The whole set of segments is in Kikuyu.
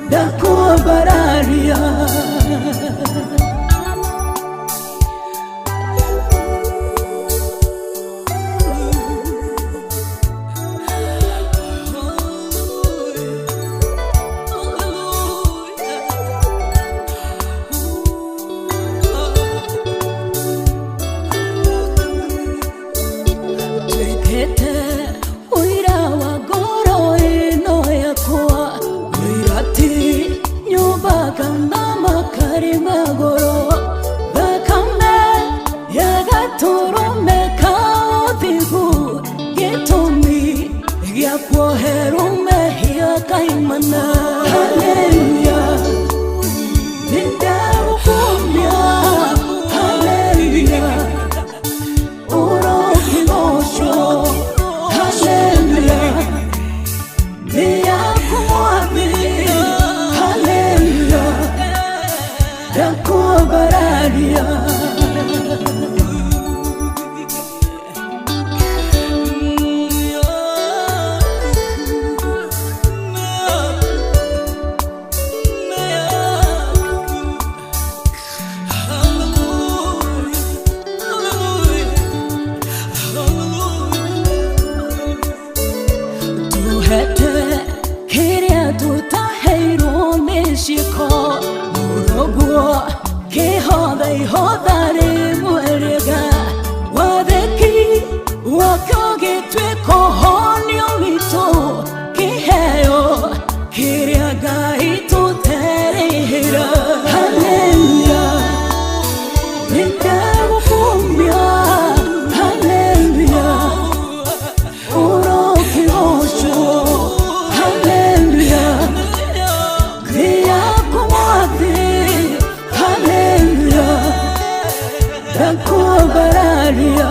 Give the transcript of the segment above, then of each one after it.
Ndakwambararia. Twĩkĩte ũira wa ngoro ĩno yakwa, ũira ti nyũmba kana makari magũrũ, thakame ya gatũrũme ka ũthingu, gĩtũmi gĩa kuoherwo mehia kaimana. Haleluya, nĩndagũkumia. Haleluya, ũrokĩgocwo. Haleluya, nĩ yaku Mwathi. Haleluya, ndakwambararia. Tuhete kĩrĩa tũtaheirwo nĩ ciĩko, mũrũguo kĩhotha ihotha rĩmwe rĩega, wathĩki wakĩo gĩtuĩka ũhonio witũ, kĩheo kĩrĩa Ngai tũterĩhĩra. Haleluya, nĩndagũkumia. Haleluya, ũrokĩgocwo. Haleluya, nĩ yaku Mwathi. Haleluya, ndakwambararia.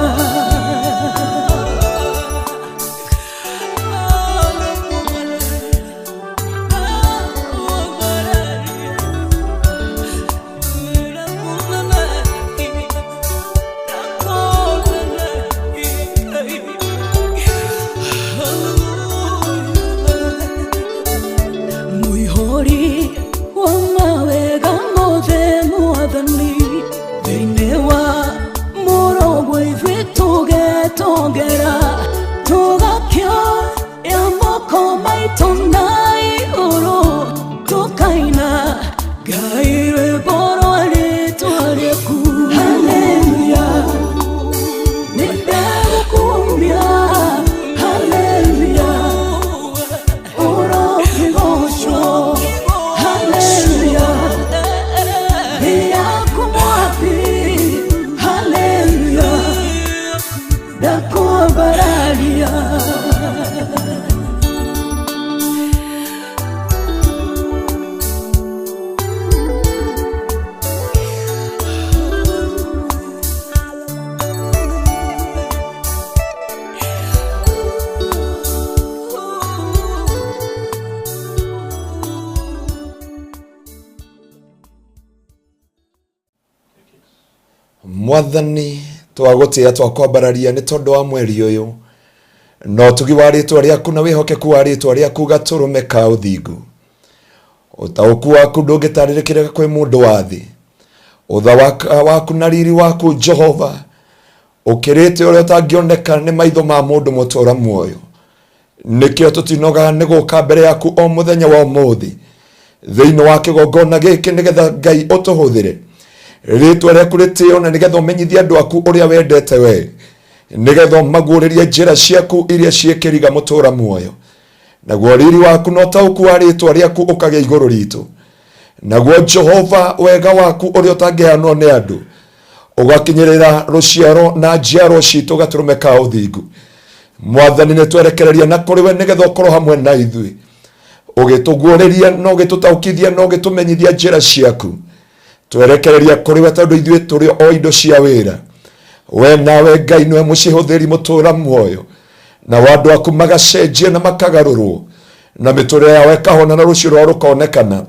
Mũihũri wa mawega mothe Mwathani, thĩinĩ wa mũrũguo ithuĩ tũgetongera, tũgakĩoya moko maitũ na igũrũ, tũkaina Ngai rwĩmbo rwa rĩtwa rĩaku. Haleluya, nĩndagũkumia. Haleluya, ũrokĩgocwo. Haleluya, nĩ yaku Mwathi. Haleluya, ndakwambararia. Mwathani, twagũtĩa, twakwambararia nĩ tondũ wa mweri ũyũ na ũtugi wa rĩtwa rĩaku na wĩhokeku wa rĩtwa rĩaku, gatũrũme ka ũthingu. Ũtaũku waku ndũngĩtarĩrĩkĩrĩka kwĩ mũndũ wa thĩ. Ũtha waku na riri waku, Jehova, ũkĩrĩte ũrĩa ũtangĩoneka nĩ maitho ma mũndũ mũtũra muoyo. Nĩkĩo tũtinogaga nĩ gũka mbere yaku o mũthenya wa ũmũthĩ thĩinĩ wa kĩgongona gĩkĩ, nĩgetha Ngai ũtũhũthĩre, rĩtwa rĩaku rĩtĩo, na nĩgetha ũmenyithie andũ aku ũrĩa wendete we, nĩgetha ũmaguũrĩrie njĩra ciaku iria ciĩkĩriga mũtũra muoyo, naguo riri waku na ũtaũku wa rĩtwa rĩaku ũkagĩa igũrũ ritũ, naguo Jehova wega waku ũrĩa ũtangĩheanwo nĩ andũ ũgakinyĩrĩra rũciaro na njiarwo citũ, gatũrũme ka ũthingu. Mwathani, nĩ twerekereria na kũrĩ we nĩgetha ũkorwo hamwe na ithuĩ, ũgĩtũguũrĩria na ũgĩtũtaũkithia na ũgĩtũmenyithia njĩra ciaku. Twerekereria kũrĩ we tondũ ithuĩ tũrĩ o indo cia wĩra. We nawe Ngai nĩwe mũcihũthĩri mũtũra muoyo, na andũ aku magacenjia na makagarũrwo na mĩtũrĩre yao ĩkahona na rũciũ rwao rũkonekana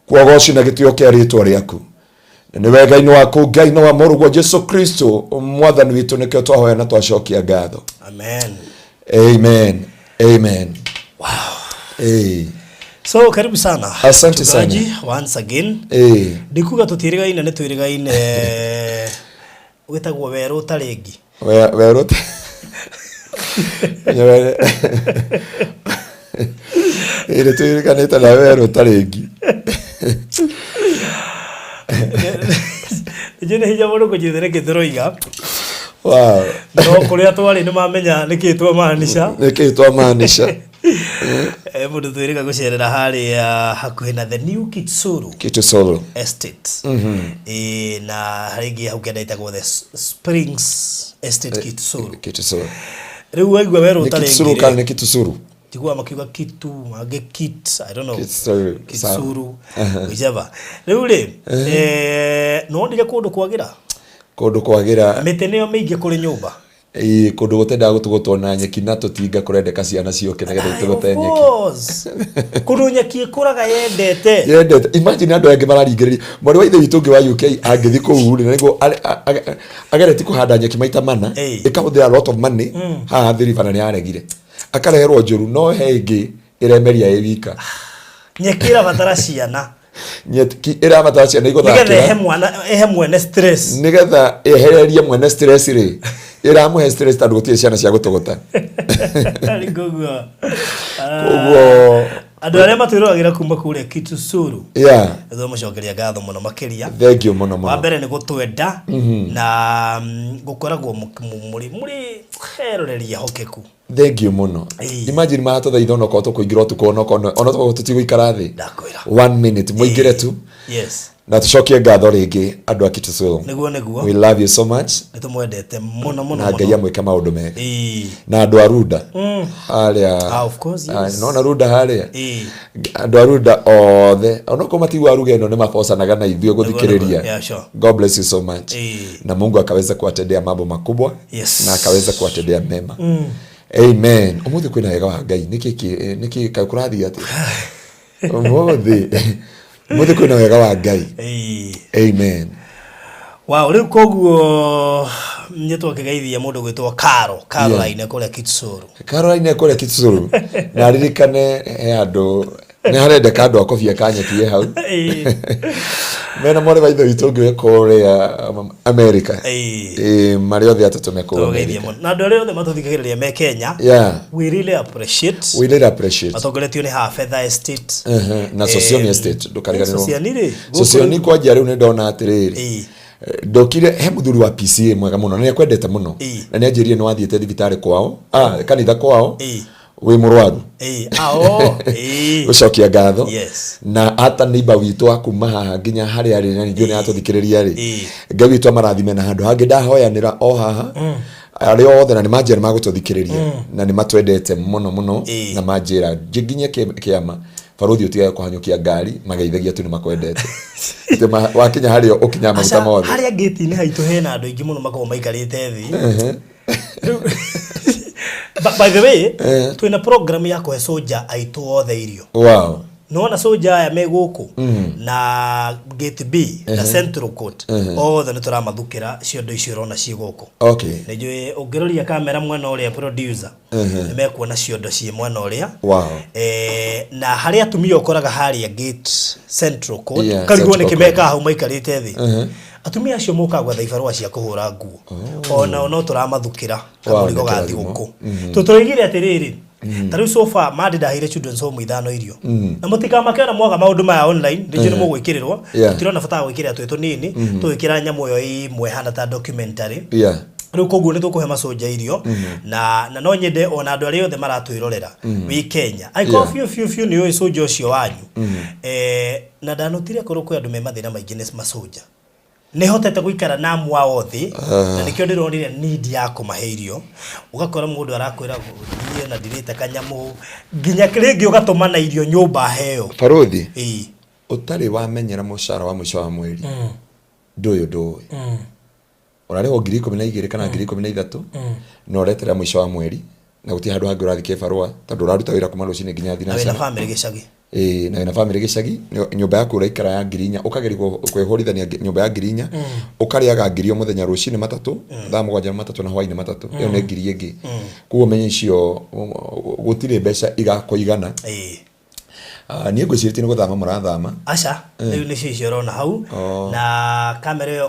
kuogoci na gĩtĩo kĩa rĩtwa rĩaku. Na nĩ wega-inĩ waku Ngai na wa mũrũguo Jesu Kristo Mwathani witũ nĩkĩo twahoya na twacokia ngatho. Amen. Amen, amen. Wow. Hey. So karibu sana. Asante sana. Mchungaji, once again. Ĩĩ. Ndikuga tũtiĩrĩgaine nĩ twĩrĩgaine wĩtagwo werũ ũtarĩ ngi. Werũ ĩrĩ twĩrĩganĩte na werũ ũtarĩ ngi. Nĩ nĩ hinya mũno kũnjĩra nĩkĩ tũroiga. Wow. No kũrĩa twarĩ nĩ mamenya nĩkĩ twamaanisha. Nĩkĩ twamaanisha. Mũndũ twĩrĩga gũcerera harĩa hakuhĩ na the new Kitsuru Kitusuru. Estate. Na harĩa ĩngĩ hau kĩanda ĩtagwo the Springs Estate Kitsuru. Kitusuru. Rĩu waigua werũ Nĩ ũtarĩ Kitusuru ngi kana rĩ, nĩ Kitusuru? Njiguaga makiuga kitu angĩ kit, I don't know. Kitsuru. Kitsuru, whichever. Rĩu rĩ, nĩwonire kũndũ kwagĩra? Kũndũ kwagĩra. Mĩtĩ nĩyo mĩingĩ kũrĩ nyũmba. Ĩĩ, kũndũ gũtendaga gũtũgũtwo na nyeki na tũtinga kũrendeka ciana ciũke nĩgetha Aye, itũgũte of nyeki. course. Kũndũ nyeki ĩkũraga yendete. Yendete. Imagine andũ angĩ mararingĩrĩria mwarĩ wa ithe witũ ũngĩ wa UK angĩthiĩ kũu rĩ, na nĩguo ageretie kũhanda nyeki maita mana, ĩkahũthĩra a lot of money haha Athi River na nĩ aregire, akareherwo njũru, no he ĩngĩ ĩremeria ĩ wika. Nyeki ĩrabatara ciana. Nyeki ĩrabatara ciana nĩgetha ĩhe igũthakĩra mwana ĩhe mwene stress. Nĩgetha ĩhererie mwene stress rĩ, ĩramũhe stress tondũ gũtirĩ ciana cia gũtũgũta. Koguo Koguo andũ arĩa matwĩroragĩra kuma kũrĩa Kitusuru, nĩtwamũcokeria ngatho mũno makĩria. Thank you mũno Wa mũno. mbere nĩ gũtwenda na gũkoragwo mũrĩ eroreri ehokeku. Thank you mũno. Imagine maratũthaitha onokorwo tũkũingĩra ũtukũ, onokorwo onokorwo tũtigũikara thĩ Ndakwĩra. one minute mũingĩre tu. Na tũcokie ngatho rĩngĩ andũ a Kitusuru. Nĩguo nĩguo. We love you so much. Nĩ tũmwendete mũno mũno Na Ngai mũno. amwĩke maũndũ mega. Na andũ a Runda harĩa. Ah, of course, yes. Nona Runda harĩa, andũ a Runda othe onokorwo matiguaga ruga ĩno nĩ mabocanaga na ithuĩ gũthikĩrĩria. Yeah, sure. God bless you so much. Na Mungu akaweza kuwatendea mambo makubwa na akaweza kuwatendea mema. Amen. Ũmũthĩ kwĩna wega wa Ngai. Nĩkĩ nĩkĩ kaĩ kũrathiĩ atĩa ũmũthĩ? Ũmũthĩ kwĩna wega wa Ngai. Amen. Wow, rĩu koguo nĩ twakĩgeithia mũndũ gwĩtwo Caro, Caroline kũrĩa Kitsuru. Caroline kũrĩa Kitsuru, na aririkane he andũ nĩ harendeka andũ a kobia ka nyeki hau mena mwarĩ wa ithe witũ ũngĩ wĩ kũrĩa America. Ĩĩ, marĩ othe atatũ me kũu Tũgeithie America. mũno. Na andũ arĩa othe matũthikagĩrĩria me Kenya, we really appreciate. We really appreciate. Matongoretio nĩ Hafedha Estate. Na Sosioni Estate ndũkariganĩrwo. Sosiani rĩ, gũkũ Sosioni kwanjia rĩu nĩ ndona atĩrĩrĩ, ndokire he mũthuri wa PCA mwega mũno na nĩ akwendete mũno na nĩ anjĩrire nĩ wathiĩte thibitarĩ kwao, kanitha kwao wĩ mũrwaru. Ah, oh. Gũcokia ngatho na ata neighbor witũ wa kuma haha nginya harĩa arĩ na ningĩ nĩ atũthikĩrĩria rĩ, Ngai witũ amarathime na handũ hangĩ ndahoyanĩra o haha arĩa othe na nĩ manjĩra nĩ magũtũthikĩrĩria na nĩ matwendete mũno mũno na manjĩra nginye kĩama barũthi ũtigage kũhanyũkia ngari mageithagia tu nĩ makwendete. Atĩ wakinya harĩa ũkinyaga maguta Aca, mothe. Harĩa ngĩti-inĩ haitũ hena andũ aingĩ mũno makoragwo maikarĩte thĩ. By the way, twĩna program ya kũhe soja aitũ othe irio. Nĩwona soja aya me gũkũ na gate B na Central Court othe nĩ tũramathukĩra ciondo icio ũrona ciĩ gũkũ. Nĩ njũĩ ũngĩroria kamera mwena ũrĩa producer nĩ mekuona ciondo ciĩ mwena ũrĩa. Na harĩa atumia ũkoraga harĩa gate Central Court, karigwo Central nĩkĩ Court. mekaga hau maikarĩte thĩ. Atumia acio mokaga gwetha ibarũa cia kũhũra nguo, onao no tũramathukĩra kamũrigo Nĩ ga kĩrathimo. thigũkũ. Tũtũroigire atĩrĩrĩ, ta rĩu so far mandi ndaheire children's home ithano irio na mũtikamake ona mwaga maũndũ maya online rĩngĩ nĩ mũgwĩkĩrĩrwo. Tũtirona bata wa gwĩkĩrĩra twĩ tũnini, tũgwĩkĩra nyamũ ĩyo ĩmwe hana ta documentary. Rĩu koguo nĩ tũkũhe maconja irio na no nyende ona andũ arĩa othe maratwĩrorera wĩ Kenya angĩkorwo biũ biũ biũ nĩ ũĩ cũnja ũcio wanyu, na ndanotire korwo kwĩ andũ me mathĩna maingĩ nĩ maconja nĩ hotete gũikara na mwao thĩ na nĩkĩo ndĩronire need ya kũmahe irio. Ũgakora mũndũ arakwĩra thiĩ na ndirĩte kanyamũ nginya rĩngĩ ũgatũmana irio nyũmba heo. Barũthi, ũtarĩ wamenyera mũcara wa mũico wa mweri ndũyũ ndũĩ ũrarĩhwo 12,000 kana 13,000 na ũretera mũico wa mweri na gũtirĩ handũ hangĩ ũrathiĩ kĩbarũa tondũ ũraruta wĩra kuma rũcinĩ nginya Na wĩna thinacara. bamĩrĩ gĩcagi. Ĩĩ, na wĩna bamĩrĩ gĩcagi, nyũmba yaku ũraikara ya 4,000 ũkageria kwĩhũrithania nyũmba ya 4,000 ũkarĩaga 1,000 o mũthenya, rũcinĩ matatũ, thaa 7 matatũ na hwainĩ matatũ, ĩyo nĩ 1,000 ĩngĩ. Koguo menye icio gũtirĩ mbeca igakũigana. Ah, niĩ ngwĩcirĩtie nĩ gũthama mũrathama. Aca, rĩu nĩcio icio ũrona hau. Oh. Na kamera ĩyo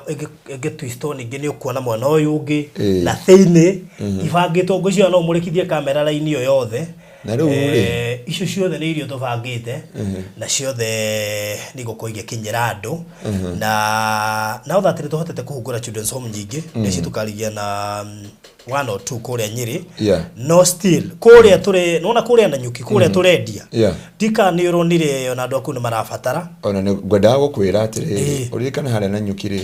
ĩngĩ-twistwo ningĩ nĩ ũkuona mwena ũyũ ũngĩ Ĩĩ. na thĩinĩ ibangĩtwo. Ngwĩciria no ũmũrĩkithie kamera raini ĩyo yothe. Na rĩu rĩ? Icio ciothe nĩ irio tũbangĩte na ciothe nĩ igũkorwo igĩkinyĩra andũ. Na now that nĩ tũhotete kũhungũra children's home nyingĩ, ici tũkarigia na one or two kũrĩa Nyĩrĩ. No still kũrĩa tũrĩ, nĩwona kũrĩa Nanyuki, kũrĩa tũrendia. Ndika nĩ ũronire ona andũ aku nĩ marabatara. Ona nĩ ngwendaga gũkwĩra atĩrĩrĩ, ũririkane harĩa Nanyuki rĩ,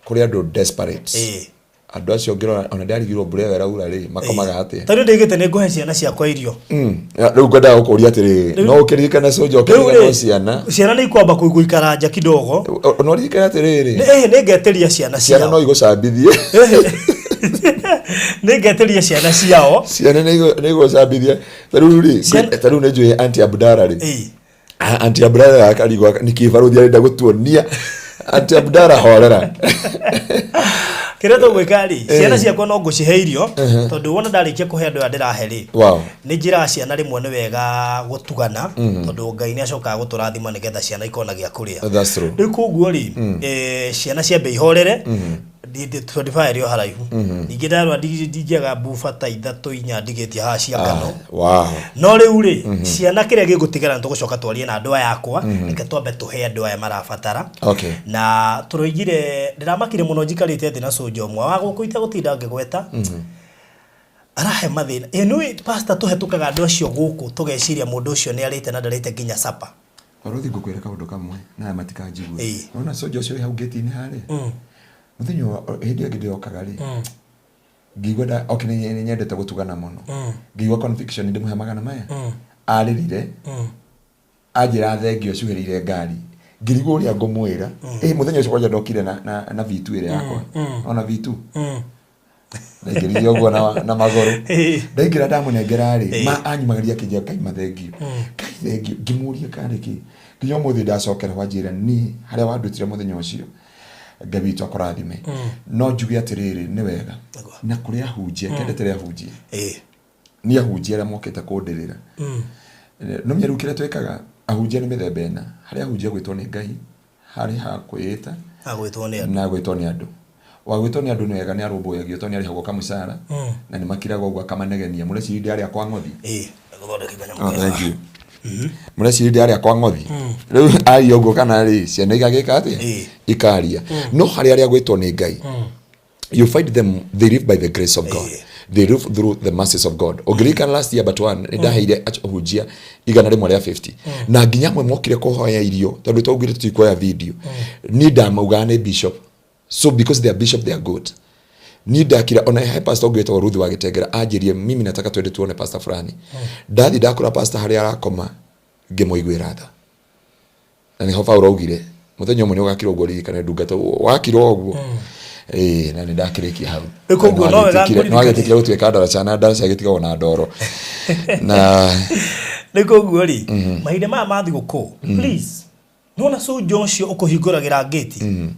kũrĩ andũ desperate. Andũ acio ũngĩrora ona ndarigirwo mbura ĩyo ĩraura rĩ, makomaga atĩa? Ta rĩu ndaigĩte nĩ ngũhe ciana ciakwa irio. Rĩu ngwendaga gũkũria atĩrĩrĩ, no ũkĩririkane cũnja ũkĩririkane ciana. Ciana nĩ ikwamba gũikara nja kidogo. No ũririkane atĩrĩrĩ. Nĩ ngetĩria ciana ciao. Ciana no igũcambithie. Nĩ ngetĩria ciana ciao. Ciana nĩ igũcambithie. Ta rĩu rĩ, ta rĩu nĩ njũĩ Auntie Abdara rĩ. Auntie Abdara akarigwo nĩkĩ barũthi arenda gũtuonia. Auntie Abdara horera. Kĩrĩa tũgwĩka rĩ, ciana ciakwa no ngũcihe irio, tondũ wona ndarĩkia kũhe andũ aya ndĩrahe rĩ, nĩ njĩraga ciana rĩmwe nĩ wega gũtugana, tondũ Ngai nĩ acokaga gũtũrathima nĩgetha ciana ikorwo na gĩa kũrĩa. That's true. Rĩu koguo rĩ, ciana ciambe ihorere, 25 ĩrĩ o haraihu. Ningĩ ndarora ndingĩaga buba ta ithatũ inya ndigĩtie haha cia ngano. No rĩu rĩ, ciana kĩrĩa gĩgũtigara nĩ tũgũcoka twarie na andũ aya akwa, reke twambe tũhe andũ aya marabatara. Na tũroigire, ndĩramakire mũno njikarĩte thĩ na cũnja ũmwe wa gũkũ itegũtinda ngĩgweta. Arahe mathĩna. Ĩ nĩũĩ pastor tũhetũkaga andũ acio gũkũ tũgeciria mũndũ ũcio nĩ arĩte na ndarĩte nginya supper. Barũthi ngũkwĩra kaũndũ kamwe na aya matikanjigue. Wona cũnja ũcio wĩ hau ngĩti-inĩ harĩa? Mũthenya hĩndĩ ĩyo ĩngĩ ndĩrokaga rĩ, ngĩigua nda, okay, nĩ nyendete gũtugana mũno. Ngĩigua conviction ndĩmũhe magana maya. Arĩrire, anjĩra thengio cuhĩrĩire ngari. Ngĩrigwo ũrĩa ngũmwĩra. Mũthenya ũcio kwanja ndokire na V2 ĩrĩa yakwa. Ona V2? Ndaingĩrire ũguo na magũrũ. Ndaingĩra ndamũnengera rĩ, ma anyumagĩria akĩnjĩra Ngai mathengio. Ngai thengio. Ngĩmũria karĩ kĩ. Nginya ũmũthĩ ndacokera wanjĩra niĩ harĩa wandutire mũthenya ũcio. Ngai witũ akũrathime. No njuge atĩrĩrĩ, nĩ wega. Na kũrĩ ahunjia, kendete rĩa ahunjia. Nĩ ahunjia arĩa mokĩte kũndĩrĩra. No menya rĩu kĩrĩa twĩkaga, ahunjia nĩ mĩthemba ĩna. Harĩ ahunjia gwĩtwo nĩ Ngai, harĩ ha kwĩĩta, Na gwĩtwo nĩ andũ. Na gwĩtwo nĩ andũ. Wa gwĩtwo nĩ andũ nĩ wega, nĩ arũmbũyagio tondũ nĩ arĩhagwo kamũcara, na nĩ makiraga ũguo akamanegenia. Mũreciria ndĩ arĩa kwa ng'othi? Gũthondeka kanyamũ Oh, kega. thank you. Mũreciria ndĩ arĩa kwa ng'othi? Rĩu aria ũguo kana rĩ, ciana igagĩka atĩa? Ikaria. No harĩ arĩa gwĩtwo nĩ Ngai, you find them, they live by the grace of God. They live through the mercies of God. Ũngĩririkana last year but one, nĩ ndaheire ahunjia igana rĩmwe rĩa 50. Na nginya amwe mokire kũhoya irio, tondũ twaugire tũtikuoya video. Niĩ ndamaugaga nĩ bishop. So because they are bishop, they are good. Niĩ ndakira, ona he pastor ũngĩ wĩtagwo Ruth wa Gĩtengera, anjĩrie, mimi nataka twende tuone pastor fulani. Ndathiĩ ndakora pastor harĩa arakoma, ngĩmũiguĩra tha. Na nĩho Paul augire, mũthenya ũmwe nĩ ũgakira ũguo ririkane ndungata, wakira ũguo. Na nĩ ndakĩrĩkia hau. Rĩu koguo no wega Nĩ wagĩtĩkire gũtuĩka ndaraca na ndaraca ĩgĩtigagwo na ndoro. Na Rĩu koguo rĩ, mahinda maya ma thigũkũ, please, nĩwona cũnja ũcio ũkũhingũragĩra ngĩti,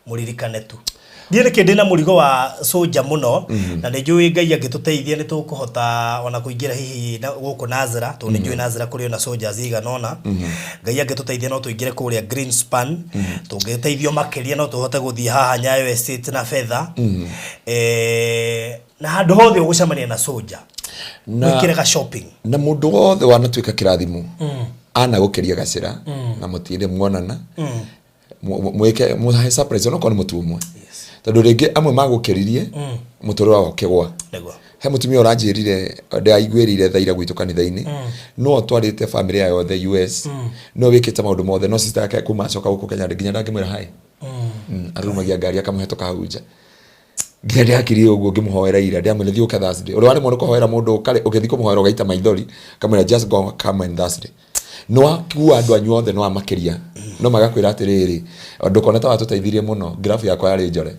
mũririkane tu. Niĩ nĩkĩ ndĩna mũrigo wa cũnja mũno, na nĩ njũĩ Ngai angĩtũteithia nĩ tũkũhota ona kũingĩra hihi na gũkũ Nazra, tondũ nĩ njũĩ Nazra kũrĩ ona soldiers igana ũna. Ngai angĩtũteithia no tũingĩre kũrĩa Greenspan, tũngĩteithio makĩria no tũhote gũthiĩ haha Nyayo Estate na Fedha. Na handũ hothe ũgũcemania na soldier, wĩkĩre ga shopping. Na mũndũ wothe wanatuĩka kĩrathimo, anagũkĩria gacĩra, na mũtirĩ muonana, mwĩke mũhe surprise onokorwo nĩ mũtu ũmwe. Tondũ rĩngĩ amwe magũkĩririe, mũtũrĩre wao ũkĩgwa. He mũtumia ũranjĩrire, ndĩraiguĩrĩire tha ira gwitũ kanitha-inĩ, no atwarĩte family yao yothe US, no wĩkĩte maũndũ mothe, no sister yake kuma acoka gũkũ Kenya nginya ndangĩmwĩra hi. Arumagia ngari akamũhe tũkahau nja. Nginya ndĩrakirire ũguo ngĩmũhoera ira, ndĩramwĩra thiĩ ũke Thursday. Ũrĩa waremwo nĩ kũhoera mũndũ ũkarĩ, ũgĩthiĩ kũmũhoera ũgaita maithori, ũkamwĩra just go come on Thursday. Nĩ wakua andũ anyu othe nĩ wamakĩria. No magakwĩra atĩrĩrĩ, ndũkone ta watũteithirie mũno, graph yakwa yarĩ njore.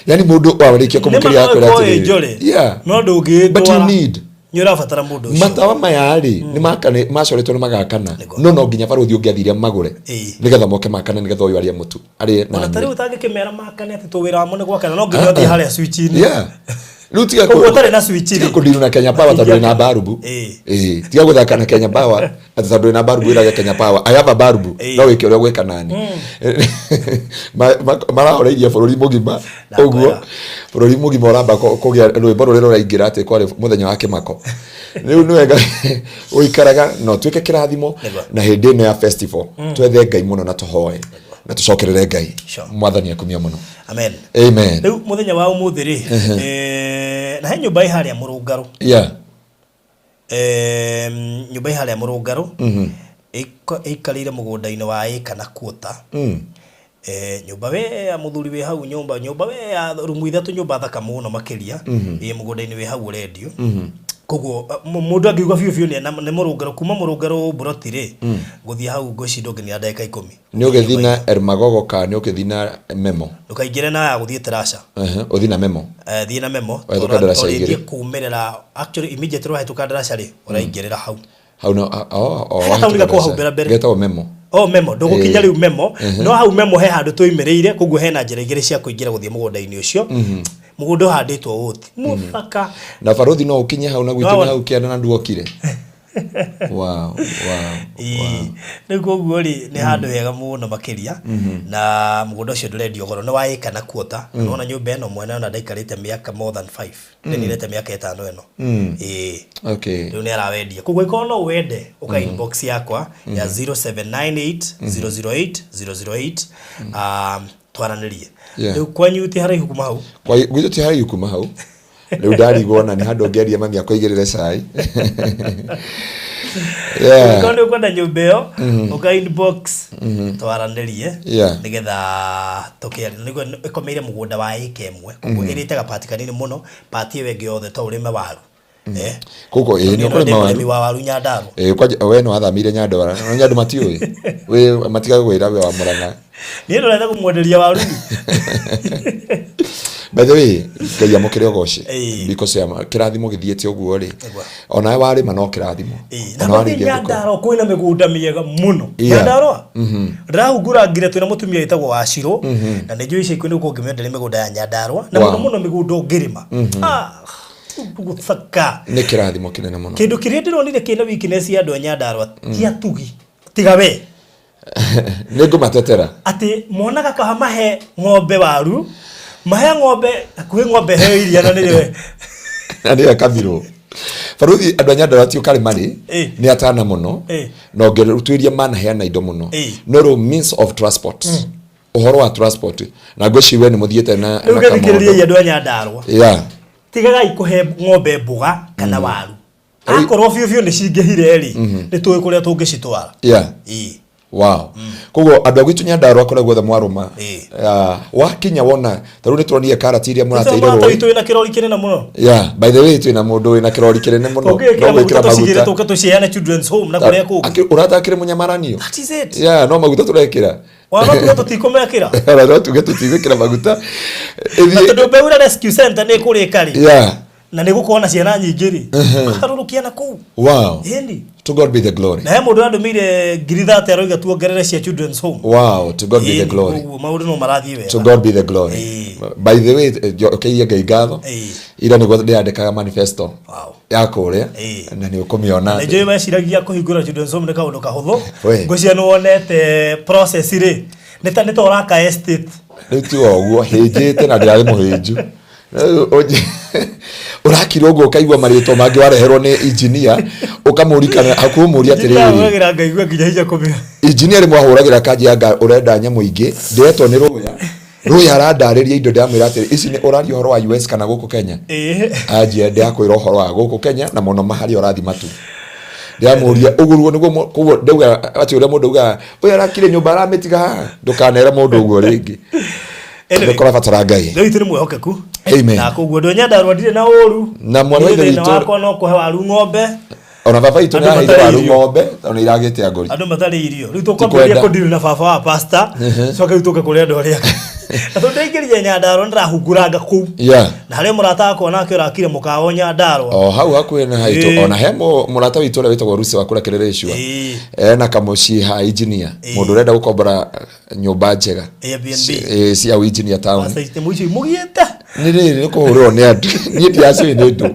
Yaani mũndũ warĩkia kũmũkĩria Nĩ akwĩra ma atĩrĩrĩ. njore. Yeah. No ndũngĩtwara. But you need. Nĩ ũrabatara mũndũ ũcio. Matawa maya rĩ, nĩ makane, macoretwo nĩ magakana. No no nginya barũthi ũngĩ athire magũre. Nĩgetha moke makane, nĩgetha ũyũ arĩe mũtu, arĩe na Ona ta anyue. rĩu ũtangĩkĩmera makane atĩ tũ wĩra wamo nĩ gwakana, no nginya ũthiĩ harĩa switch-inĩ. Yeah. Rĩu tiga Koguo ũtarĩ na switch tiga rĩ. kũndiru na Kenya Power tondũ wĩna barubu. Ĩĩ. Ĩĩ, tiga gũthaka na Kenya Power atĩ tondũ wĩna barubu wĩrage Kenya Power. I have a barubu. Ĩĩ. No wĩke ũrĩa ũgwĩka nani. Marahoreirie bũrũri mũgima Ndakwĩra. ũguo bũrũri mũgima ũramba kũgĩa rwĩmbo rũrĩa rũraingĩra atĩ kwarĩ mũthenya wa kĩmako. Rĩu nĩ wega ũikaraga na ũtuĩke kĩrathimo Nĩguo. na hĩndĩ ĩno ya festival twethe Ngai mũno na tũhoe na tũcokerere Ngai. Sure. Mwathani akumio mũno. Amen. Amen. Rĩu mũthenya wa ũmũthĩ rĩ, na he nyũmba ĩ harĩa Mũrũngarũ. Yeah. Nyũmba ĩ harĩa Mũrũngarũ ĩikarĩire mũgũnda-inĩ wa ĩka na kuota. Nyũmba we ya mũthuri wĩ hau nyũmba, nyũmba we ya rumu ithatũ, nyũmba thaka mũno makĩria, ĩ mũgũnda-inĩ wĩ hau ũrendio. Koguo mũndũ angĩigua biũ biũ nĩ Mũrũngarũ, kuma Mũrũngarũ Mburoti rĩ, gũthiĩ hau ngwĩciria ndũngĩnina ndagĩka 10. Nĩ ũgĩthiĩ na Elmagogo kana nĩ ũgĩthiĩ na Memo? Ndũkaingĩre na ya gũthiĩ Terasha. Ũthiĩ na Memo. Thiĩ na Memo. Wahĩtũka ndaraca Tondũ igĩrĩ. rĩngĩ kumĩrĩra, actually immediately wahĩtũka ndaraca rĩ, ũraingĩrĩra hau. Hau no, o, He gataũni wahĩtũka gakoragwo hau ndaraca. mbere mbere. Getagwo Memo. O Memo, ndũgũkinya Ĩĩ. rĩu Memo, no hau Memo he handũ tũimĩrĩire, koguo hena njĩra igĩrĩ cia kũingĩra gũthiĩ mũgũnda-inĩ ũcio. Mũgũnda ũhandĩtwo ũti. Mũthaka. Na barothi no ũkinye hau na gwitũ Wawona. nĩ hau kĩanda na nduokire. Wow, wow. Ĩĩ. Rĩu koguo rĩ, nĩ handũ hega mũno makĩria, na mũgũnda ũcio ndũrendio goro, nĩ wa ĩka na kuota. Nĩwona nyũmba ĩno mwene ona ndaikarĩte mĩaka more than 5. Ndĩnirĩte mĩaka 5 ĩno. Ĩĩ. Okay. Rĩu nĩ arawendia. Koguo ĩkorwo no wende, ũka inbox yakwa ya 0798 008 008, twaranĩrie. Yeah. Rĩu kwanyu ti haraihu kuma hau? Kwa gwitũ ti haraihu kuma hau. Rĩu ndarigwo ona nĩ handũ ũngĩaria mami akũigĩrĩre cai. Yeah. Ũngĩkorwo nĩ ũkwenda nyũmba ĩyo, ũka inbox twaranĩrie Yeah. nĩgetha tũkĩarie. Nĩguo ĩkomeire mũgũnda wa ĩka ĩmwe, koguo ĩrĩte gapati kanini mũno, pati ĩyo ĩngĩ yothe to ũrĩme waru. Koguo ĩĩ nĩ Niĩ no ũkũrĩma ndĩ waru. mũrĩmi wa waru Nyandarua. Ĩĩ kwanja we nĩ wathamire Nyandarua. Na andũ matiũĩ. Wĩ matigagwĩra we wa Murang'a. Niĩ ndũrenda kũmwenderia waru. By the way, Ngai amũkĩre ũgoci. Ĩĩ. Because ya kĩrathimo gĩthiĩte ũguo rĩ. Nĩguo. Onawe warĩma no kĩrathimo. Ĩĩ, na Ona gũthiĩ warĩithia ngũkũ. Nyandarua kwĩna mĩgũnda mĩega mũno. Yeah. Nyandarua? Ndĩrahungurangire twĩna mũtumia wĩtagwo Wacirũ, na nĩ njũĩ ica ikuhĩ nĩguo ngĩmwenderia mĩgũnda ya Nyandarua, na Wow. mũno mũno mĩgũnda ũngĩrĩma. Gũthaka. Nĩ kĩrathimo kĩnene mũno. Kĩndũ kĩrĩa ndĩronire kĩna weakness ya andũ a Nyandarua ti atugi, tiga we. Nĩ ngũmatetera. Atĩ monaga kaha mahe ng'ombe waru, mahe ng'ombe, hakuhĩ ng'ombe heo iria na nĩrĩo. Na nĩyo ĩkamirwo. Baruthi andũ a Nyandarua ti ũkarĩ marĩ Ĩĩ. nĩ atana mũno Ĩĩ. na ũngĩtuĩria manaheana indo mũno Ĩĩ. no rĩu means of transport ũhoro wa transport na ngwĩciria we nĩ mũthiĩte na Rĩu na gĩthikĩrĩriai kamondo. andũ a Nyandarua. Yeah. Tigagai kũhe ng'ombe mboga kana waru. Akorwo biũ biũ nĩ cingĩhire rĩ, nĩ tũĩ kũrĩa tũngĩcitwara. Yeah. Ĩĩ. Wow. Koguo andũ a gwitũ Nyandarua kũrĩa guothe mwarũma. Ĩĩ. Wakinya wona ta rĩu nĩ turonire karati iria mũrateire Mũrata rũĩ. witũ wĩna kĩrori kĩnene mũno. Yeah, by the way twĩna mũndũ wĩna kĩrori kĩnene mũno. Tũngĩgĩkĩra No maguta gwĩkĩra tũcigĩre maguta. tũke tũciheane children's home na kũrĩa kũngĩ. Ũratakĩrĩ mũnyamaranio. That is it. Yeah, no maguta tũrekĩra. Wana tuge tũtikũmekĩra. Ona no tuge tũtigwĩkĩra maguta. Na Ĩthiĩ- tondũ Mbeura Rescue Center nĩ ĩkũrĩka rĩ. Yeah. Na nĩ gũkorwo na ciana nyingĩ rĩ. Ũkaharũrũkia na kũu. Wow. Ĩni. To God be the glory. Na he mũndũ andũmĩire ngiri 30 aroiga tuongerere cia children's home. Wow, to God be the Ĩni, glory. koguo maũndũ no marathiĩ wega. To God be the glory. Ĩĩ. By the way, njokeirie Ngai ngatho. Ĩĩ. Ira nĩguo ndĩrandĩkaga manifesto Wow. ya kũrĩa Ĩĩ. na nĩ ũkũmĩona. Na njũĩ meciragia kũhingũra children's home nĩ kaũndũ kahũthũ. We. Ngwĩciria nĩ wonete process rĩ. Nĩ ta ũraka estate. Rĩu ti o ũguo hĩnjĩte na ndĩrarĩ mũhĩnju. Rĩu ũrakira ũguo ũkaigua marĩtwa mangĩ wareherwo nĩ engineer ũkamũrikana hakuhĩ ũmũrie atĩrĩrĩ. Ndĩrahũragĩra ngaigua nginya hinya kũmĩa. Engineer rĩmwe ahũragĩra kanji anga ũrenda nyamũ ingĩ ndĩretwo nĩ rũya rũya arandarĩria indo ndĩramwĩra atĩrĩ ici nĩ ũraria ũhoro wa US kana gũkũ Kenya Ĩĩ. anjia ndĩrakwĩra ũhoro wa gũkũ Kenya na mũno maharĩa ũrathi matu ndĩramũria ũguo nĩguo koguo ndauga atĩ ũrĩa mũndũ augaga ũyũ arakire nyũmba aramĩtiga haha ndũkanere mũndũ ũguo rĩngĩ. Anyway, Nĩ kũrabatara Ngai. Ngai witũ nĩ mwĩhokeku. Amen. Na koguo andũ a Nyandarua ndirĩ na ũru. Na mwana wa Niĩ ithe thĩna witũ- wakwa no kũhe waru ng'ombe. Ona baba witũ Andũ nĩ araheire matarĩ waru irio. ng'ombe tondũ nĩ iragĩte angũri. Andũ matarĩ irio. Rĩu Ti tũkwambĩrĩria kwenda. kũndiru na baba wa pastor. Coke rĩu tũke kũrĩ andũ arĩa angĩ. Na tondũ ndaingĩrire Nyandarua nĩndĩrahunguranga kũu. Yeah. Na harĩ mũrata wakwa nake ũrakire mũkawa Nyandarua. O hau hakuhĩ na haitũ Ĩĩ. ona he mũrata witũ ũrĩa wĩtagwo Rusi wa kũrĩa Kĩrĩrĩcua. Ĩĩ. Ena kamũciĩ ha engineer Ĩĩ. mũndũ ũrenda gũkombora nyũmba njega. Airbnb. Ĩĩ, cia engineer town. Pastor nĩ mũico imũgiĩte. Nĩ rĩrĩ nĩ kũhũrĩrwo nĩ andũ. Niĩ ndiacũĩ nĩ ndũ.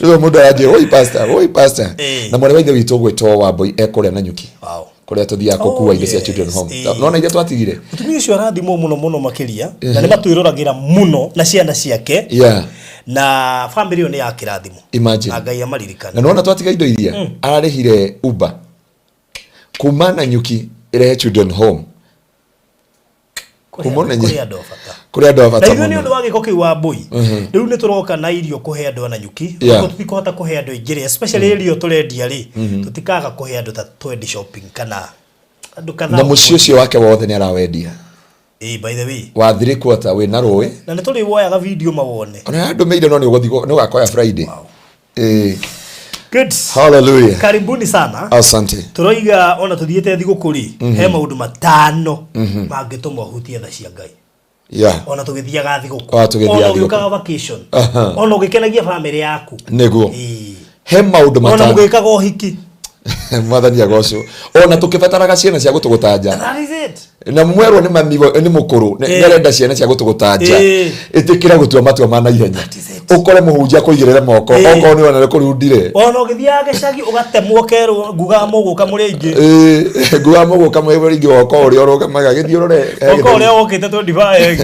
Rĩu mũndũ aranjĩra, "Oi pastor, oi pastor." Eh. Na mwarĩ wa ithe witũ ũgwĩtwo Wambui ekũrĩa Nanyuki. Wow. Kũrĩa tũthiaga kũkua Oh, indo cia children yes, home. eh. Nona iria twatigire. Mũtumia ũcio arathimwo mũno mũno makĩria na nĩ matwĩroragĩra mũno na ciana ciake Yeah. na bamĩrĩ ĩyo nĩ ya kĩrathimo. Imagine. Na Ngai amaririkane. Na nona twatiga indo iria ararĩhire Uber kuma Nanyuki ĩrehe children home. Kũrĩ Kuma andũ- Nanyuki. kũrĩ andũ a bata. Kũrĩ andũ a Na bata ithuĩ nĩ mũno. ũndũ wa gĩko kĩu wa mbũi rĩu nĩ tũroka na irio kũhe andũ a Nanyuki. Yeah. Ũguo tũtikũhota kũhe andũ aingĩ rĩ, especially irio tũrendia rĩ, tũtikaga kũhe andũ ta 20 shopping kana andũ kadhaa. Na mũciĩ ũcio wake wothe nĩ arawendia. Eh, by the way, Wa 3/4 wĩna rũĩ. na nĩ tũrĩwoyaga video mawone. Ona ndũmĩire no nĩ ũgũthiĩ nĩ ũgakoya Friday. Wow. Eh. Good. Hallelujah. Karibuni sana. Asante. Tũroiga ona tũthiĩte thigũkũ rĩ, he maũndũ matano mangĩtũma ũhutie tha cia Ngai. Yeah. Ona tũgĩthiaga thigũkũ. Ona tũgĩthiaga Ona thigũkũ. ũgĩũkaga vacation. Aha. Ona ũgĩkenagia bamĩrĩ yaku. Nĩguo. Ĩĩ. He maũndũ Ona matano. mũgĩkaga ũhiki. Mwathani agocwo. Ona tũkĩbataraga ciana cia gũtũgũta nja. That is it. Na mwerwo nĩ mami nĩ mũkũrũ nĩ Eh. arenda ciana cia gũtũgũta nja. Eh. Ĩtĩkĩra gũtua matua ma naihenya. is it. Ũkore mũhunjia kũigĩrĩre moko Eh. okorwo nĩ wona nĩ kũrundire. Ona ũgĩthiaga gĩcagi ũgatemwo ũkerwo ngugaga mũgũka mũrĩ aingĩ. Eh, ngugaga mũgũka mũrĩ aingĩ woka ũrĩa ũrũgamaga gĩthiĩ ũrore. he Ũka gĩthũri. ũrĩa wokĩte 25 egi.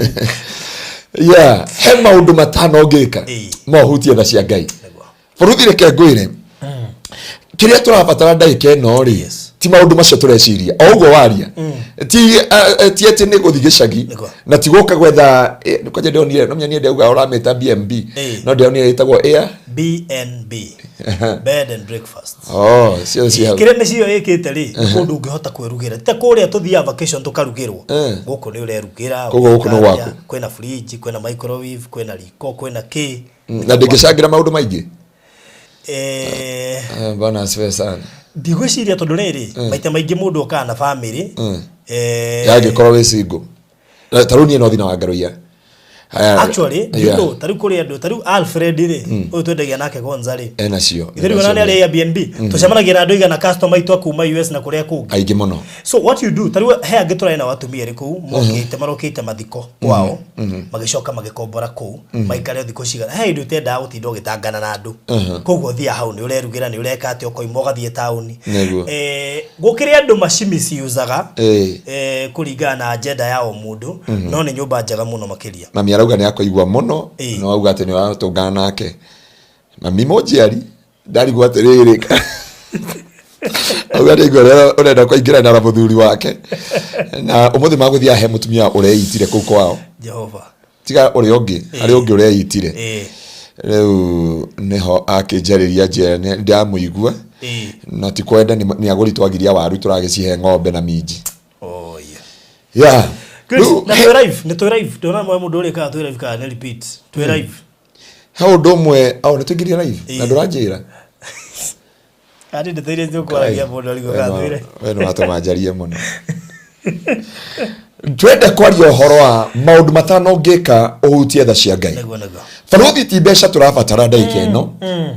Yeah, he maũndũ matano ũngĩka Eh. no ũhutie tha cia Ngai. Nĩguo. Bũrũthi reke ngwĩre kĩrĩa tũrabatara ndagĩka ĩno rĩ Yes. ti maũndũ macio tũreciria o ũguo waria ti ti atĩ nĩ gũthiĩ gĩcagi Nĩguo. na ti gũka gwetha kwanja ndĩronire no menya niĩ ndauga ũramĩta BNB Eh. no ndĩronire ĩtagwo Air BNB. Bed and breakfast. oh ciothe ciĩ hau Kĩrĩa mĩciĩ ĩyo ĩkĩte rĩ, nĩ kũndũ ũngĩhota kwĩrugĩra. Ti ta kũrĩa tũthiaga vacation tũkarugĩrwo. Eh. Gũkũ nĩ ũrerugĩra. Koguo gũkũ nĩ gwaku. Kwĩna fridge, kwĩna microwave, kwĩna riko, kwĩna kĩ. Na ndĩngĩcangĩra maũndũ maingĩ. Eh, Eh, bwana asifiwe sana. ndigwĩciria tondũ rĩrĩ, maita maingĩ mũndũ okaga na bamĩrĩ. Eh, Yangĩkorwo wĩ single Na ta rĩu niĩ no thina wa ngaroia. Haya, actually, yeah, you know, ta rĩu kũrĩ andũ, ta rĩu Alfred rĩ, ũyũ twendagia nake Gonza rĩ. enacio Ithe rĩu ona nĩ arĩ Airbnb. Tũcemanagia na andũ aigana customer aitũ a kuma US na kũrĩa kũngĩ. aingĩ mũno. So what you do, ta rĩu he angĩ tũrarĩ nao atumia erĩ kũu mokĩte marokĩte mathiko kwao magĩcoka magĩkombora kũu maikare thikũ cigana he hĩndĩ ũtendaga gũtinda ũgĩtangana na andũ koguo ũthiaga hau nĩ ũrerugĩra nĩ ũreka atĩa ũkoima ũgathiĩ taũni. Nĩguo. Eh, gũkĩrĩ andũ macimiciucaga Eh. eh, kũringana na agenda ya o mũndũ no nĩ nyũmba njega mũno makĩria. Mami arauga nĩ akũigua mũno Ĩĩ. no auga atĩ nĩ watũngana nake. Mami mũnjiari ndarigwo atĩrĩrĩ auga nĩ aigua ũrĩa ũrenda kũingĩrana na mũthuri wake na ũmũthĩ magũthiaga he mũtumia ũreitire kũu kwao Jehova. tiga ũrĩa ũngĩ harĩa ũngĩ ũreitire. Eh, Rĩu nĩho akĩnjarĩria njĩra nĩ ndamũigua eh. na ti kwenda nĩ agũri twagiria waru tũragĩcihe ng'ombe na minji. Oh, yeah. Yeah. Good. Rĩu Na twĩ live, nĩ twĩ live. Ndona mũndũ ũrĩa kana twĩ live kana nĩ repeat. Twĩ live. he ũndũ ũmwe au nĩ tũingĩrie live na Ĩĩ. ndũranjĩra. Kandi ndeto iria cikwaragia mũndũ arigwo kana twĩre. We nĩ watũma njarie mũno. Twende kwaria ũhoro wa maũndũ matano ũngĩka ũhutie tha cia Ngai. Nĩguo nĩguo. Barũthi ti mbeca tũrabatara ndagĩka ĩno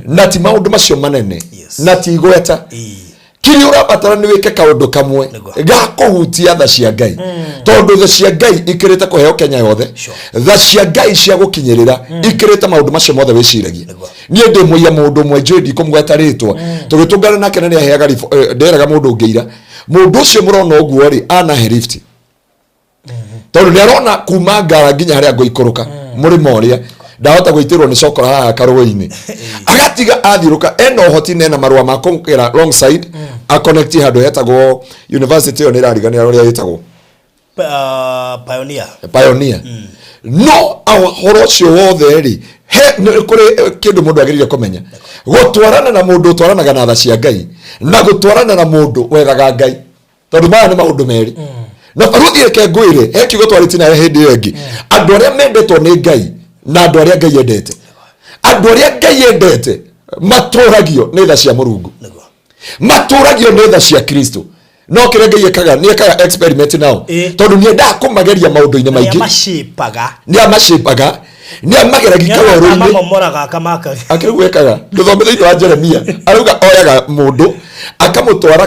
na ti maũndũ macio manene Yes. na ti igweta. Ĩĩ. Kĩrĩa ũrabatara nĩ wĩke kaũndũ kamwe Nĩguo. ga kũhutia tha cia Ngai tondũ tha cia Ngai ikĩrĩte kũheo Kenya yothe. Sure. Tha cia Ngai cia gũkinyĩrĩra ikĩrĩte maũndũ macio mothe wĩciragia. Nĩguo. Niĩ ndĩ mũiya mũndũ ũmwe njũĩ ndikũmũgweta rĩtwa tũgĩtũngana nake na nĩaheaga nderaga mũndũ ũngĩ ira mũndũ ũcio mũrona ũguo rĩ anahe lift tondũ nĩ arona kuma ngara nginya harĩa ngũikũrũka mũrĩmo ũrĩa ndahota gũitĩrwo nĩ cokora haha karũĩ-inĩ agatiga athiũrũka ena ũhoti na ena marũa ma kũgera long side aconnect handũ hetagwo university ĩyo nĩ ĩrariganĩra ũrĩa ĩtagwo. Pioneer. Pioneer. No ũhoro ũcio wothe rĩ he nĩ kũrĩ kĩndũ mũndũ agĩrĩire kũmenya gũtwarana na mũndũ ũtwaranaga na tha cia Ngai na gũtwarana na mũndũ wethaga Ngai tondũ maya nĩ maũndũ merĩ. Na barũthi reke ngwĩre he kiugo twarĩtie nawe hĩndĩ ĩyo ĩngĩ andũ arĩa mendetwo nĩ Ngai na andũ arĩa Ngai endete andũ arĩa Ngai endete matũragio nĩ tha cia Mũrungu Nĩguo. matũragio nĩ tha cia Kristo no kĩrĩa Ngai ekaga nĩ ekaga experiment nao Ĩĩ. tondũ nĩ endaga kũmageria maũndũ-inĩ Arĩa maingĩ macipaga. nĩ amacipaga Nĩ amageragia kawerũ-inĩ. Amamomoraga akamaka. Akĩrĩ gwĩkaga ndũthome thĩinĩ wa Jeremia, arauga oyaga mũndũ akamũtwara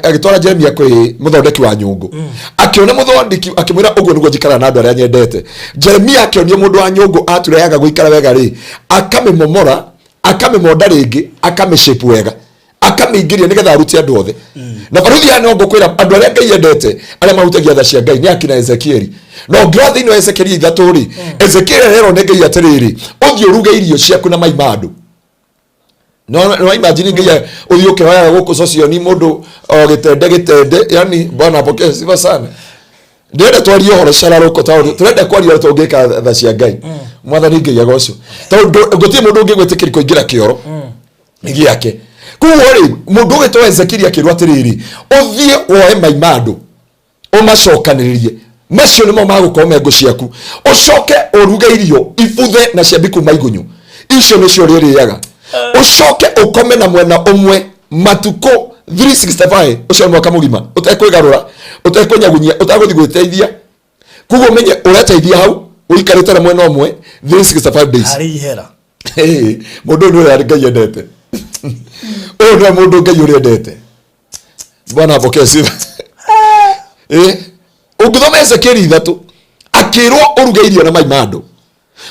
agĩtwara Jeremia kwĩ mũthondeki wa nyũngũ, akĩona mũthondeki akĩmwĩra ũguo nĩguo njikaraga na andũ arĩa nyendete. Jeremia akĩonia mũndũ wa nyũngũ ature yaga gũikara wega rĩ, akamĩmomora, akamĩmonda rĩngĩ, akamĩshape wega, akamĩingĩria nĩgetha arute andũ othe. Na baruthi ya no ngũkwĩra, andũ arĩa Ngai endete, arĩa mahutagia tha cia Ngai, nĩ akina Ezekieli. Na ũngĩrora thĩinĩ wa Ezekieli 3 rĩ, Ezekieli arerwo nĩ Ngai atĩrĩrĩ, ũthiĩ ũruge irio ciaku na mai ma andũ. No imagine Ngai ũthiĩ ũkĩhoyaga gũkũ socioni mũndũ o gĩtende gĩtende, yani Bwana apokee sifa sana. Ndĩrenda twarie ũhoro cararũko, tondũ tũrenda kwaria ũrĩa tũngĩka tha cia Ngai. Mwathani Ngai agocwo, tondũ gũtirĩ mũndũ ũngĩgwĩtĩkĩri kũingĩra kĩoro gĩake. Koguo rĩ, mũndũ ũgĩtwo Ezekieli akĩrwo atĩrĩrĩ, ũthiĩ woe mai ma andũ, ũmacokanĩrĩrie, macio nĩmo magũkorwo me ngũ ciaku, ũcoke ũruge irio ibuthe na ciambi kuma igunyũ, icio nĩcio ũrĩrĩaga, ũcoke ũkome na mwena ũmwe matukũ 365. Ũcio nĩ mwaka mũgima ũtekwĩgarũra, ũtekũnyagunyia, ũtagũthiĩ gwĩteithia. Koguo ũmenye ũreteithia hau ũikarĩte na mwena ũmwe 365 days. Harĩ ihera. Hey, mũndũ ũyũ nĩ ũrĩa Ngai endete, ũyũ nĩwe mũndũ Ngai ũrĩa endete. Bwana apokee sifa. Ũngĩthoma Ezekieli 3, akĩrwo ũruge irio na mai ma andũ,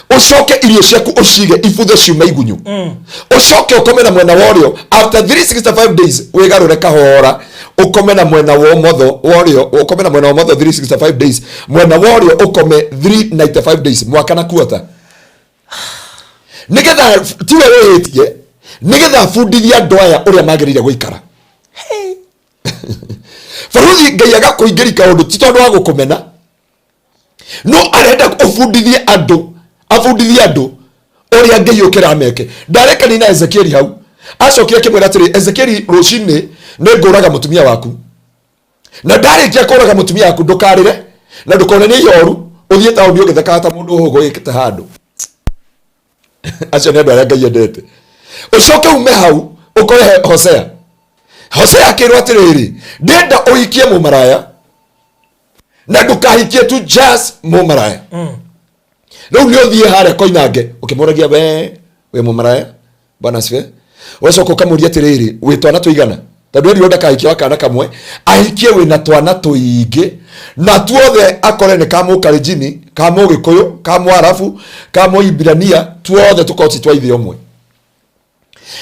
ũcoke irio ciaku ũcige ibuthe ciume igunyũ, ũcoke ũkome na mwena wa ũrĩo. After 365 days wĩgarũre kahora, ũkome na mwena wa ũmotho wa ũrĩo, ũkome na mwena wa ũmotho 365 days, mwena wa ũrĩo ũkome 395 days, mwaka na kuota, nigetha tiwe wĩhĩtie, nigetha abundithie andũ aya ũrĩa magĩrĩire gũikara. Baruthi, Ngai agakũingĩria kaũndũ ti tondũ wa gũkũmena, no arenda ũbundithie andũ, abundithie andũ ũrĩa Ngai ũkĩra meke. Ndarekani na Ezekieli hau, acokire akĩmwĩra atĩrĩ, Ezekieli, rũcinĩ nĩ ngũraga mũtumia waku, na ndarĩkia kũraga mũtumia waku, ndũkarĩre na ndũkonanie ihoru, ũthiĩ taũni ũgĩthekaga ta mũndũ ũhũgũĩte handũ. Acio nĩ andũ arĩa Ngai endete. Ũcoke ume hau ũkore Hosea. Hosea akĩrwo atĩrĩrĩ, ndĩrenda ũhikie mũmaraya, na ndũkahikie tu just mũmaraya. Rĩu nĩ ũthiĩ harĩa koinange ũkĩmũragia, we wĩ mũmaraya? Bwana asifiwe. Ũgacoka ũkamũria atĩrĩrĩ, wĩ twana tũigana? Tondũ erirwo ndakahikie wa kana kamwe, ahikie wĩna twana tũingĩ, na tuothe akore nĩ ka mũkalenjini, ka mũgĩkũyũ, ka mũarabu, ka mũibirania, tuothe tũkorwo ti twa ithe ũmwe.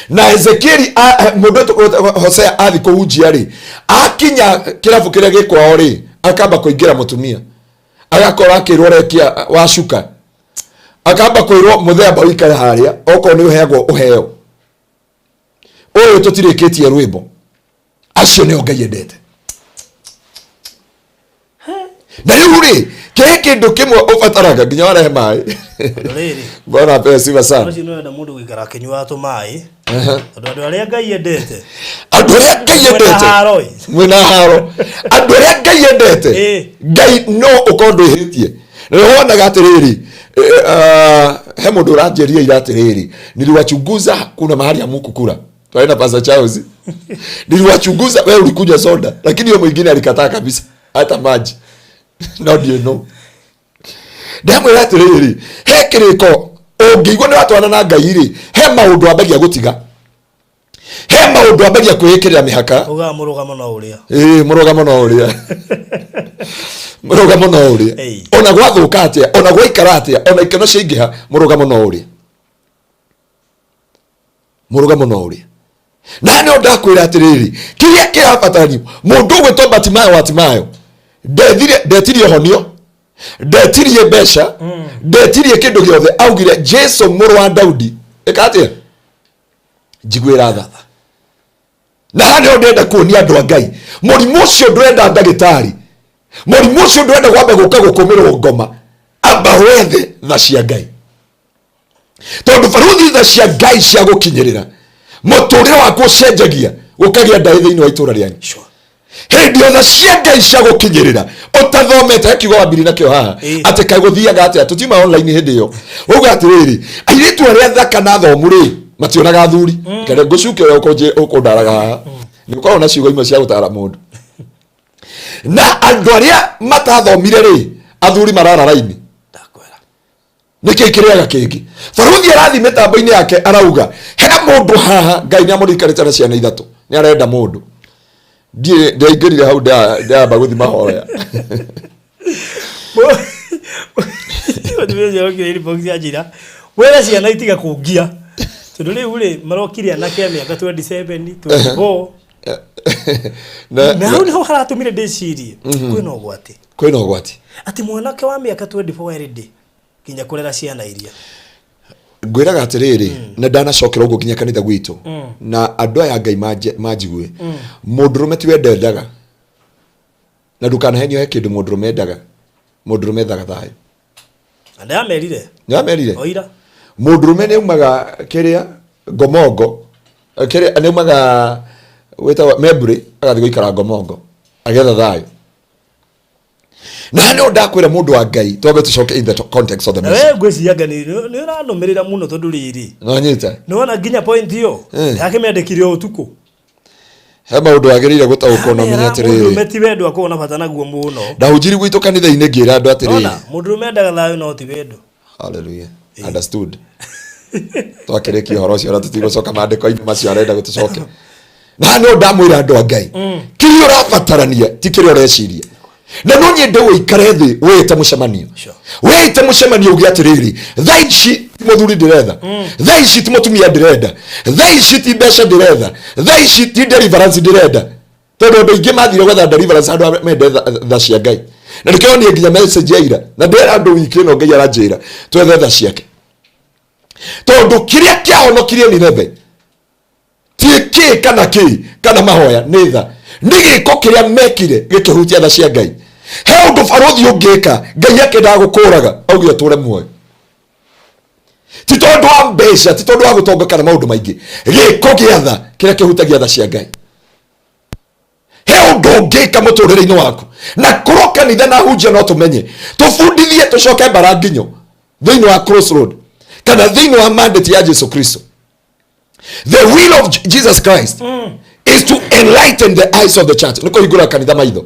Na Ezekieli mũndũ wĩtagwo Hosea athi kũhunjia rĩ, akinya kĩrabu kĩrĩa gĩ kwao rĩ, akamba kũingĩra mũtumia, agakora akĩrwo rekia wacuka, akamba kwĩrwo mũthemba ũikare harĩa, okorwo nĩ ũheagwo ũheo ũyũ, tũtirĩkĩtie rwĩmbo. Acio nĩo Ngai endete. Na rĩu rĩ, kĩrĩ kĩndũ kĩmwe ũbataraga nginya warehe maĩ. Rĩrĩ. Bwana apewe sifa sana. Ũcio nĩwenda mũndũ gũikara akĩnyuaga tũmaĩ, tondũ andũ arĩa Ngai endete Andũ arĩa Ngai mwĩna endete haro ĩ. Mwĩna haro. Andũ arĩa Ngai endete, Ngai no ũkorwo ndwĩhĩtie. Na nĩho wonaga atĩrĩrĩ, he mũndũ ũranjĩria ira atĩrĩrĩ, niliwachunguza, kuna mahali hamukukula. Twaenda na Pastor Charles, niliwachunguza, wewe ulikunywa soda, lakini huyo mwingine alikataa kabisa hata maji. No ndio no ndamwĩra atĩrĩrĩ, he kĩrĩko ũngĩigua nĩ watwana na Ngai rĩ, he maũndũ ambagia gũtiga, he maũndũ ambagia kwĩĩkĩrĩra mĩhaka. Ugaga mũrũgamo no ũrĩa. Ĩĩ, mũrũgamo no ũrĩa, mũrũgamo no ũrĩa. Ona gwathũka atĩa, ona gwaikara atĩa, ona ikeno ciaingĩha, mũrũgamo no ũrĩa, mũrũgamo no ũrĩa. Na nĩo ndakwĩra atĩrĩrĩ, kĩrĩa kĩrabatarania, mũndũ ũgwĩtwo Batimayo wa Timayo ndethire, ndetirie ũhonio, ndetirie mbeca, ndetirie kĩndũ gĩothe. Augire, Jesu mũrũ wa Daudi, ĩka atĩa? Njiguĩra tha. Na haha nĩho ndĩrenda kuonia andũ a Ngai, mũrimũ ũcio ndũrenda ndagĩtarĩ, mũrimũ ũcio ndũrenda kwamba gũka gũkũmĩrwo ngoma. Amba wethe tha cia Ngai, tondũ baruthi, tha cia Ngai cia gũkinyĩrĩra, mũtũrĩre waku ũcenjagia, gũkagĩa ndaĩ thĩinĩ wa itũra rĩanyu. Hĩndĩ ĩyo tha cia Ngai cia gũkinyĩrĩra, ũtathomete, he kiugo wambiri nakĩo haha, atĩ kaĩ gũthiaga atĩa tũtiuma online hĩndĩ ĩyo, uga atĩrĩrĩ, airĩtu arĩa thaka na thomu rĩ, mationaga athuri. Kare ngũcuke ũrĩa ũkũndaraga haha, nĩ ũkoragwo na ciugo imwe cia gũtara mũndũ. Na andũ arĩa matathomire rĩ, athuri marara raini. Ndakwĩra. Nĩkĩ kĩrĩaga kĩngĩ? Baruthi arathiĩ mĩtambo-inĩ yake arauga he mũndũ haha Ngai nĩ amũrikarĩte na ciana ithatũ, nĩ arenda mũndũ. Ndiĩ ndaingĩrire hau ndamba gũthiĩ mahoya. Mũtumia ũcio okire inbox anjĩra wĩre ciana itiga kũngia tondũ rĩu rĩ marokire anake a mĩaka 27 24. Na hau nĩho haratũmire ndĩcirie kwĩna ũgwati. Kwĩna ũgwati. Atĩ mwanake wa mĩaka 24 erĩ nginya kũrera ciana iria. Ngwĩraga atĩrĩrĩ, na ndanacokera ũguo nginya kanitha gwitũ na andũ aya Ngai manjigue, mũndũrũme ti wendo endaga, na ndũkanahenio he kĩndũ mũndũrũme endaga. Mũndũrũme ethaga thayũ. Na ndĩramerire. Nĩwamerire? Oira. Mũndũrũme nĩ aumaga kĩrĩa ngomongo, kĩrĩa nĩ aumaga wĩtagwo Membry agathiĩ gũikara ngomongo agetha thayũ. Na nĩ ndakwĩra mũndũ wa Ngai, twambe tũcoke in the context of the Na message. we ngwĩciria anga nĩ ũranũmĩrĩra mũno tondũ rĩrĩ Nonyita. nĩwona nginya point ĩyo yakĩmĩandĩkire o ũtukũ. He maũndũ wagĩrĩire gũtaũkwo na ũmenye atĩrĩrĩ. Mũndũrũme ti wendo akoragwo na bata naguo mũno. Ndahunjiri gwitũ kanitha-inĩ ngĩra andũ atĩrĩrĩ. Nona mũndũrũme endaga thayũ no ti wendo. Hallelujah. Understood. Twakĩrĩkia ũhoro ũcio na tũtigũcoka maandĩko-inĩ macio arenda gũtũcoke. Na no ndamwĩra andũ a Ngai, kĩrĩa ũrabatarania ti kĩrĩa ũreciria. Na no nyende ũikare thĩ wĩte mũcemanio. Wĩte mũcemanio uge atĩrĩrĩ, thaa ici ti mũthuri ndĩretha, thaa ici ti mũtumia ndĩrenda, thaa ici ti mbeca ndĩretha, thaa ici ti deliverance ndĩrenda. Tondũ andũ aingĩ mathire gwetha deliverance handũ ha mende tha cia Ngai. Na nĩkĩo niĩ nginya message ya ira na ndĩra andũ wiki ĩno Ngai aranjĩra twethe tha ciake. Tondũ kĩrĩa kĩahonokirie Nineve ti kĩ kana kĩ kana mahoya nĩ tha, nĩ gĩko kĩrĩa mekire gĩkĩhutia tha cia Ngai. He ũndũ barothi ũngĩka Ngai akĩendaga gũkũraga auge ũtũre muoyo, ti tondũ wa mbeca, ti tondũ wa gũtonga kana maũndũ maingĩ. Gĩko gĩa tha kĩrĩa kĩhutagia tha cia Ngai. He ũndũ ũngĩka mũtũrĩre-inĩ waku na korwo kanitha na hunjia no tũmenye tũbundithie tũcoke mbara nginyo thĩinĩ wa crossroad kana thĩinĩ wa mandate ya Jesu Kristo. The will of Jesus Christ is to enlighten the eyes of the church. Nĩ kũhingũra kanitha maitho.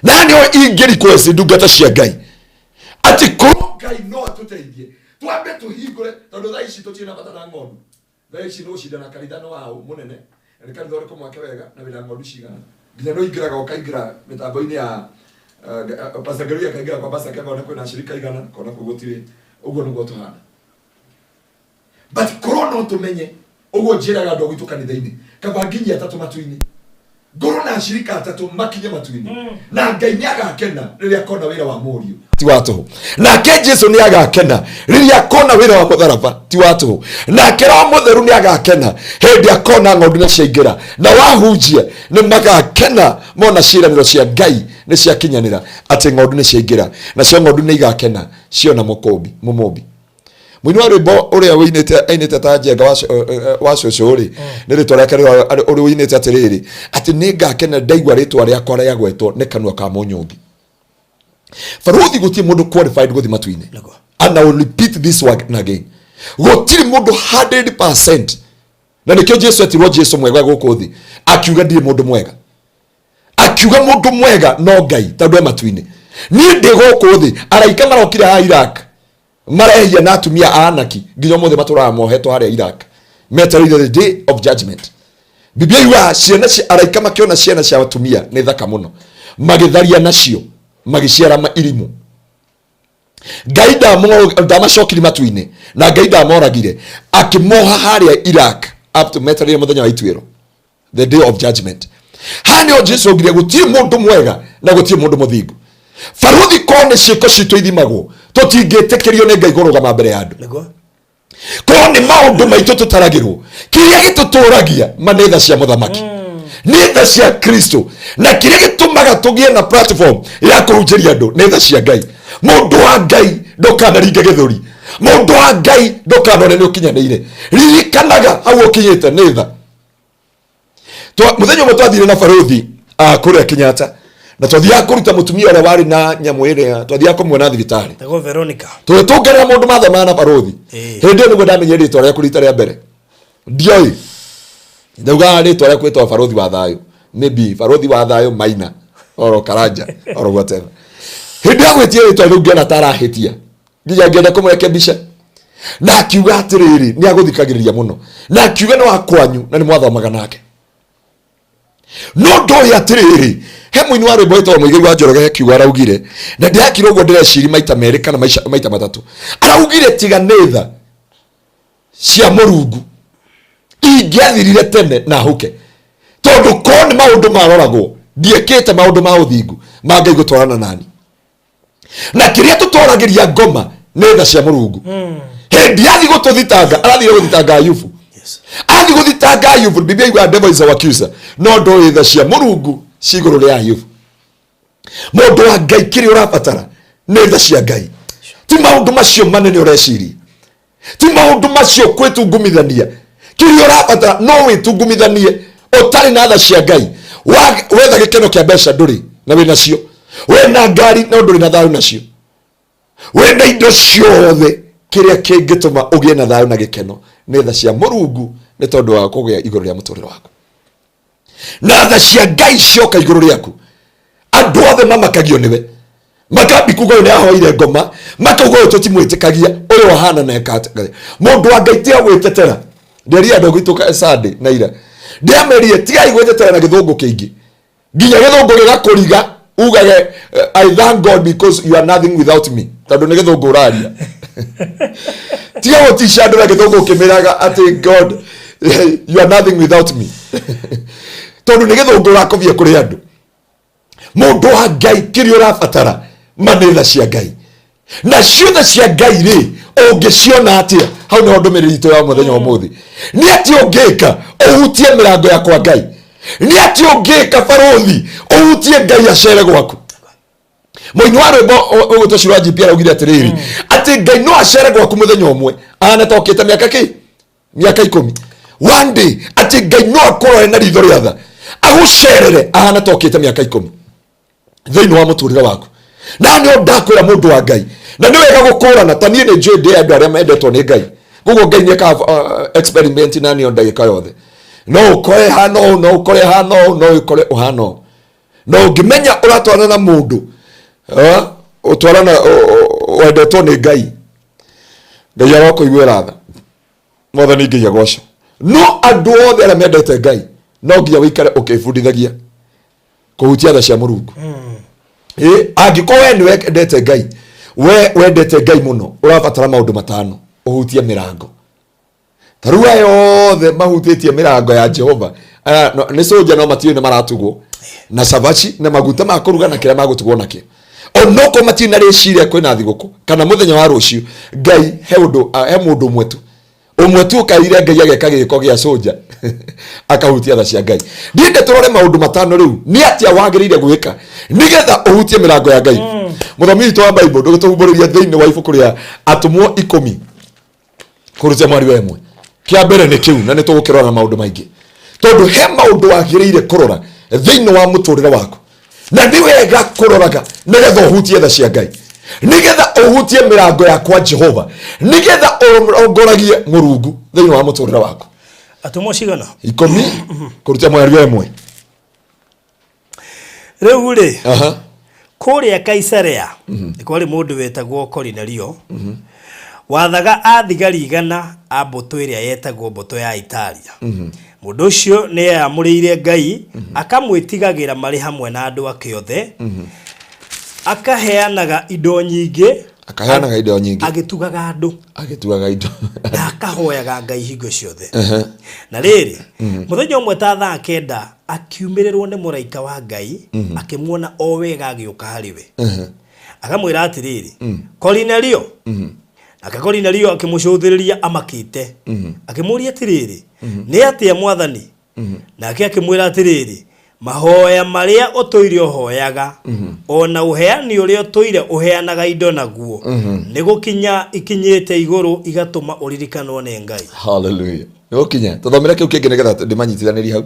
Na nĩo ingĩ request ndungata cia Ngai atĩ korwo Ngai no atũteithie twambe tũhingũre, tondũ thaa ici tũtirĩ na bata na ng'ondu. Thaa ici nĩ gũcindana kanitha nĩ waũ mũnene, na nĩ kanitha ũrĩkũ mwake wega, na wĩna ng'ondu cigana. Nginya nĩ ũingĩraga ũkaingĩra mĩtambo-inĩ ya Pastor Ngeruya akaingĩra kwa Pastor akona kwĩna ashirika igana, akona kũu gũtirĩ. Ũguo nĩguo tũhana. But korwo no tũmenye ũguo njĩraga andũ a gwitũ kanitha-inĩ, kaba nginyie atatũ matu-inĩ, ngorwo na ashirika atatũ makinye matu-inĩ, na Ngai nĩ agakena rĩrĩa akona wĩra wa mũriũ ti wa tũhũ, nake Jesu nĩ agakena rĩrĩa akona wĩra wa mũtharaba ti wa tũhũ, nake Roho Mũtheru nĩ agakena hĩndĩ akona ng'ondu nĩ ciaingĩra, na wahunjia nĩ magakena mona ciĩranĩro cia Ngai nĩ ciakinyanĩra atĩ ng'ondu nĩ ciaingĩra, nacio ng'ondu nĩ igakena ciona mũkũmbi mũmũmbi. Mũini wa rwĩmbo ũrĩa ũinĩte ainĩte ta Njenga wa cũcũ rĩ, nĩ rĩtwa rĩake ũrĩa ũinĩte atĩrĩrĩ, atĩ nĩ ngakena ndaigua rĩtwa rĩakwa rĩagwetwo nĩ kanua ka mũnyũmbi. Baruthi gũtirĩ mũndũ qualified gũthiĩ matu-inĩ. Nĩguo. And I will repeat this one again. Gũtirĩ mũndũ 100%. Na nĩkĩo Jesu etirwo Jesu mwega gũkũ thĩ. Akiuga ndirĩ mũndũ mwega. Akiuga mũndũ mwega no Ngai tondũ e matu-inĩ. Niĩ ndĩ gũkũ thĩ, araika marokire haha Iraq. Marehia na atumia a anaki nginya ũmũthĩ matũraga mohetwo harĩa Iraq. Metereire the day of judgment. Biblia yugaga ciana cia araika makĩona ciana cia atumia nĩ thaka mũno, magĩtharia nacio, magĩciara irimũ. Ngai ndamacokiri matu-inĩ na Ngai ndamoragire, akĩmoha harĩa Iraq up to metereire mũthenya wa ituĩro, the day of judgment. Haha nĩho Jesu augire gũtirĩ mũndũ mwega na gũtirĩ mũndũ mũthingu. Baruthi korwo nĩ ciĩko citũ ithimagwo, tũtingĩtĩkĩrio nĩ Ngai kũrũgama mbere ya andũ. Nĩguo. Korwo nĩ maũndũ maitũ tũtaragĩrwo, kĩrĩa gĩtũtũragia ma nĩ tha cia mũthamaki, nĩ tha cia Kristo, na kĩrĩa gĩtũmaga tũgĩe na platform ya kũhunjĩria andũ nĩ tha cia Ngai. Mũndũ wa Ngai ndũkanaringe gĩthũri, mũndũ wa Ngai ndũkanone nĩ ũkinyanĩire, ririkanaga hau ũkinyĩte nĩ tha. Mũthenya ũmwe twathire na baruthi kũrĩa Kenyatta, na twathiaga kũruta mũtumia ũrĩa warĩ na nyamũ ĩrĩa twathiaga kũmuona thibitarĩ. Tagwo Veronica. Tũgĩtũnganĩra mũndũ mathomaga na baruthi. Hĩndĩ ĩyo nĩguo ndamenyire rĩtwa rĩaku rita rĩa mbere. Ndioĩ. Ndaugaga rĩtwa rĩaku rĩtwa baruthi wa thayũ. Maybe baruthi wa thayũ Maina oro Karanja oro whatever. Hĩndĩ ya gwĩtia rĩtwa rĩu ngĩona ta arahĩtia. Nginya ngĩenda kũmũrekebisha na akiuga atĩrĩrĩ, nĩ agũthikagĩrĩria mũno, na akiuga nĩ wa kwanyu na nĩ mwathomaga nake. No ndoĩ atĩrĩrĩ, he mũini wa rwĩmbo wĩtagwo Mũigai wa Njoroge, he kiugo araugire na ndĩrakira ũguo ndĩreciri maita merĩ kana maita matatũ. Araugire tiga nĩ tha cia Mũrungu ingĩathirire tene na huke, tondũ korwo nĩ maũndũ maroragwo ndiĩkĩte maũndũ ma ũthingu ma Ngai gũtwarana nani. Na kĩrĩa tũtwaragĩria ngoma nĩ tha cia Mũrungu. Hĩndĩ athi gũtũthitanga, arathire gũthitanga Ayubu. Athi gũthitanga Ayubu, Biblia yugaga devil is our accuser, no ndũĩ tha cia Mũrungu ci igũrũ rĩa Ayubu. Mũndũ wa Ngai, kĩrĩa ũrabatara nĩ tha cia Ngai, ti maũndũ macio manene ũreciria, ti maũndũ macio kwĩtungumithania. Kĩrĩa ũrabatara, no wĩtungumithanie ũtarĩ na tha cia Ngai. Wetha gĩkeno kĩa mbeca, ndũrĩ na wĩ nacio, wĩna ngari no ndũrĩ na thayũ nacio, wĩna indo ciothe. Kĩrĩa kĩngĩtũma ũgĩe na thayũ na gĩkeno nĩ tha cia Mũrungu, nĩ tondũ wa kũgĩa igũrũ rĩa mũtũrĩre waku. Na tha cia Ngai cioka igũrũ rĩaku, andũ othe mamakagio nĩwe, makambi kuga ũyũ nĩ ahoire ngoma, makauga ũyũ tũtimwĩtĩkagia, ũyũ ahana na eka atĩa. Mũndũ wa Ngai, tiga gwĩtetera. Ndĩrire andũ gwitũ Sunday na ira, ndĩamerire tigai gwĩtetera na gĩthũngũ kĩingĩ, nginya gĩthũngũ gĩgakũriga ugage, "I thank God because you are nothing without me," tondũ nĩ gĩthũngũ ũraria. Tiga gũtica andũ na gĩthũngũ ũkĩmĩraga atĩ "God, you are nothing without me," tondũ nĩ gĩthũngũ ũrakobia kũrĩ andũ. Mũndũ wa Ngai, kĩrĩa ũrabatara ma nĩ tha cia Ngai. Na ciothe cia Ngai rĩ, ũngĩciona atĩa? Hau nĩho ndũmĩrĩri itũ ya mũthenya wa ũmũthĩ. Nĩ atĩ ũngĩka ũhutie mĩrango ya kwa Ngai? Nĩ atĩ ũngĩka, barũthi, ũhutie Ngai acere gwaku? Mũini wa rwĩmbo ũgwĩtwo Shirwa GP araugire atĩrĩrĩ, atĩ Ngai no acere gwaku mũthenya ũmwe ahana ta ũkĩte mĩaka kĩ mĩaka 10. One day, atĩ Ngai no akũrore na ritho rĩa tha, agũcerere ahana ta ũkĩte mĩaka 10 thĩinĩ wa mũtũrĩre waku. Na nĩ ndakwĩra, mũndũ wa Ngai, na nĩ wega gũkũrana. Ta niĩ nĩ njũĩ ndĩ andũ arĩa mendetwo nĩ Ngai, koguo Ngai nĩ ekaga experiment na niĩ o ndagĩka yothe. No ũkore hana ũũ, no ũkore hana ũũ, no ũkore ũhana ũũ. No ũngĩmenya ũratwarana na mũndũ ũtwarana wendetwo nĩ Ngai, Ngai arokũiguĩra tha. Mwathani Ngai agocwo. No andũ othe arĩa mendete Ngai, no nginya wĩikare ũkĩbundithagia kũhutia tha cia Mũrungu. Ĩ angĩkorwo we nĩ wendete Ngai, we wendete Ngai mũno, ũrabatara maũndũ matano ũhutie mĩrango. Ta rĩu aya othe mahutĩtie mĩrango ya Jehova, aya nĩ cũnja, no matiũĩ nĩ maratugwo na cabaci na maguta ma kũruga na kĩrĩa magũtugwo nakĩo, onokorwo matirĩ na rĩciria kwĩna thigũkũ kana mũthenya wa rũciũ. Ngai he ũndũ, he mũndũ ũmwe tu, ũmwe tu ũkaire Ngai ageka gĩko gĩa cũnja, akahutia tha cia Ngai. Ndiende tũrore maũndũ matano rĩu, nĩ atĩa wagĩrĩire gwĩka nĩgetha ũhutie mĩrango ya Ngai. Mũthomi witũ wa Bible, ndũgĩtũhumbũrĩria thĩinĩ wa ibuku rĩa Atũmwo 10 kũrutia mwari wa 1. Kĩa mbere nĩ kĩu, na nĩ tũgũkĩrora na maũndũ maingĩ, tondũ he maũndũ wagĩrĩire kũrora thĩinĩ wa mũtũrĩre waku, na nĩ wega kũroraga nĩgetha ũhutie tha cia Ngai, nĩgetha ũhutie mĩrango ya kwa Jehova, nĩgetha ũrongoragie Mũrungu thĩinĩ wa mũtũrĩre waku. Atũmwo cigana? 10 kũrutia mweri wa 1. Rĩu rĩ, kũrĩa Kaisarea nĩ kwarĩ mũndũ wetagwo Korinelio, wathaga athigari 100 a mbũtũ ĩrĩa yetagwo mbũtũ ya Italia. Mũndũ ũcio nĩ eyamũrĩire Ngai, akamwĩtigagĩra marĩ hamwe na andũ ake othe, akaheanaga indo nyingĩ, Akaheanaga indo nyingĩ, agĩtugaga andũ, agĩtugaga indo, na akahoyaga Ngai hingo ciothe. Na rĩrĩ, mũthenya ũmwe ta thaa 9 akiumĩrĩrwo nĩ mũraika wa Ngai, akĩmuona o wega agĩũka harĩ we, akamwĩra atĩrĩrĩ, "Korinelio." Nake Korinelio akĩmũcũthĩrĩria amakĩte, akĩmũũria atĩrĩrĩ, "Nĩ atĩa, Mwathani?" Nake akĩmwĩra atĩrĩrĩ, "Mahoya marĩa ũtũire ũhoyaga, o na ũheani ũrĩa ũtũire ũheanaga indo naguo, nĩ gũkinya ikinyĩte igũrũ igatũma ũririkanwo nĩ Ngai." Hallelujah. Nĩ gũkinya. Tũthomere kĩu kĩngĩ nĩgetha ndĩmanyitithanĩrie hau.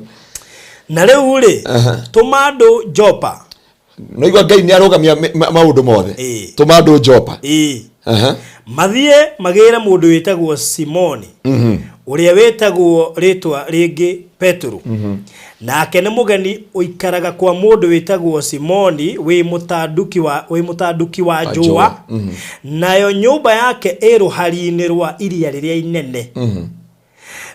Na rĩu rĩ, tũma andũ Jopa. Naigua Ngai nĩ arũgamia maũndũ mothe. Tũma andũ Jopa. Mathiĩ magĩre mũndũ wĩtagwo Simoni, Ũrĩa wĩtagwo rĩtwa rĩngĩ Petero. Nake nĩ mũgeni ũikaraga kwa mũndũ wĩtagwo Simoni wĩ mũtanduki wa njũa. Njũa. Nayo nyũmba yake ĩ rũhari-inĩ rwa iria rĩrĩa inene.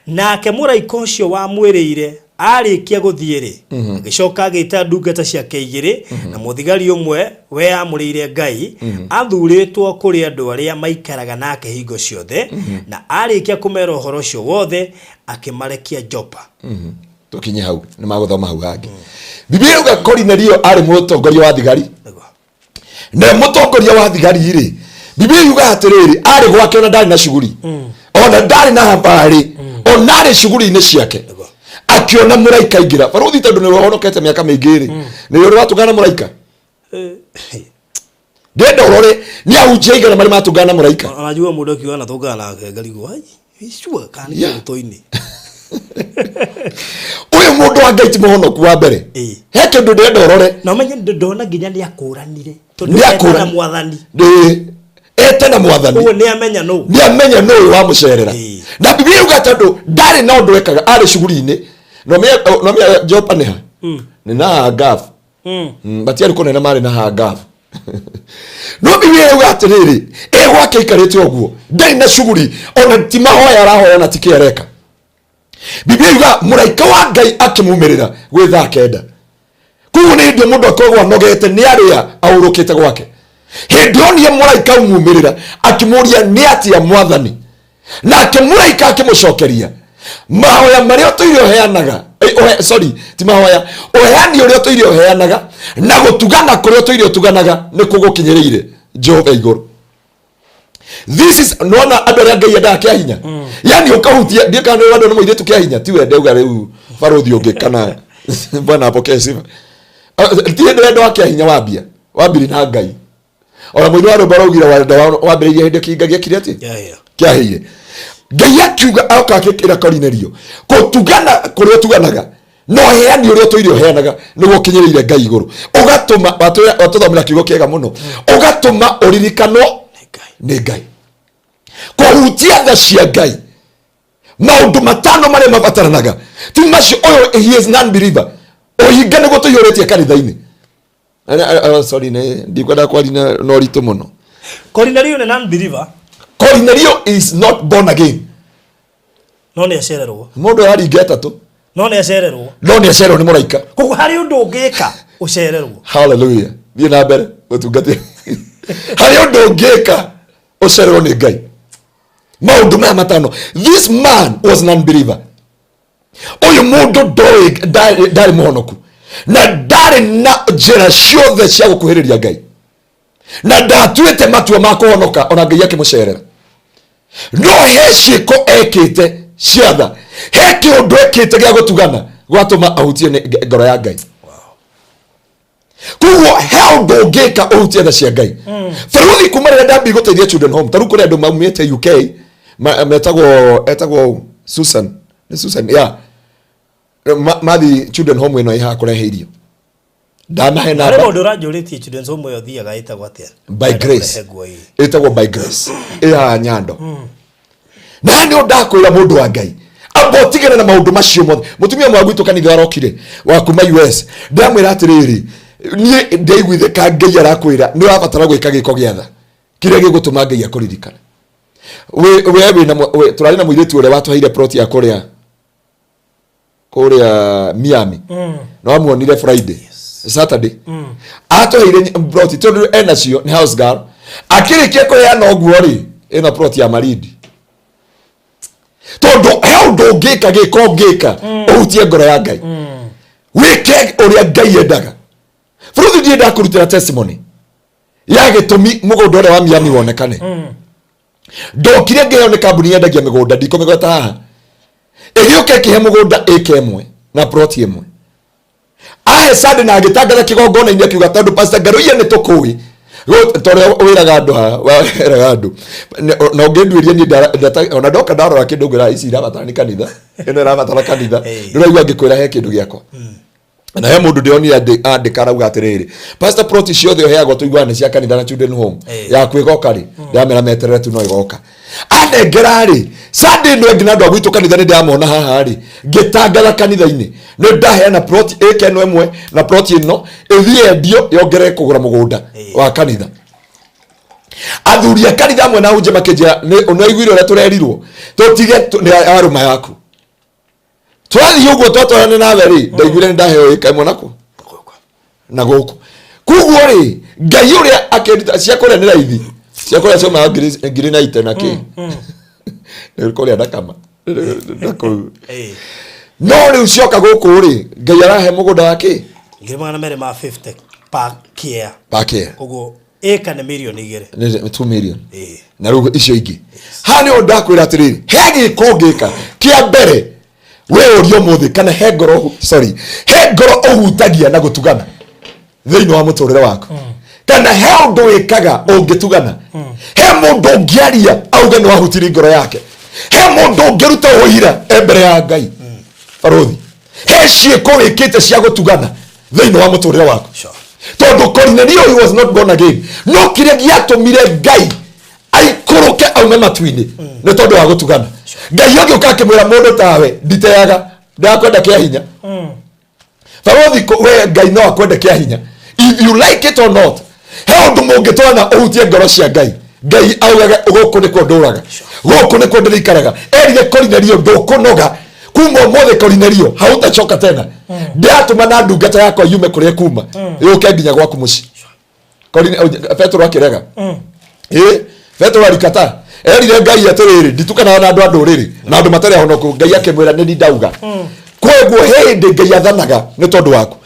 Nake mũraika ũcio wamwĩrĩire arĩkia gũthiĩ rĩ, agĩcoka agĩta ndungata ciake igĩrĩ na mũthigari ũmwe weyamũrĩire Ngai athurĩtwo kũrĩ andũ arĩa maikaraga nake hingo ciothe, na arĩkia kũmera ũhoro ũcio wothe akĩmarekia Jopa. Tũkinye hau nĩ magũthoma hau hangĩ. Biblia yuga Korinelio arĩ mũtongoria wa thigari. Na mũtongoria wa thigari rĩ, Biblia yuga atĩrĩrĩ, arĩ gwake ona ndarĩ na cuguri, ona ndarĩ na habarĩ, ona arĩ cuguri-inĩ ciake akĩona mũraika aingĩra. Barũthi, tondũ nĩ ũhonokete mĩaka mĩingĩ rĩ, nĩ ũrĩ watũngana na mũraika? Ndĩrenda ũrore nĩ ahunjia aigana marĩ matũngana na mũraika. Ona njua mũndũ akiuga natũngana nake ngarigwo, ai, sure kana nĩ kĩroto-inĩ? Ũyũ mũndũ wa Ngai ti mũhonoku wa mbere. He kĩndũ ndĩrenda ũrore. Na ũmenye ndona nginya nĩ akũranire tondũ Nĩ etana akũrani. mwathani. Ĩĩ, ete na mwathani. Ũguo nĩ amenya nũ. Nĩ amenya nũ ũyũ wamũcerera. Na Biblia yuga tondũ ndarĩ na ũndũ ekaga arĩ cuguri-inĩ. Nomenya Jopa nĩ ha? Nĩ na Hagafu. Matiarĩ kũnene, marĩ na Hagafu. No Biblia yuga atĩrĩrĩ, ĩ gwake aikarĩte ũguo, ndarĩ na cuguri, ona ti mahoya arahoya na ti kĩ areka. Biblia yuga mũraika wa Ngai akĩmumĩrĩra gwĩ thaa 9. Koguo nĩ hĩndĩ mũndũ akoragwo anogete nĩ arĩa ahurũkĩte gwake. Hĩndĩ ĩyo niĩ mũraika aumumĩrĩra akĩmũria, "Nĩ atĩa, mwathani?" Nake mũraika akĩmũcokeria, "Mahoya marĩa ũtũire ũheanaga," sorry, ti mahoya, "ũheani ũrĩa ũtũire ũheanaga na gũtugana kũrĩa ũtũire ũtuganaga nĩ kũgũkinyĩrĩire Jehova igũrũ." This is nona andũ arĩa Ngai endaga kĩa hinya, yani ũkahutia. Ndiĩ kana nĩ wendwo nĩ mũirĩtu kĩa hinya, ti wende uga rĩu barũthi ũngĩ kana bwana apokee sifa. Ah, ti hĩndĩ wendo wa kĩa hinya wambia wambiri na Ngai. Ona mũini wa rwĩmbo araugire wendo wambĩrĩirie hĩndĩ kĩhinga gĩekire atĩ kĩahĩire. Ngai akiuga aoka akĩra Korinelio, kũtugana kũrĩa ũtuganaga na ũheani ũrĩa ũtũire ũheanaga nĩguo ũkinyĩrĩire Ngai igũrũ, ũgatũma watũthomera kiugo kĩega mũno, ũgatũma ũririkanwo Nĩ Ngai. Nĩ Ngai. Kũhutia tha cia Ngai, maũndũ matano marĩa mabataranaga ti macio. Ũyũ, he is non believer. Ũhinga nĩguo tũiyũrĩtie kanitha-inĩ. Sorry, nĩ ndikwenda kwaria na ũritũ mũno. Korinelio nĩ non believer. Korinelio is not born again. No nĩ acererwo. Mũndũ araringa ĩtatũ. No nĩ acererwo. No nĩ acererwo nĩ mũraika. Koguo harĩ ũndũ ũngĩka ũcererwo. Hallelujah. Thiĩ na mbere ũtungati. Harĩ ũndũ ũngĩka ũcererwo nĩ Ngai. Maũndũ maya matano. This man was non believer. Ũyũ mũndũ ndoĩ, ndarĩ mũhonoku na ndarĩ na njĩra ciothe cia gũkuhĩrĩria Ngai na ndatuĩte matua ma kũhonoka ona Ngai akĩmũcerera. No he ciĩko ekĩte ciatha, he kĩũndũ ekĩte gĩa gũtugana gwatũma ahutie nĩ ngoro ya Ngai. Koguo he ũndũ ũngĩka ũhutie tha cia Ngai. Barũthi, kuma rĩrĩa ndambia gũteithia children home, tarĩu kũrĩ andũ maumĩte UK, metagwo, etagwo Susan, nĩ Susan ya mathi children home ĩno ĩhaha kũrehe irio, ndamahe Harĩ namba. mũndũ ũranjũrĩtie children's home ĩyo thiaga ĩtagwo atĩa. By Ndĩrenda Grace. kũrehe nguo ii. Ĩtagwo By Grace, ĩ haha Nyando. Na nĩ ndakwĩra, mũndũ wa Ngai, amba ũtigane na maũndũ macio mothe. Mũtumia mwa gwitũ kanitha arokire wa kuma US, ndamwĩra atĩrĩrĩ, niĩ ndaiguithĩka Ngai arakwĩra nĩ ũrabatara gwĩka gĩko gĩa tha kĩrĩa gĩgũtũma Ngai akũririkane. We wĩna tũrarĩ na mũirĩtu ũrĩa watũheire plot ya kũrĩa Miami. No amuonire Friday, Saturday atũheire plot tondũ enacio nĩ house girl. Akĩrĩkia kũheana ũguo rĩ, ĩno plot ya Malindi, tondũ he ũndũ ũngĩka, gĩko ũngĩka ũhutie ngoro ya Ngai, wĩke ũrĩa Ngai endaga. Bũrũthi, ndiĩ ndakũrutĩra testimony ya gĩtũmi mũgũnda ũrĩa wa Miami wonekane. Ndokire ngĩheo nĩ kambuni yendagia mĩgũnda, ndikũmĩgweta haha, ĩgĩũka ĩkĩhe mũgũnda ĩka ĩmwe na plot ĩmwe. Ahe Sunday na agĩtangatha kĩgongona-inĩ akiuga, tondũ Pastor Ngaruiya nĩ tũkũĩ torĩa wĩraga andũ haha, wĩraga andũ na ũngĩnduĩria niĩ ona ndoka ndarora kĩndũ ngwĩra ici irabatara nĩ kanitha, ĩno ĩrabatara kanitha. Ndũraigua ngĩkwĩra he kĩndũ gĩakwa. Na he mũndũ ndĩronire andĩka arauga atĩrĩrĩ, "Pastor, plot ciothe ũheagwo tũiguaga nĩ cia kanitha na children home, yaku ĩgoka rĩ?" Ndĩramera meterere tu, no ĩgoka. Anengera rĩ, Sunday ĩno ĩngĩ na andũ a gwitũ kanitha nĩ ndĩramona haha rĩ, ngĩtangatha kanitha-inĩ nĩ ndaheana plot ĩka ĩno ĩmwe na plot ĩno ĩthiĩ endio yongerere kũgũra mũgũnda wa kanitha. Athuri a kanitha amwe na ahunjia makĩnjĩra, nĩ ũnaiguire ũrĩa tũrerirwo tũtige nĩ arũma yaku twathiĩ ũguo twatwarane nawe rĩ, ndaiguire nĩ ndaheo ĩka ĩmwe nakũ na gũkũ. Koguo rĩ, Ngai ũrĩa akĩruta cia kũrĩa nĩ raithi, cia kũrĩa ciaumaga ngiri na ite na kĩ nĩ kũrĩa ndakama na kũu. No rĩu cioka gũkũ rĩ, Ngai arahe mũgũnda wa kĩ? 250,000 per care. Pakia. Koguo ĩka nĩ 2 mirioni. Nĩ 2 million. Ĩĩ. Na rĩu icio ingĩ haha nĩho ndakwĩra atĩrĩrĩ, he gĩko ũngĩka kĩa mbere we ũrio mũthĩ kana he ngoro sorry, he ngoro ũhutagia na gũtugana thĩinĩ wa mũtũrĩre waku, kana he ũndũ wĩkaga ũngĩtugana, he mũndũ ũngĩaria auge nĩ wahutirie ngoro yake, he mũndũ ũngĩruta ũira e mbere ya Ngai. Barũthi, he ciĩko wĩkĩte cia gũtugana thĩinĩ wa mũtũrĩre waku? Tondũ Korinelio, he was not born again, no kĩrĩa gĩatũmire Ngai aikũrũke aume matu-inĩ nĩ tondũ wa gũtugana. Ngai agĩũka akĩmwĩra, mũndũ tawe nditeaga, ndakwenda kĩa hinya. Barũthi, we Ngai no akwende kĩa hinya, if you like it or not. He ũndũ mũngĩtwana ũhutie ngoro cia Ngai, Ngai augage gũkũ nĩkuo ndũraga, gũkũ nĩkuo ndĩrĩikaraga. Erire Korinelio, ndũkũnoga kuma ũmũthĩ, Korinelio, hautachoka tena, ndĩratũma na ndungata yakwa yume kũrĩa kuma yũke nginya gwaku mũciĩ. Petero akĩrega. Ĩ Petero arikata erire Ngai atĩrĩrĩ, nditukanaga na andũ a ndũrĩrĩ na andũ matarĩ ahonoku. Ngai akĩmwĩra, nĩ ndauga. Koguo hĩndĩ Ngai athanaga nĩ tondũ waku,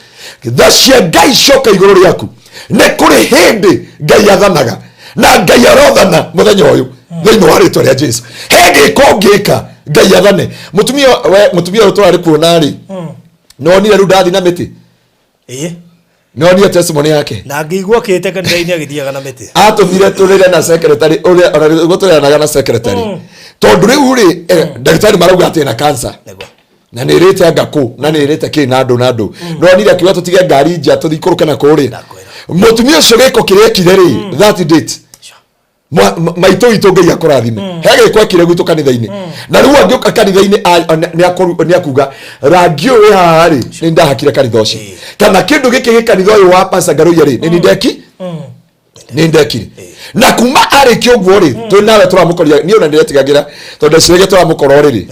tha cia Ngai cioka igũrũ rĩaku. Nĩ kũrĩ hĩndĩ Ngai athanaga, na Ngai arothana mũthenya ũyũ thĩinĩ wa rĩtwa rĩa Jesu. He gĩko ũngĩka Ngai athane. Mũtumia, we mũtumia ũyũ tũrarĩ kuona rĩ, nonire rĩu ndathi na mĩtĩ. Nonire testimony yake. Na ngĩigua kĩte kanitha-inĩ agĩthiaga na mĩtĩ. Atũmire tũrĩre na secretary ũrĩa ona nĩguo tũrĩranaga na secretary, tondũ rĩu rĩ, ndagĩtarĩ marauga atĩ ena cancer na nĩ ĩrĩte ngakũ na nĩ ĩrĩte kĩ na andũ na andũ. No nire akiuga tũtige ngari nja tũthiĩ ikũrũke na kũrĩa. Ndakwĩra. Mũtumia ũcio gĩko kĩrĩa ekire rĩ, that date, maitũ witũ, Ngai akũrathime. He gĩko ekire gwitũ kanitha-inĩ, na rĩu angĩũka kanitha-inĩ nĩ akuga rangi ũyũ wĩ haha rĩ, nĩ ndahakire kanitha ũcio, kana kĩndũ gĩkĩ gĩ kanitha ũyũ wa Pastor Ngaruiya rĩ, nĩ ndeki nĩ ndekire. Na kuma arĩkia ũguo rĩ, twĩ nawe tũramũkoria, niĩ ona ndĩretigagĩra tondũ ndeciragia tũramũkora ũrĩrĩ.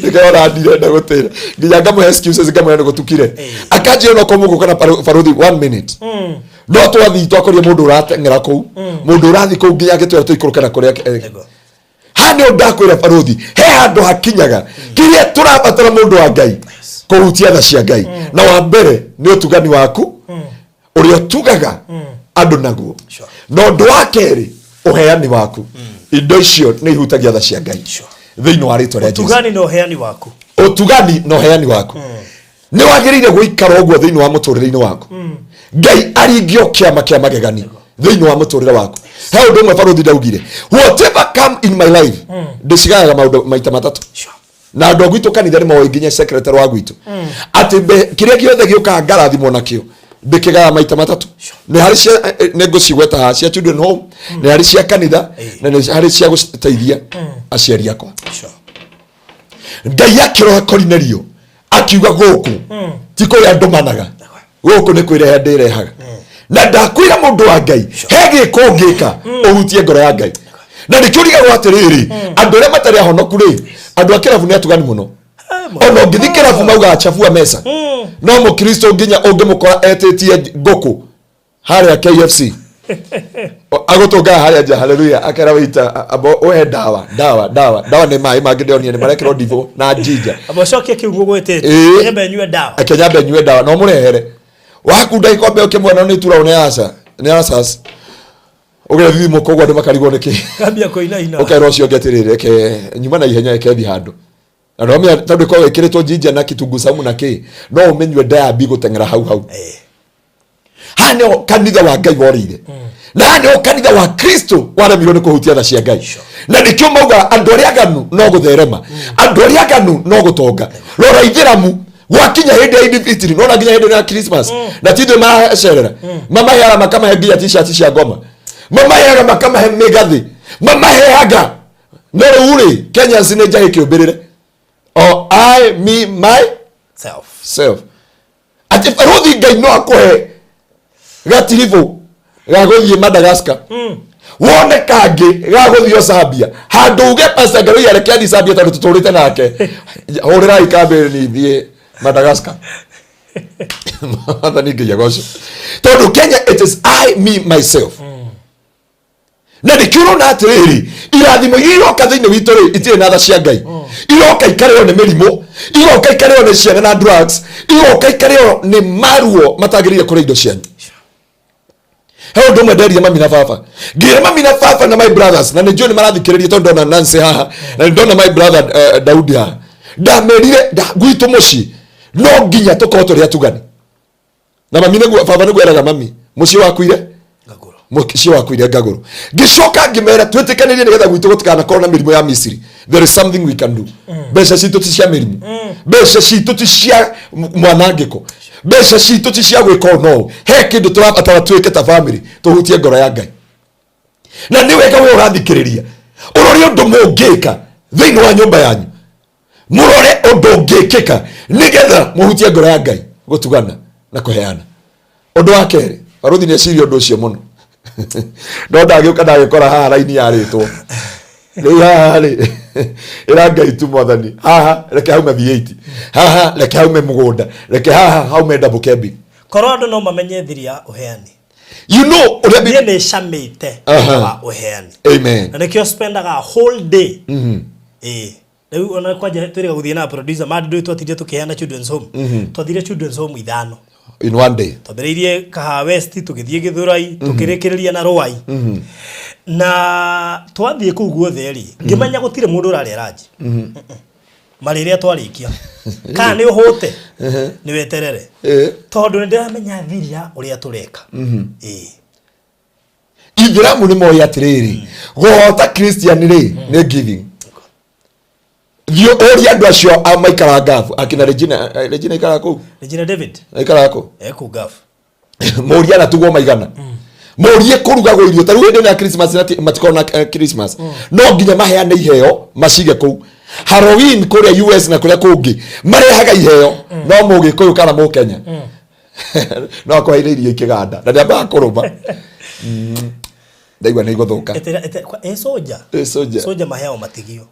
Nĩkĩo ona ndirenda gũtĩra nginya ngamũhe excuses, ngamwĩra nĩ gũtukire. Akanjĩra no korwo mũgũka na barũthi one minute, no twathiĩ twakoria mũndũ ũrateng'era kũu, mũndũ ũrathiĩ kũu nginya agĩtwĩra tũikũrũke na kũrĩa. Haha nĩho ndakwĩra barũthi, he handũ hakinyaga kĩrĩa tũrabatara mũndũ wa Ngai kũhutia tha cia Ngai. Na wa mbere nĩ ũtugani waku ũrĩa ũtugaga andũ naguo, na ũndũ wa kerĩ ũheani waku. Indo icio nĩ ihutagia tha cia Ngai thĩinĩ wa rĩtwa rĩa Jesu. Ũtugani na ũheani waku. Ũtugani na ũheani waku nĩ wagĩrĩire gũikara ũguo thĩinĩ wa mũtũrĩre-inĩ waku, Ngai aringio kĩama kĩa magegani thĩinĩ wa mũtũrĩre waku. He ũndũ ũmwe barũthi ndaugire, whatever come in my life, ndĩcigayaga maũndũ maita matatũ. Na andũ a gwitũ kanitha nĩ moĩ, nginya secretary wa gwitũ, atĩ kĩrĩa gĩothe gĩũkaga ngarathimwo nakĩo ndĩkĩgaya maita matatũ. Nĩ harĩ cia nĩ ngũcigweta haha, cia children home, nĩ harĩ cia kanitha, na nĩ harĩ cia gũteithia aciari akwa. Ngai akĩroha Korinelio akiuga, gũkũ ti kũrĩa ndũmanaga, gũkũ nĩ kwĩrehe ndĩrehaga. Na ndakwĩra mũndũ wa Ngai, he gĩko ũngĩka ũhutie ngoro ya Ngai. Na nĩkĩo ũrigagwo atĩrĩrĩ, andũ arĩa matarĩ ahonoku rĩ, andũ a kĩrabu nĩ atugani mũno. Ona ũngĩthiĩ kĩrabu maugaga chafua mesa, no mũkristo nginya ũngĩmũkora etĩtie ngũkũ harĩa KFC, agũtũngaga harĩa nja, haleluya, akera wĩita amba ũhe ndawa ndawa ndawa ndawa. Nĩ maĩ mangĩ ndĩronire nĩ marekĩrwo ndibũ na jinja. Amba ũcokie kĩu ngũgwĩtĩte. Nyambe nyue ndawa. Akĩnyambe nyue ndawa na ũmũrehere waku ndagĩkombe ũkĩmwena nĩ turau nĩ aca nĩ acas ũgethimũ koguo andũ makarigwo nĩ kĩ. Ngambia kũinaina. Ũkerwo ũcio ũngĩ atĩrĩrĩ, reke nyuma na ihenya, reke thiĩ handũ na ndwamenya tondũ ĩkoragwo ĩkĩrĩtwo jinja na kitunguu saumu na kĩ, no ũmĩnyue ndayambi gũteng'era hau hau. Haha nĩho kanitha wa Ngai worĩire, na haha nĩho kanitha wa Kristo waremirwo nĩ kũhutia tha cia Ngai. Na nĩkĩo mauga andũ arĩa aganu no gũtherema, andũ arĩa aganu no gũtonga. Rora ithĩramu gwakinya hĩndĩ ya Idi Fitri, nona nginya hĩndĩ ya Christmas, na ti ithuĩ maracerera, mamaheaga makamahe nginya t-shirt cia ngoma, mamaheaga makamahe mĩgathĩ. Mamaheaga no rĩu rĩ, Kenyans nĩ njahĩ kĩũmbĩrĩre o I, me, my self. Self. Atĩ barũthi Ngai no akũhe gatiribũ ga gũthiĩ Madagascar, wone kangĩ ga gũthiĩ o Zambia, handũ uge, "Pastor Ngarũi, areke athiĩ Zambia tondũ tũtũrĩte nake, hũrĩrai kambĩni thiĩ Madagascar." Mwathani Ngai agocwo, tondũ Kenya it is I, me, myself. Na nĩkĩo ũrona atĩrĩrĩ, irathimo iria iroka thĩinĩ witũ rĩ, itirĩ na tha cia Ngai. Iroka ikarĩo nĩ mĩrimũ, iroka ikarĩo nĩ ciana na drugs, iroka ikarĩo nĩ maruo matagĩrĩire kũrĩa indo cianyu. He ũndũ ũmwe nderire mami na baba, ngĩra mami na baba na my brothers, na nĩ njũĩ nĩ marathikĩrĩria tondũ ndona Nancy haha na nĩ ndona my brother Daudi haha. Ndamerire gwitũ mũciĩ no nginya tũkorwo tũrĩ atugani na mami nĩguo, baba nĩguo eraga mami mũciĩ wakuire. Ngagũrũ. Mũciĩ wakuire ngagũrũ. Ngĩcoka ngĩmera twĩtĩkanĩrie nĩgetha gwitũ gũtikanakorwo na mĩrimũ ya Misiri. There is something we can do. Mbeca citũ ti cia mĩrimũ, mbeca citũ ti cia mwanangĩko, mbeca citũ ti cia gwĩka ũũ no ũũ. He kĩndũ tũrabatara twĩke ta family tũhutie ngoro ya Ngai. Na nĩ wega we ũrathikĩrĩria ũrore ũndũ mũngĩka thĩinĩ wa nyũmba yanyu, mũrore ũndũ ũngĩkĩka nĩgetha mũhutie ngoro ya Ngai, gũtugana na kũheana. Ũndũ wa kerĩ, barũthi nĩ eciria ũndũ ũcio mũno, no ndagĩũka ndagĩkora haha raini yarĩtwo. Rĩu haha rĩ, ĩra Ngai tu, "Mwathani, haha reke haume V8, haha reke haume mũgũnda, reke haha haume double cabin." Korwo andũ no mamenye thiri ya ũheani. You know ũrĩa niĩ nĩ camĩte wa ũheani. Amen. Na nĩkĩo spendaga whole day. Ĩĩ, rĩu ona kwanja twĩrĩga gũthiĩ na producer mandi ndũĩ, twatindire tũkĩheana children's home. Twathire children's home ithano in one day. Twambĩrĩirie Kahawa West, tũgĩthiĩ Gĩthũrai, tũkĩrĩkĩrĩria na Rwai. Na twathiĩ kũu guothe rĩ, ngĩmenya gũtirĩ mũndũ ũrarĩa ranji marĩrĩa twarĩkia, kana nĩ ũhũte nĩ weterere, tondũ nĩ ndĩramenya thiri ya ũrĩa tũreka. Ĩĩ. Ithiramu nĩ moĩ atĩrĩrĩ, kũhota Christian rĩ nĩ giving. Thiĩ ũrie andũ acio a maikara Gafu, akina Regina, Regina ikaraga kũu. Regina David. Aikaraga kũu. Ekũ Gaf. Mũrie anatugwo maigana, mũrie kũrugagwo irio ta rĩu hĩndĩ ĩno ya Christmas na matikorwo na Christmas, no nginya maheane iheo macige kũu. Halloween kũrĩa US na kũrĩa kũngĩ marehaga iheo, no mũgĩkũyũ kana mũkenya no akũheire irio ikĩganda na nĩambaga kũrũma. Ndaigua nĩ igũthũka. Ĩ soja. Ĩ soja. Soja maheagwo matigio.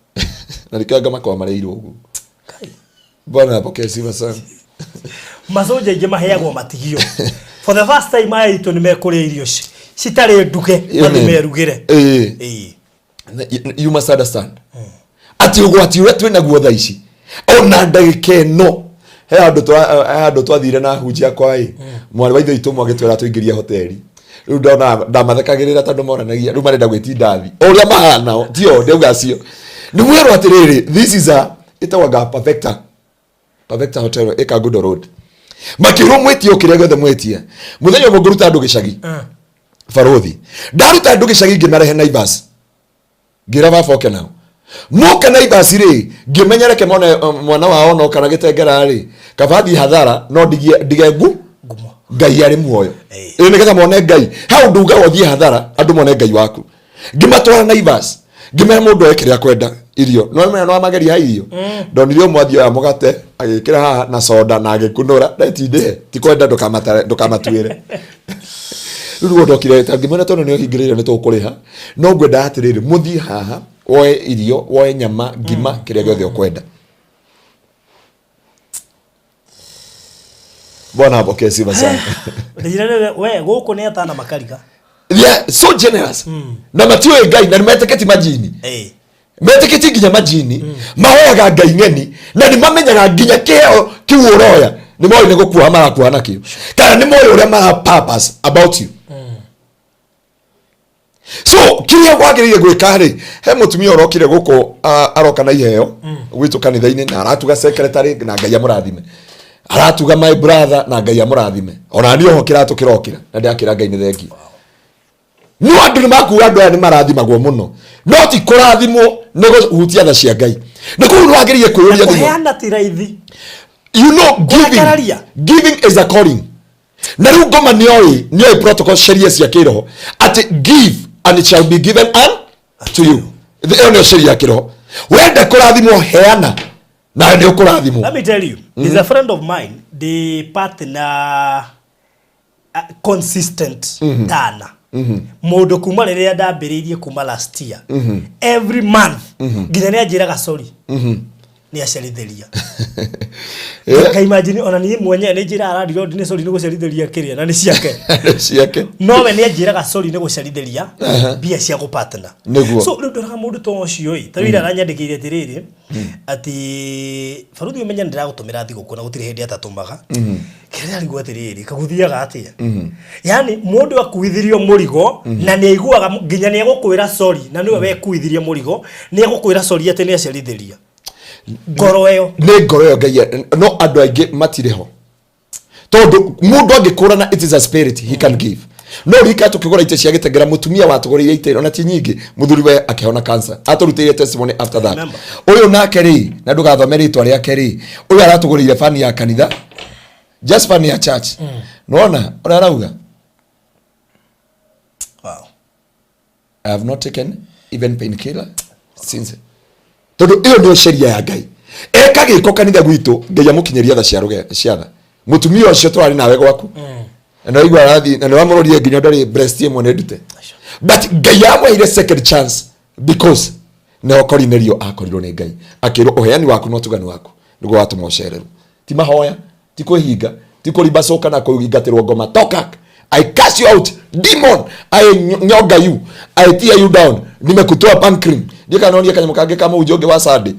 Na nĩkĩo anga makoragwo marĩirwo ũguo. Kai. Bwana apokee sifa sana. Masoja aingĩ maheagwo matigio. For the first time aya itũ nĩ mekũrĩa irio citarĩ nduge, mathiĩ Amen. merugĩre. Ĩĩ. Ĩĩ. You must understand atĩ ũgwati ũrĩa twĩ naguo thaa ici, ona ndagĩka ĩno, he handũ twathire na hunjia kwa ĩ mwarĩ wa ithe witũ ũmwe, agĩtwĩra tũingĩrie hoteli. Rĩu ndona ndamathekagĩrĩra tondũ monanagia rĩu marenda gwĩtinda thi o ũrĩa mahana, tio ndauga acio nĩ mwĩrwo atĩrĩrĩ, this is a ĩtagwo nga Perfecta Hotel ĩ Kangundo Road. Makĩrwo mwĩtie o kĩrĩa gĩothe mwĩtie. Mũthenya ũmwe ngũruta andũ gĩcagi, barũthi, ndaruta andũ gĩcagi ngĩmarehe Naivas, ngĩra baba oke nao. Moka Naivas rĩ, ngĩmenya reke mone mwana wao no kana gĩtengera rĩ, kaba thiĩ hathara no ndigie ndige ngu Ngumo. Ngai arĩ muoyo. Ĩĩ. Ĩ nĩgetha mone Ngai. He ũndũ ugaga ũthiĩ hathara andũ mone Ngai waku. Ngĩmatwara Naivas, ngĩmera mũndũ oe kĩrĩa akwenda irio, no mena no amageria ha irio. Ndonire ũmwe athiĩ oya mũgate agĩkĩra haha na soda na agĩkunũra ndetindĩhe tikwenda ndũkamatuĩre. Rĩu nĩguo ndokire ngĩmwĩra, tondũ nĩ ũhingĩrĩire nĩ tũkũrĩha, no ngwenda atĩrĩrĩ, mũthiĩ haha woe irio, woe nyama ngima, kĩrĩa gĩothe ũkwenda. Bwana apokee sifa sana. Regina David, we gũkũ nĩ atana makariga. Yeah, so generous. Na matiũĩ Ngai na nĩ metĩkĩtie majini. Ĩĩ. Metĩkĩtie nginya majini, mahoyaga ngai ng'eni, na nĩ mamenyaga nginya kĩheo kĩu ũroya nĩ moĩ nĩ gũkuoha marakuoha nakĩo, kana nĩ moĩ ũrĩa mara purpose about you. So kĩrĩa wagĩrĩire gwĩka rĩ, he mũtumia ũrokire gũkũ, aroka na iheo gwitũ kanitha-inĩ, na aratuga secretary na Ngai amũrathime, aratuga my brother na Ngai amũrathime. Ona niĩ oho kĩratũ kĩrokĩra na ndĩrakĩra Ngai nĩ thengiũ. No andũ nĩ makuga andũ aya nĩ marathimagwo mũno, no ti kũrathimwo nĩ kũhutia tha cia Ngai. Nĩ kũu nĩ wagĩrĩire kwĩyũria thĩinĩ Kũheana ti raithi. Giving, Kũrekereria. giving is a calling. Na rĩu ngoma nĩoĩ protocol, sheria cia kĩroho, atĩ give and it shall be given and To you. Ĩyo nĩyo sheria ya kĩroho. Wenda kũrathimwo, heana, nawe nĩ ũkũrathimwo. Let me tell you, there's a friend of mine, the partner, consistent tana mũndũ kuma rĩrĩa ndambĩrĩirie kuma last year, every month nginya nĩ anjĩraga sorry nĩ acerithĩria. Kaimagine, ona niĩ mwenyewe nĩ njĩraga landlord nĩ sorry nĩ gũcerithĩria kĩrĩa na nĩ ciake. Nĩ ciake. Nowe nĩ anjĩraga sorry nĩ gũcerithĩria mbia cia gũpartner. Nĩguo. So rĩu ndoraga mũndũ ta ũcio ĩ, ta rĩu ira aranyandĩkĩire atĩrĩrĩ, atĩ baruthi ũmenye nĩ ndĩragũtũmĩra thigũkũ, na gũtirĩ hĩndĩ atatũmaga. Kĩrĩa ndĩrarigwo atĩrĩrĩ, kagũthiaga atĩa? Yani mũndũ akuithirio mũrigo na nĩ aiguaga nginya nĩ egũkwĩra sorry, na nĩwe wekuithirie mũrigo, nĩ egũkwĩra sorry atĩ nĩ acerithĩria. Ngoro ĩyo. Nĩ ngoro ĩyo Ngai, no andũ aingĩ matirĩ ho, tondũ mũndũ angĩkũrana it is a spirit he can give. No rika tukĩgũra itĩ cia gĩtengera, mũtumia watũgũrĩire itĩ ona ti nyingĩ, mũthuri we akĩhona cancer, atũrutĩire testimony after that. Remember. Ũyũ nake rĩ, na ndũgathome rĩtwa rĩake rĩ, ũyũ aratũgũrĩire fan ya kanitha, just fan ya church. Nona ũrĩa arauga. I have not taken even painkiller since, tondũ ĩyo nĩyo sheria ya Ngai. Eka gĩko kanitha gwitũ, Ngai amũkinyĩria tha cia ciatha mũtumia ũcio tũrarĩ nawe gwaku na nĩwaigua arathiĩ na nĩwamũrorire nginya ndarĩ breast ĩmwe nĩ ndute, but Ngai amũheire second chance because nĩho Korinelio akorirwo nĩ Ngai akĩrwo ũheani waku na ũtugani waku nĩguo watũma ũcererwo. Ti mahoya, ti kwĩhinga, ti kũrimbacũka na kũingatĩrwo ngoma. Toka, I cast you out, demon. I nyonga you, I tear you down, nimekutoa pancreas. Ndiĩ kana nonie kanyamũ kangĩ ka mũhunjia ũngĩ wa Sunday.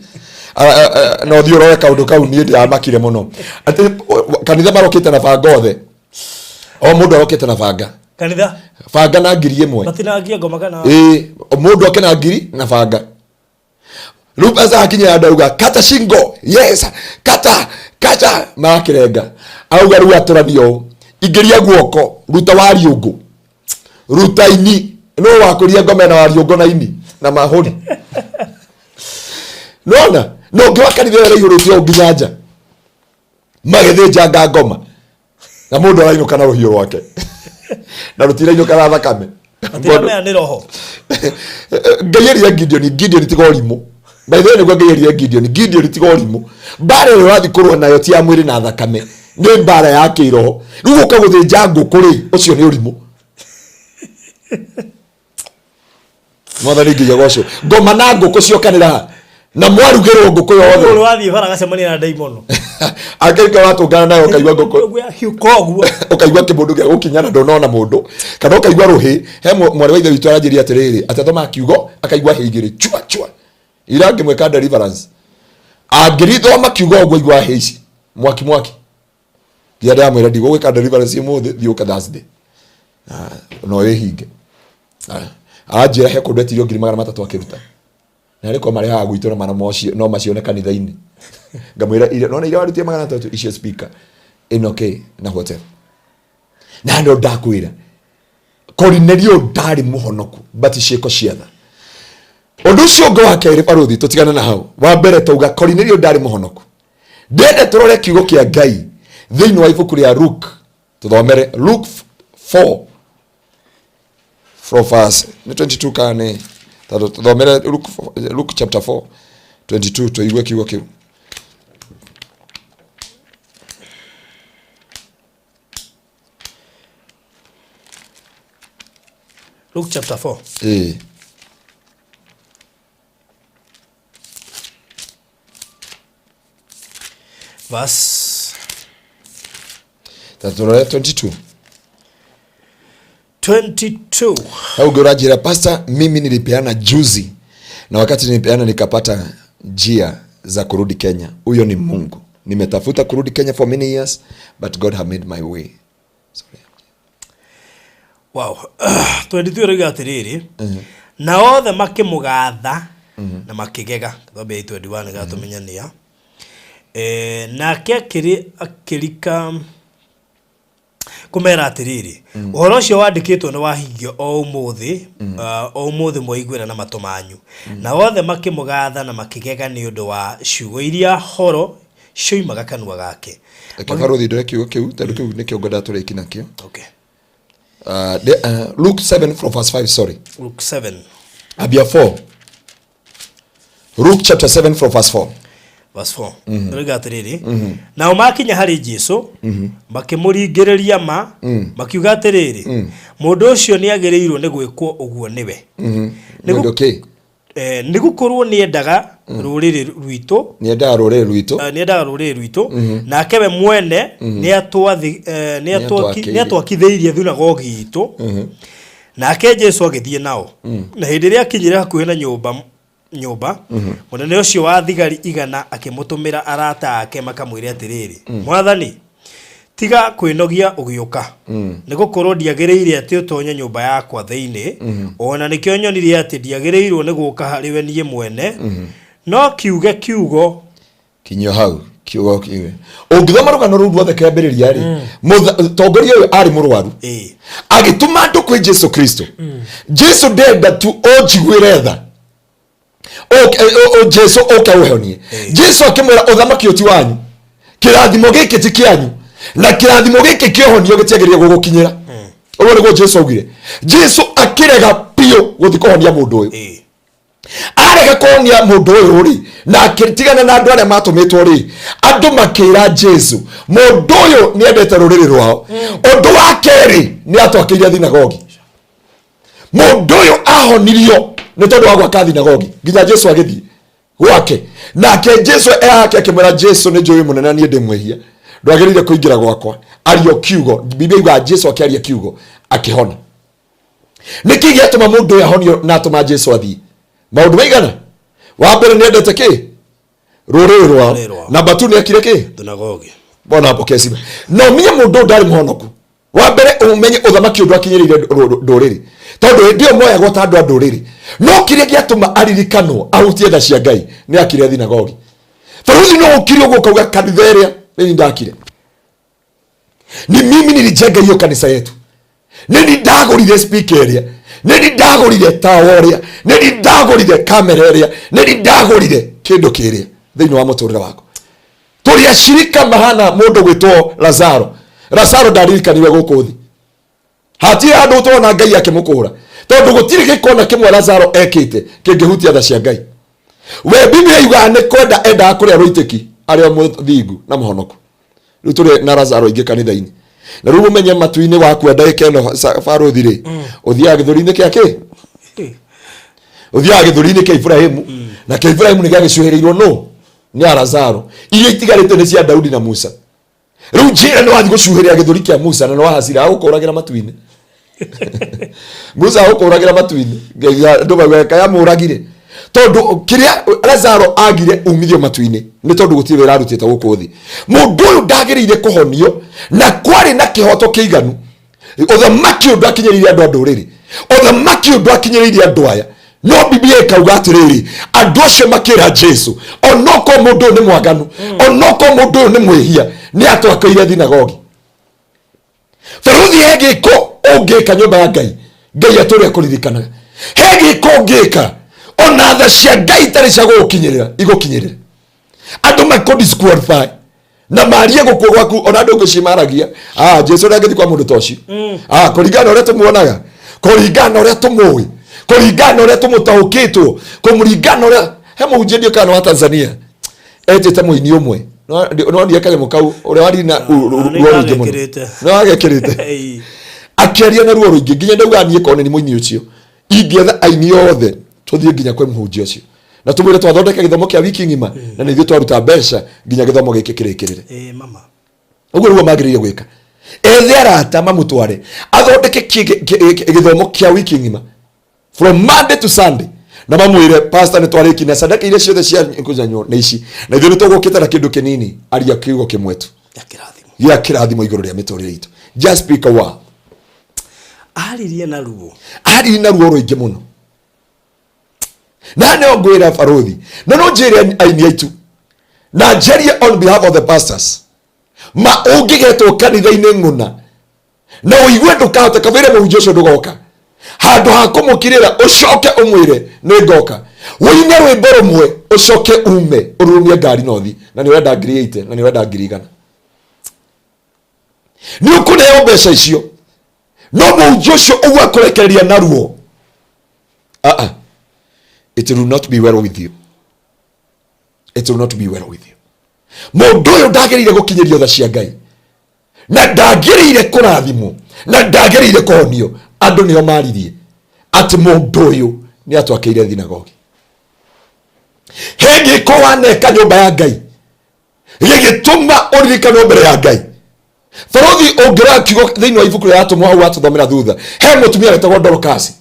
No thiĩ ũrore kaũndũ kau. Niĩ ndĩramakire mũno atĩ kanitha marokĩte na banga othe, o mũndũ arokĩte na banga. Kanitha? Banga na 1000. Matinangia ngoma kana? Ĩĩ, mũndũ oke na ngiri na banga. Rĩu pesa hakinya handũ auga, "Kata shingo, yes, kata, kata." Marakĩrenga, auga rĩu atũrani ũũ, ingĩria guoko, ruta wariũngũ, ruta ini. Nũ wakũria ngoma na wariũngũ na ini na mahũri? Nona no ũngĩ wa kanitha ĩyo ĩraihũrĩte ũũ nginya nja, magĩthĩnjanga ngoma na mũndũ arainũka na rũhiũ rwake na rũtirainũka na thakame. Matiramenya nĩ roho. Ngai erire Gideon, "Gideon, tiga ũrimũ." By the way, nĩguo Ngai erire Gideon, "Gideon, tiga ũrimũ. Mbara ĩrĩa ũrathiĩ kũrũa nayo ti ya mwĩrĩ na thakame, nĩ mbara ya kĩroho. Rĩu gũka gũthĩnja ngũkũ rĩ, ũcio nĩ ũrimũ." Mwathani Ngai agocwo. Ngoma na ngũkũ ciokanĩra ha na mwarugĩrwo ngũkũ yothe. Ũrĩ wathiĩ bara gacemania na ndaimono. Angĩka watũngana nayo ũkaigua ngũkũ. Hiũka ũguo. Ũkaigua kĩmũndũ gĩa gũkinya na ndũnona mũndũ, kana ũkaigua rũhĩ. He mwarĩ wa ithe witũ aranjĩria atĩrĩrĩ, atĩ athomaga kiugo akaigua hĩ igĩrĩ chua chua. Ira ngĩmwĩka deliverance, angĩrithoma kiugo ũguo aigua hĩ ici mwaki mwaki. Nginya ndamwĩra, "Ndigũgwĩka deliverance ũmũthĩ, thiĩ ũke Thursday." No ĩhinge. Aranjĩra he kũndũ etirio 300,000 akĩruta na arĩ kwa marehaga gwitũ na mana no macione kanitha-inĩ. Ngamwĩra nona iria warutie 300 icio, speaker ĩno kĩ na whatever. Na no ndakwĩra Korinelio ndarĩ mũhonoku, but ciĩko cia tha. Ũndũ ũcio ũngĩ wa kerĩ, barũthi, tũtigane na hau wa mbere tauga Korinelio ndarĩ mũhonoku. Ndende tũrore kiugo kĩa Ngai thĩinĩ wa ibuku rĩa Luke. Tũthomere Luke 4 from verse nĩ 22 kana nĩ tondũ tũthomere Luke chapter 4 22, tũigue kiugo kĩu. Luke chapter 4. Ĩĩ. Verse Ta tũrore 22. 22. Hau ũngĩ ũranjĩra, "Pastor, mimi nilipeana juzi na wakati nilipeana nikapata njia za kurudi Kenya. Huyo ni Mungu. Nimetafuta kurudi Kenya for many years, but God have made my way." Sorry. Wow. 22 ĩroiga atĩrĩrĩ, na othe makĩmũgatha na makĩgega. Twambia 21 nĩgetha tũmenyania. Nake akĩrĩ akĩrika kũmera atĩrĩrĩ, ũhoro ũcio wandĩkĩtwo nĩ wahingio o ũmũthĩ, o ũmũthĩ mwaiguĩra na matũ manyu. Na othe makĩmũgatha na makĩgega nĩ ũndũ wa ciugo iria horo cioimaga kanua gake. Reke barũthi ndore kiugo kĩu, tondũ kĩu nĩkĩo ngwendaga tũrĩki nakĩo. Okay. Luke 7 from verse 5, sorry. Luke 7. Ambia 4. Luke chapter 7 from verse 4. Verse 4 rĩga atĩrĩrĩ, nao makinya harĩ Jesu makĩmũringĩrĩria ma makiuga atĩrĩrĩ, mũndũ ũcio nĩ agĩrĩirwo nĩ gwĩkwo ũguo nĩwe. Nĩ ũndũ kĩ? Nĩ gũkorwo nĩ endaga rũrĩrĩ rwitũ. Nĩ endaga rũrĩrĩ rwitũ. Nĩ endaga rũrĩrĩ rwitũ, nake we mwene nĩ Nĩatwakĩire. atwakithĩirie thunagogi itũ. Nake Jesu agĩthiĩ nao, na hĩndĩ ĩrĩa akinyire hakuhĩ na nyũmba, mũnene ũcio wa thigari 100 akĩmũtũmĩra arata ake makamwĩre atĩrĩrĩ, "Mwathani, tiga kwĩnogia ũgĩũka, nĩ gũkorwo ndiagĩrĩire atĩ ũtonye nyũmba yakwa thĩinĩ. Ona nĩkĩo nyonire atĩ ndiagĩrĩirwo nĩ gũka harĩ we niĩ mwene, no kiuge kiugo." Kinyio hau, kiugo kiuge. Ũngĩthoma rũgano rũu ruothe kĩambĩrĩria rĩ, tongoria ũyũ arĩ mũrwaru, agĩtũma andũ kwĩ Jesu Kristo. Jesu ndenda tu ũnjiguĩre tha. Jesu ũke ũhonie. Jesu akĩmwĩra, "Ũthamaki ũyũ ti wanyu, kĩrathimo gĩkĩ ti kĩanyu, na kĩrathimo gĩkĩ kĩohonio gĩtiagĩrĩire gũgũkinyĩra." Ũguo nĩguo Jesu augire. Jesu akĩrega biũ gũthiĩ kũhonia mũndũ ũyũ. Arega kũhonia mũndũ ũyũ rĩ, na akĩtigana na andũ arĩa matũmĩtwo rĩ, andũ makĩra Jesu, "Mũndũ ũyũ nĩ endete rũrĩrĩ rwao. Ũndũ wa kerĩ, nĩ atwakĩire thinagogi. Mũndũ ũyũ ahonirio nĩ tondũ wa gwaka thinagogi." Nginya Jesu agĩthiĩ gwake, nake Jesu ehake akĩmwĩra, "Jesu, nĩ njũĩ mũnene, niĩ ndĩ mwĩhia, ndwagĩrĩire kũingĩra gwakwa. Aria kiugo." Biblia yugaga Jesu akĩaria kiugo, akĩhona. Nĩkĩ gĩatũma mũndũ ũyũ ahonio na atũma Jesu athiĩ? Maũndũ maigana. Wa mbere, nĩ endete kĩ? Rũrĩrĩ rwao. Rũrĩrĩ rwao. Namba tu, nĩ akire kĩ? Thunagogi. Bona apokee sifa. Na ũmenye mũndũ ũyũ ndarĩ mũhonoku. Wa mbere, ũmenye ũthamaki ũyũ ndwakinyĩrĩire ndũrĩrĩ, tondũ hĩndĩ ĩyo moyagwo ta andũ a ndũrĩrĩ. No kĩrĩa gĩatũma aririkanwo, ahutie tha cia Ngai, nĩ akire thinagogi. Baruthi no ũkire ũguo ũkauga, "Kanitha ĩrĩa nĩ ndakire, ni mimi nilijenga hiyo kanisa yetu, nĩ ndagũrire speaker ĩrĩa, nĩ ndagũrire tawa ũrĩa, nĩ ndagũrire kamera ĩrĩa, nĩ ndagũrire kĩndũ kĩrĩa." Thĩinĩ wa mũtũrĩre wakwa tũrĩ acirika mahana mũndũ gwĩtwo Lazaro. Lazaro ndaririkaniwe gũkũ thĩ, hatirĩ handũ tũrona Ngai akĩmũkũra, tondũ gũtirĩ gĩkona kĩmwe Lazaro ekĩte kĩngĩhutia tha cia Ngai. We Biblia yugaga nĩ kwenda endaga kũrĩa rũitĩki arĩ o mũthingu na mũhonoku. Rĩu tũrĩ na Lazaro aingĩ kanitha-inĩ. Na rĩu ũmenye matu-inĩ wakua ndagĩka ĩno barũthi rĩ, ũthiaga gĩthũri-inĩ kĩa kĩ? Ũthiaga gĩthũri-inĩ kĩa Ibrahimu, na kĩa Ibrahimu nĩ gĩagĩcuhĩrĩirwo nũ? Nĩ a Lazaro. Iria itigarĩte nĩ cia Daudi na Musa. Rĩu njĩra nĩ wathiĩ gũcuhĩrĩra gĩthũri kĩa Musa na nĩ wahacira, agũkũragĩra matu-inĩ. Musa agũkũragĩra matu-inĩ. Ngai, andũ maugaga kayamũragire, tondũ kĩrĩa Lazaro agire umithio matu-inĩ nĩ tondũ gũtirĩ wĩra arutĩte gũkũ thĩ. Mũndũ ũyũ ndagĩrĩire kũhonio, na kwarĩ na kĩhoto kĩiganu. Ũthamaki ũyũ ndwakinyĩrĩire andũ a ndũrĩrĩ, ũthamaki ũyũ ndwakinyĩrĩire andũ aya. No Biblia ĩkauga atĩrĩrĩ, andũ acio makĩra Jesu, "Onokorwo mũndũ ũyũ nĩ mwaganu, onokorwo mũndũ ũyũ nĩ mwĩhia, nĩ atwakĩire thinagogi." Baruthi, he gĩko ũngĩka nyũmba ya Ngai, Ngai atũrĩa kũririkanaga. He gĩko ũngĩka, ona tha cia Ngai itarĩ cia gũgũkinyĩrĩra igũkinyĩrĩra. Andũ makũ disqualify na marie gũkuo gwaku, ona andũ ngũci maragia, "Ah, Jesu ndangĩthiĩ kwa mũndũ ta ũcio. Ah, kũringana na ũrĩa tũmuonaga, kũringana na ũrĩa tũmũĩ, kũringana na ũrĩa tũmũtaũkĩtwo, kũringana na ũrĩa." He mũhunjia ndiũ kana wa Tanzania etĩte mũini ũmwe, no ndiĩ kanyamũ kau ũrĩa warina ruo rũingĩ mũno. Nĩndagekĩrĩte. No agekĩrĩte. Akĩaria na ruo rũingĩ, nginya ndauga, "Niĩ korwo nĩ mũini ũcio, ingĩetha aini othe tũthiĩ nginya kwĩ mũhunjia ũcio na tũmwĩre twathondeka gĩthomo kĩa wiki ng'ima, na nĩ ithuĩ twaruta mbeca nginya gĩthomo gĩkĩ kĩrĩkĩrĩre." Mama. Ũguo nĩguo magĩrĩire gwĩka. Ethe arata mamũtware athondeke gĩthomo kĩa wiki ng'ima, from Monday to Sunday, na mamwĩre, "Pastor, nĩ twarĩki na sadaka iria ciothe cia kũnyanywo nĩ ici, na ithuĩ nĩ tũgũkĩte na kĩndũ kĩnini. Aria kiugo kĩmwe tu Ya kĩrathimo gĩa kĩrathimo igũrũ rĩa mĩtũrĩre itũ. Just speak a word." Aririe na ruo. Aririe na ruo rũingĩ mũno. Na nĩo ngwĩra barũthi, na no njĩre aini aitu, na njarie on behalf of the pastors, ma ũngĩgetwo kanitha-inĩ ng'ũna na ũigue ndũkahota, kabĩre mũhunjia ũcio ndũgoka, handũ ha kũmũkirĩra ũcoke ũmwĩre, "Nĩ ngoka," ũine rwĩmbo rũmwe, ũcoke ume ũrurumie ngari na ũthi, na nĩ ũrenda 80,000, na nĩ ũrenda 100,000, nĩ ũkũneo mbeca icio. No mũhunjia ũcio ũguo akũrekereria naruo. Ah, ah. It will not be well with you. It will not be well with you. Mũndũ ũyũ ndagĩrĩire gũkinyĩrio tha cia Ngai, na ndagĩrĩire kũrathimwo, na ndagĩrĩire kũhonio. Andũ nĩo maririe atĩ mũndũ ũyũ nĩ atwakĩire thinagogi. He gĩko waneka nyũmba ya Ngai gĩgĩtũma ũririkanwo mbere ya Ngai. Borothi ũngĩrora kiugo thĩinĩ wa ibuku rĩa Atũmwo hau watũthomera thutha, he mũtumia wetagwo Dorokasi.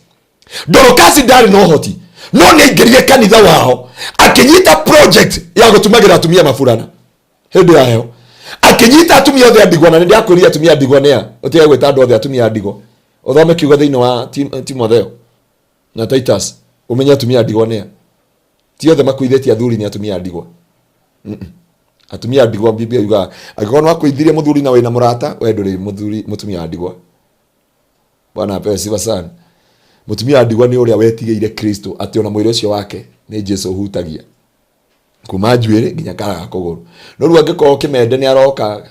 Dorokasi ndarĩ na ũhoti, no nĩ aingĩrire kanitha wao akĩnyita project ya gũtumagĩra atumia maburana hĩndĩ ya heho, akĩnyita atumia othe a ndigwa. Na nĩ ndĩrakwĩrire atumia a ndigwa nĩa, ũtige gwĩta andũ othe atumia a ndigwa. Ũthome kiugo thĩinĩ wa Timotheo na Titus ũmenye atumia a ndigwa nĩa. Ti othe makuithĩtie athuri nĩ atumia a ndigwa. Atumia a ndigwa, Biblia yugaga angĩkorwo nĩ wakuithirie mũthuri na wĩna mũrata, we ndũrĩ mũthuri, mũtumia wa ndigwa. Bwana apewe sifa sana. Mũtumia wa ndigwa nĩ ũrĩa wetigĩire Kristo atĩ ona mwĩrĩ ũcio wake nĩ Jesu ũhutagia kuma njuĩrĩ nginya kara ga kũgũrũ. No rĩu angĩkorwo kĩmende nĩ aroka,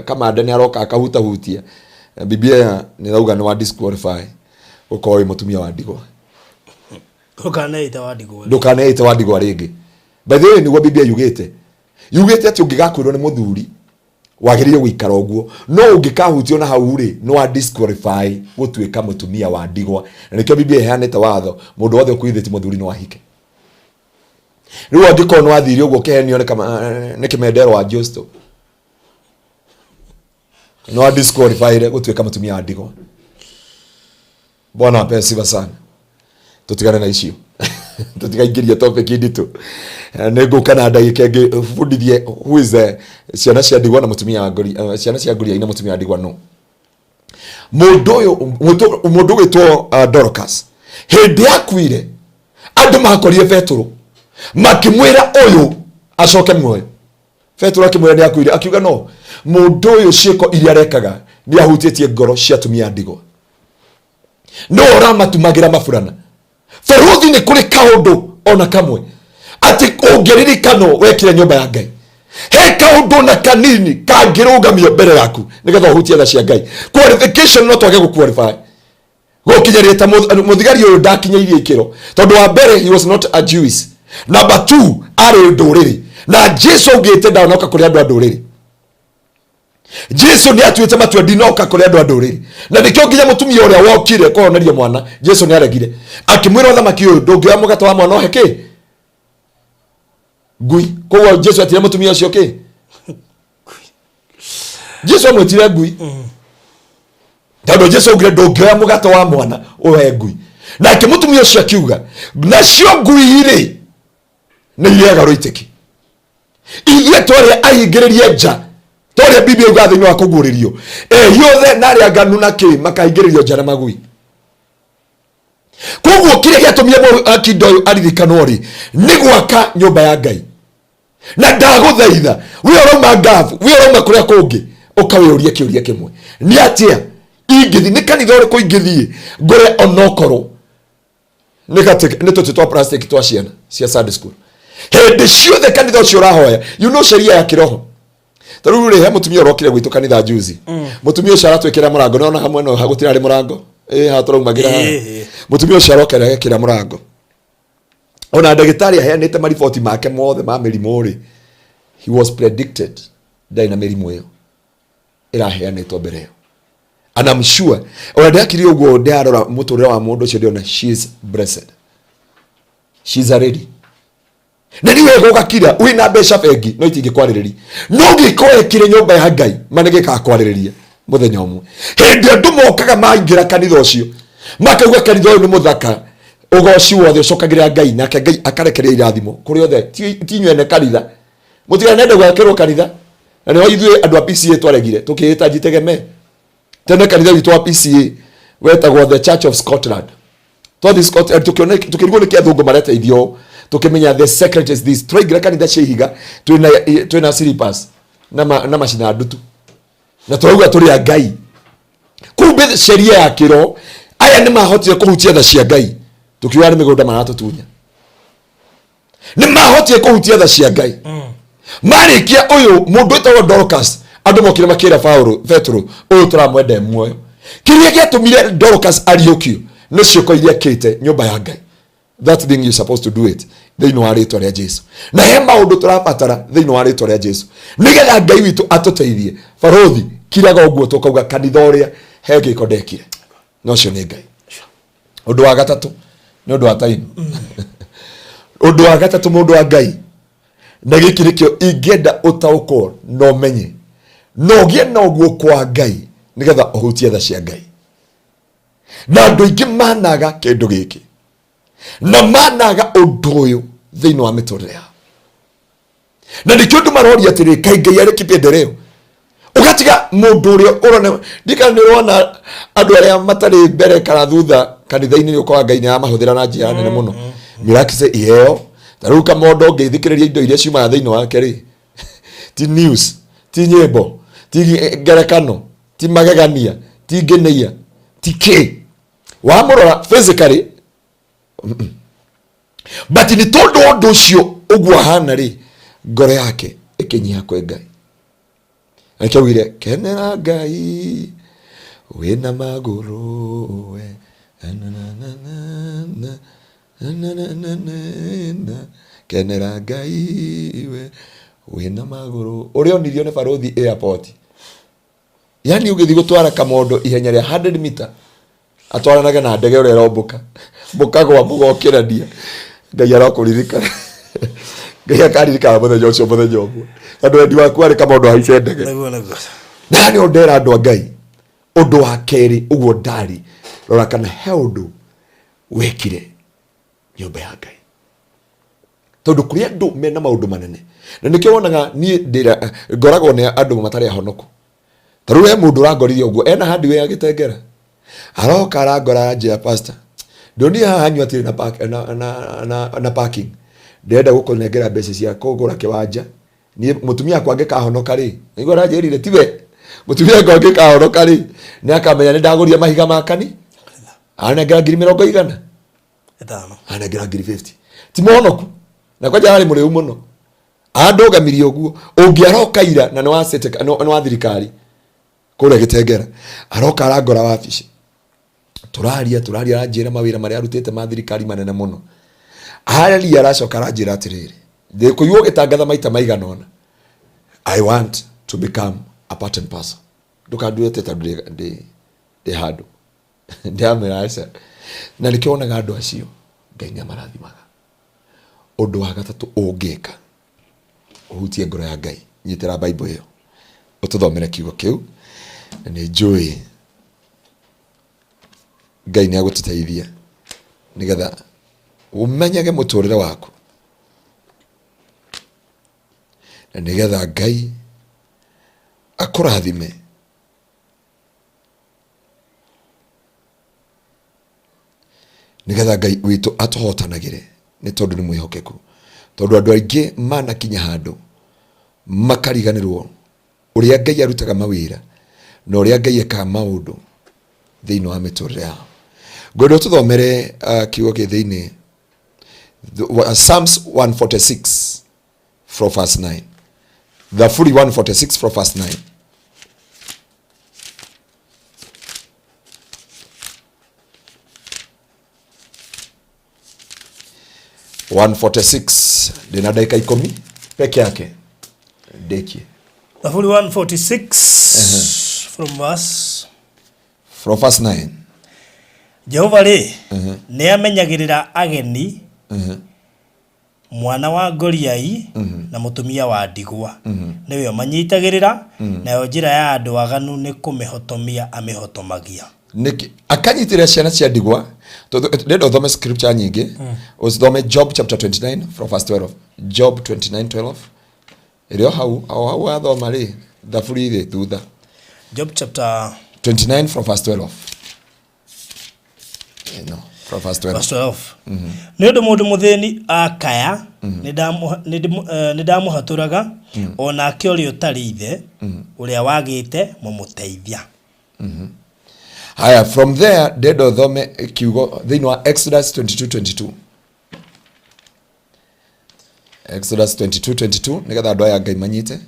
kamande nĩ aroka akahutahutia, Biblia nĩ ĩrauga nĩ wa disqualify gũkorwo wĩ mũtumia wa ndigwa. Ndũkaneĩte wa ndigwa. Ndũkaneĩte wa ndigwa rĩngĩ. By the way, nĩguo Biblia yugĩte. Yugĩte atĩ ũngĩgakwĩrwo nĩ mũthuri wagĩrĩire gũikara ũguo, no ũngĩkahutio na hau rĩ, nĩ wa disqualify gũtuĩka mũtumia wa ndigwa. Na nĩkĩo Biblia ĩheanĩte watho, mũndũ wothe ũkuithĩtie mũthuri no ahike. Rĩu angĩkorwo nĩ wathire ũguo ũkĩhenio nĩ kĩmendero wa Justo, nĩ wa disqualify gũtuĩka mũtumia wa ndigwa. Bwana apewe sifa sana. Tutigane na icio, tutigaingĩrie topic nditũ. Nĩ ngũka na ndagĩka ĩngĩ bundithie who is the ciana cia ndigwa na mũtumia wa ngori, ciana cia ngũria na mũtumia wa ndigwa. No mũndũ ũyũ, mũndũ ũgwĩtwo Dorcas, hĩndĩ yakuire andũ makorire Petũrũ makĩmwĩra ũyũ acoke muoyo. Petũrũ akĩmwĩra nĩ akuire, akiuga no mũndũ ũyũ ciĩko iria arekaga nĩ ahutĩtie ngoro cia atumia a ndigwa, no ũramatumagĩra maburana. Baruthi nĩ kũrĩ kaũndũ ona kamwe atĩ ũngĩririkanwo wekire nyũmba ya Ngai, he kaũndũ na kanini kangĩrũgamio mbere yaku nĩgetha ũhutie tha cia Ngai. Qualification no twage gũqualify gũkinyĩria ta mũthigari ũyũ ndakinyĩirie ikĩro, tondũ wa mbere he was not a Jewish, number 2 arĩ ndũrĩrĩ, na Jesu augĩte ndanoka kũrĩ andũ a ndũrĩrĩ. Jesu nĩ atuĩte matua, ndinoka kũrĩ andũ a ndũrĩrĩ. Na nĩkĩo nginya mũtumia ũrĩa wokire kũhoneria mwana, Jesu nĩ aregire akĩmwĩra, ũthamaki ũyũ ndũngĩoya mũgate wa mwana ũhe kĩ ngui. Koguo Jesu etire mũtumia ũcio kĩ? Jesu amwĩtire ngui, tondũ Jesu augire ndũngĩoya mũgate wa mwana ũhe ngui. Nake mũtumia ũcio akiuga, nacio ngui rĩ nĩ irĩaga rũitĩki. Ithuĩ twarĩa ahingĩrĩrie nja, twarĩa Biblia yugaga thĩinĩ wa kũguũrĩrio ehi othe na arĩa nganu na kĩ makahingĩrĩrio nja na magui. Koguo kĩrĩa gĩatũmire akinda ũyũ aririkanwo rĩ, nĩ gwaka nyũmba ya Ngai. Na ndagũthaitha we ũrauma ngabu, we ũrauma kũrĩa kũngĩ, ũkawĩũria kĩũria kĩmwe, nĩ atĩa ingĩthiĩ, nĩ kanitha ũrĩkũ ingĩthiĩ ngũre onokorwo nĩ tũtĩ twa plastic twa ciana cia Sunday school hĩndĩ ciothe kanitha ũcio ũrahoya. You know sheria ya kĩroho. Ta rĩu rĩ, he mũtumia ũrokire gwitũ kanitha juzi. Mũtumia ũcio aratwĩkĩra mũrango, nĩona hamwe no gũtirarĩ mũrango ĩ haha tũraumagĩra haha. Mũtumia ũcio arokera agekĩra mũrango, ona ndagĩtarĩ aheanĩte mariboti make mothe ma mĩrimũ rĩ, he was predicted ndarĩ na mĩrimũ ĩyo ĩraheanĩtwo mbere ĩyo. And I'm sure ona ndakiri ũguo ndarora mũtũrĩre wa mũndũ ũcio, ndĩrona she is blessed, she is a lady. Na nĩ wega ũgakira wĩna mbeca bengi no itingĩkwarĩrĩria, no gĩko ekire nyũmba ya Ngai ma nĩ gĩgakwarĩrĩria mũthenya ũmwe. Hĩndĩ andũ mokaga maingĩra kanitha ũcio makauga kanitha ũyũ nĩ mũthaka, ũgoci wothe ũcokagĩra Ngai, nake Ngai akarekereria irathimo kũrĩ othe. Ti inyuĩ ene kanitha, mũtiganende gwakĩrwo kanitha. Na nĩho ithuĩ andũ a PCA twaregire tũkĩĩta njitegemee. Tene kanitha witũ wa PCA wetagwo The Church of Scotland. Twathi Scotland tũkĩona, tũkĩrigwo nĩkĩ athũngũ mareteithio ũũ, tũkĩmenya the secret is this: tũraingĩra kanitha cia ihiga twĩna slippers na macina ndutu na tũrauga tũrĩ a Ngai. Kumbe sheria ya kĩroho, aya nĩ mahotire kũhutia tha cia Ngai. Tũkiuga nĩ mĩgũnda maratũtunya, nĩ mahotire kũhutia tha cia Ngai. Marĩkia ũyũ mũndũ wĩtagwo Dorcas, andũ mokire makĩra Paulo, Petro, ũyũ tũramwenda e muoyo. Kĩrĩa gĩatũmire Dorcas ariũkio nĩ ciĩko iria ekĩte nyũmba ya Ngai. That thing you supposed to do it thĩinĩ wa rĩtwa rĩa Jesu. Na he maũndũ tũrabatara thĩinĩ wa rĩtwa rĩa Jesu nĩgetha Ngai witũ atũteithie. Barũthi, kiraga ũguo tũkauga kanitha ũrĩa he gĩko ndekire, na ũcio nĩ Ngai. Ũndũ wa gatatũ nĩ ũndũ wa time. Ũndũ wa gatatũ, mũndũ wa Ngai, na gĩkĩ nĩkĩo ingĩenda ũtaũkwo na ũmenye na ũgĩe na ũguo kwa Ngai nĩgetha ũhutie tha cia Ngai. Na andũ aingĩ managa kĩndũ gĩkĩ na managa ũndũ ũyũ thĩinĩ wa mĩtũrĩre yao, na nĩkĩo andũ maroria atĩrĩrĩ, kaĩ Ngai arĩ kipendeleo? Ũgatiga mũndũ ũrĩa ũrona ndikana nĩ ũrona andũ arĩa matarĩ mbere kana thutha kanitha-inĩ, nĩ ũkoraga Ngai nĩ aramahũthĩra na njĩra nene mũno. Miracle iheo ta rĩu Kamondo, ũngĩthikĩrĩria indo iria ciumaga thĩinĩ wake rĩ, ti news, ti nyĩmbo, ti ngerekano, ti magegania, ti ngeneia, ti kĩ wamũrora physically, but nĩ tondũ ũndũ ũcio ũguo ahana rĩ, ngoro yake ĩkĩnyiha kwĩ Ngai. Na nĩkĩo augire, kenera Ngai wĩna magũrũ we. Na, na, na, na, na, na, na, na, na, na. Kenera Ngai we wĩna magũrũ. Ũrĩa onirio nĩ barũthi airport, yani ũgĩthiĩ gũtwara Kamondo ihenya rĩa 100 meter, atwaranage na ndege ũrĩa ĩrombũka, mũkagwa mũgokĩrania. Ngai arokũririkana, Ngai akaririkana mũthenya ũcio, mũthenya ũmwe, tondũ wendi waku warĩ Kamondo haice ndege. Nĩguo, nĩguo. Na nĩ ndera andũ a Ngai, ũndũ wa kerĩ ũguo ndari rora kana he ũndũ wekire nyũmba ya Ngai, tondũ kũrĩ andũ mena maũndũ manene, na nĩkĩo wonaga niĩ ndĩra ngoragwo nĩ andũ matarĩ ahonoku. Ta rĩu he mũndũ ũrangorire ũguo ena hardware ya Gĩtengera, aroka arangora, aranjĩra, "Pastor, ndonire haha hanyu hatirĩ na, park, na, na, na, na parking, ndĩrenda gũkũnengera mbeca cia kũgũra kĩwanja. Niĩ mũtumia wakwa angĩkahonoka rĩ," nĩguo aranjĩrire, tiwe mũtumia wakwa angĩkahonoka rĩ, nĩ akamenya nĩ ndagũria mahiga ma kani. Anengera ngiri mĩrongo igana ĩtano. Anengera ngiri 50. Ti mũhonoku, na kwanja arĩ mũrĩu mũno, andũgamirie ũguo. Ũngĩ aroka ira na nĩ wa nĩ wa thirikari kũrĩa Gĩtengera, aroka arangora wabici, tũraria tũraria, aranjĩra mawĩra marĩa arutĩte ma thirikari manene mũno. Araria, aracoka aranjĩra atĩrĩrĩ, "Ndĩkũigua ũgĩtangatha maita maigana ũna, I want to become a part and parcel. Ndũkanduĩte tondũ ndĩ handũ." Ndĩramwĩra aca. Na nĩkĩo wonaga andũ acio Ngai nĩ amarathimaga. Ũndũ wa gatatũ ũngĩka ũhutie ngoro ya Ngai, nyitĩra Bible ĩyo ũtũthomere kiugo kĩu, na nĩ njũĩ Ngai nĩ agũtũteithia nĩgetha ũmenyage mũtũrĩre waku, na nĩgetha Ngai akũrathime, nĩgetha Ngai witũ atũhotanagĩre, nĩ tondũ nĩ mwĩhokeku. Tondũ andũ aingĩ manakinya handũ makariganĩrwo ũrĩa Ngai arutaga mawĩra na ũrĩa Ngai ekaga maũndũ thĩinĩ wa mĩtũrĩre yao. Ngwenda ũtũthomere kiugo kĩ thĩinĩ Psalms 146 from verse 9. Thaburi 146 from verse 9. 146, ndĩna ndagĩka 10 peke yake ndĩkie. Thaburi 146 from verse From verse 9. Jehova rĩ, nĩ amenyagĩrĩra ageni, mwana wa ngoriai na mũtumia wa ndigwa, nĩwe ũmanyitagĩrĩra, nayo njĩra ya andũ aganu nĩ kũmĩhotomia amĩhotomagia. Nĩkĩ akanyitĩrĩra ciana cia ndigwa? Tondũ ndĩrenda ũthome scripture nyingĩ. Ũthome Job chapter 29 from verse 12. Job 29 12 ĩrĩ o hau o hau wathoma rĩ, thaburi rĩ thutha. Job chapter 29 from verse 12. No, from verse 12. Verse 12. Nĩ ũndũ mũndũ mũthĩni akaya, nĩ ndamũhatũraga, o nake ũrĩa ũtarĩ ithe, ũrĩa wagĩte mũmũteithia. Haya, from there ndĩrenda ũthome kiugo thĩinĩ wa Exodus 22 22. Exodus 22 22, nĩgetha andũ aya Ngai manyite.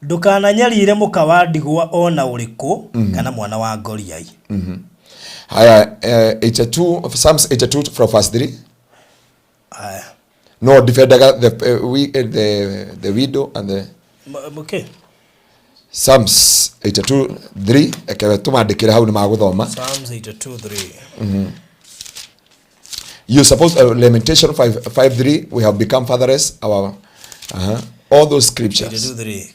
Ndũkananyarire mũka wa ndigwa o na ũrĩkũ, kana mwana wa ngoriai. Haya, 82, Psalms 82 from verse 3. Aya. No defendaga the, we, the widow and the Okay. Psalms 82 3 ekewe tũmandĩkĩre hau nĩ magũthoma. Psalms 82:3. You suppose Lamentation 5 5 3, we have become fatherless, our all those scriptures. 82:3.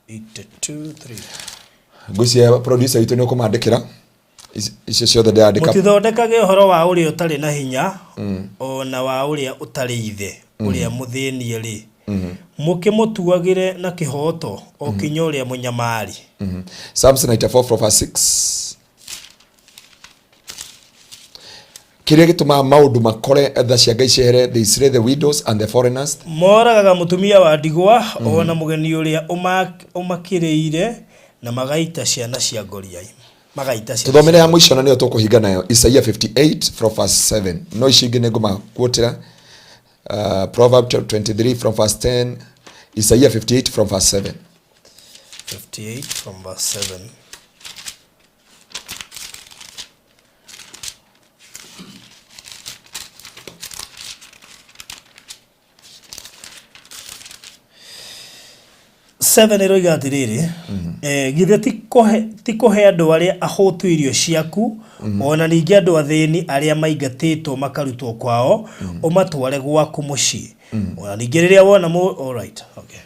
82:3. Ngwĩciria producer witũ nĩ ũkũmandĩkĩra icio ciothe ndĩrandĩka. Mũtithondekage ũhoro wa ũrĩa ũtarĩ na hinya, o na wa ũrĩa ũtarĩ ithe, ũrĩa mũthĩnie rĩ, mũkĩmũtuagĩre na kĩhooto, o kinya ũrĩa mũnyamari. Psalms 94 from verse 6. Kĩrĩa gĩtũmaga maũndũ makore tha cia Ngai ciehere, they slay the widows and the foreigners. Moragaga mũtumia wa ndigwa, o na mũgeni ũrĩa ũmakĩrĩire, na magaita ciana cia ngoriai. Magaita ciana. Tũthomere ya mũico na nĩyo tũkũhinga nayo, Isaiah 58 from verse 7. No ici ingĩ nĩ ngũmakuotera. Proverb 23 from verse 10, Isaiah 58 from verse 7. 58 from verse 7. Seven ĩroiga atĩrĩrĩ, githĩ ti kũhe andũ arĩa ahũtu irio ciaku, ona ningĩ andũ athĩni arĩa maingatĩtwo makarutwo kwao, ũmatware gwaku mũciĩ, ona ningĩ rĩrĩa wona all right, okay.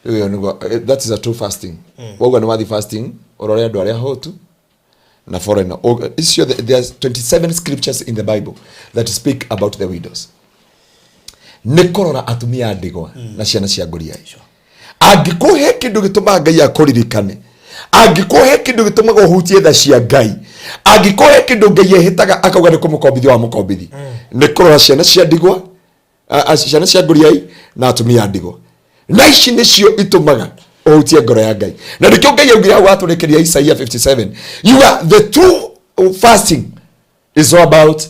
Rĩu ĩyo nĩguo, that is a true fasting. Wauga nĩ wathi fasting, ũrore andũ arĩa ahũtu na foreigner. Icio there's 27 scriptures in the Bible that speak about the widows. Nĩ kũrora atumia a ndigwa na ciana cia ngoriai. Angĩkorwo he kĩndũ gĩtũmaga Ngai akũririkane, angĩkorwo he kĩndũ gĩtũmaga ũhutie tha cia Ngai, angĩkorwo he kĩndũ Ngai ehĩtaga akauga nĩ kũmũkombithia wa mũkombithia, nĩ kũrora ciana cia ndigwa, ciana cia ngoriai na atumia a ndigwa. Na ici nĩcio itũmaga ũhutie ngoro ya Ngai. Na nĩkĩo Ngai augire hau atũrĩkĩria Isaiah 57, you are the true fasting is all about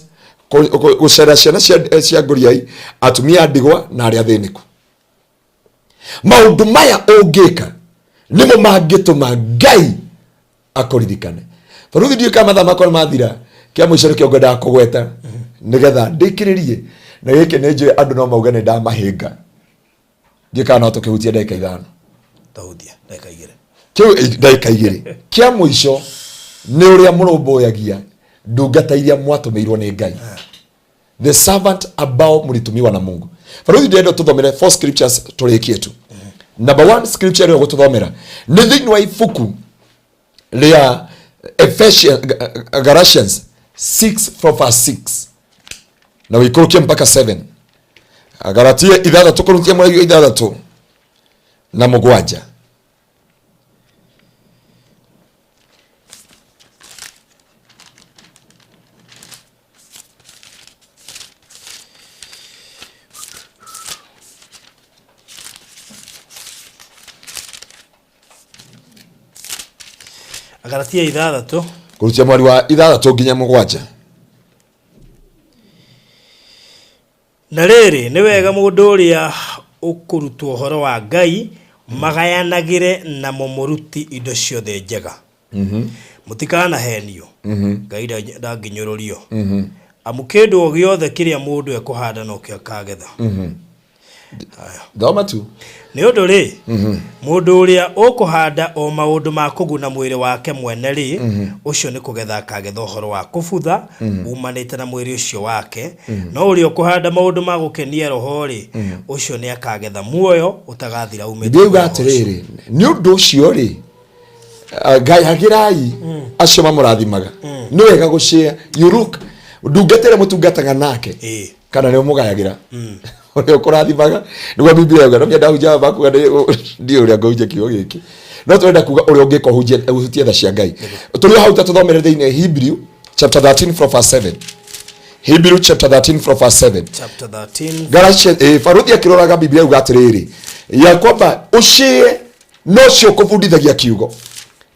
gũcera ciana cia ngoriai, atumia a ndigwa na arĩa athĩnĩku. Maũndũ maya ũngĩka nĩmo mangĩtũma Ngai akũririkane. Baruthi ndiũĩ kana mathaa makwa nĩmathira, kĩa mũico nĩkĩo ngwendaga kũgweta nĩgetha ndĩkĩrĩrie, na gĩkĩ nĩ njũĩ andũ no mauge nĩ ndamahĩnga. Ndiũĩ kana no tũkĩhutie ndagĩka 5. Tũhutie ndagĩka 2. Kĩu ndagĩka 2. Kĩa mũico nĩ ũrĩa mũrũmbũyagia ndungata iria mwatũmĩirwo nĩ Ngai. The servant ambao mlitumiwa na Mungu. Baruthi ndĩrenda tũthomere 4 scriptures tũrĩkie tu. Number 1 scripture ĩrĩa ũgũtũthomera nĩ thĩinĩ wa ibuku rĩa Ephesians, Galatians 6 from verse 6 na ũikũrũkie mpaka 7. Galatia ithathatũ kũrũkia mũraigua ithathatũ na mũgwanja. Galatia ithathatũ kũrutia mweri wa ithathatũ nginya mũgwanja. Na rĩrĩ, nĩ wega mũndũ ũrĩa ũkũrutwo ũhoro wa Ngai magayanagĩre na mũmũruti indo ciothe njega. Mũtikanahenio, Ngai ndangĩnyũrũrio. Amu kĩndũ o gĩothe kĩrĩa mũndũ ekũhanda nokĩo akagetha. Thoma tu. Nĩ ũndũ rĩ, mũndũ ũrĩa ũkũhanda o maũndũ ma kũguna mwĩrĩ wake mwene rĩ, ũcio nĩ kũgetha akagetha ũhoro wa kũbutha umanĩte na mwĩrĩ ũcio wake. No ũrĩa ũkũhanda maũndũ ma gũkenia roho rĩ, ũcio nĩ akagetha muoyo ũtagathira umĩte Biblia yuga kwĩ roho ũcio. atĩrĩrĩ, nĩ ũndũ ũcio rĩ, gayagĩrai acio mamũrathimaga. Nĩ wega gũshare. You look, ndungata ĩrĩa mũtungataga nake, kana nĩ ũmũgayagĩra ũrĩa ũkũrathimaga, nĩguo Biblia yuga. No mĩenda hunja makuga ndiũĩ ũrĩa ngũhunjia kiugo gĩkĩ, no tũrenda kuga ũrĩa ũngĩka ũhutie tha cia Ngai. Tũrĩ o hau ta tũthomere thĩinĩ Hebrew chapter 13 from verse 7. Hebrew chapter 13 from verse 7. Chapter 13. Galatians, Baruthi akĩroraga Biblia yuga atĩrĩrĩ, ya kwamba ũcie no cio kũbundithagia kiugo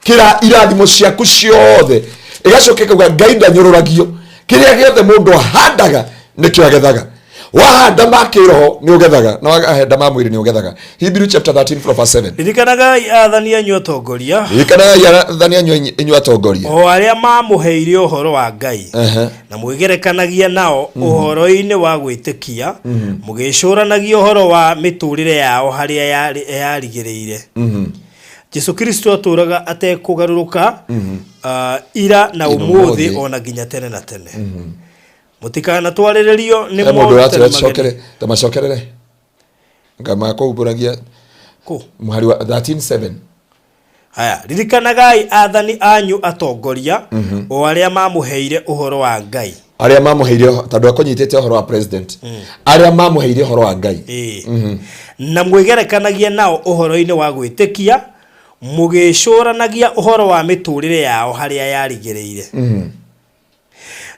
kĩra irathimo ciaku ciothe, ĩgacoka ĩkauga Ngai ndanyũrũragio, kĩrĩa gĩothe mũndũ ahandaga nĩkĩo agethaga. Wahanda ma kĩroho nĩ ũgethaga, na wahanda ma mwĩrĩ nĩ ũgethaga. Hebrew chapter 13 from verse 7. Ririkanagai athani anyu atongoria. Ririkanagai athani anyu inyuĩ atongoria. O arĩa mamũheire ũhoro wa Ngai, na mwĩgerekanagia nao ũhoro-inĩ wa gwĩtĩkia, mũgĩcũranagia ũhoro wa mĩtũũrĩre yao harĩa yarigĩrĩire. Jesu Kristo atũũraga atekũgarũrũka, ira na Ira ũmũthĩ ũmũthĩ. Ona nginya tene na tene. Mũtikanatwarĩrĩrio nĩ He mũndũ morutani ũratwĩra mageni. tucokere tamacokerere ngamakũhumbũragia. Kũ? Mũhari wa 13:7. Haya, ririkanagai athani anyu atongoria, o arĩa mamũheire ũhoro wa Ngai. Arĩa mamũheire, tondũ akũnyitĩte ũhoro wa president, arĩa mamũheire ũhoro wa Ngai. Ĩĩ. Na mwĩgerekanagie nao ũhoro-inĩ wa gwĩtĩkia, mũgĩcũranagia ũhoro wa mĩtũũrĩre yao harĩa yarigĩrĩire.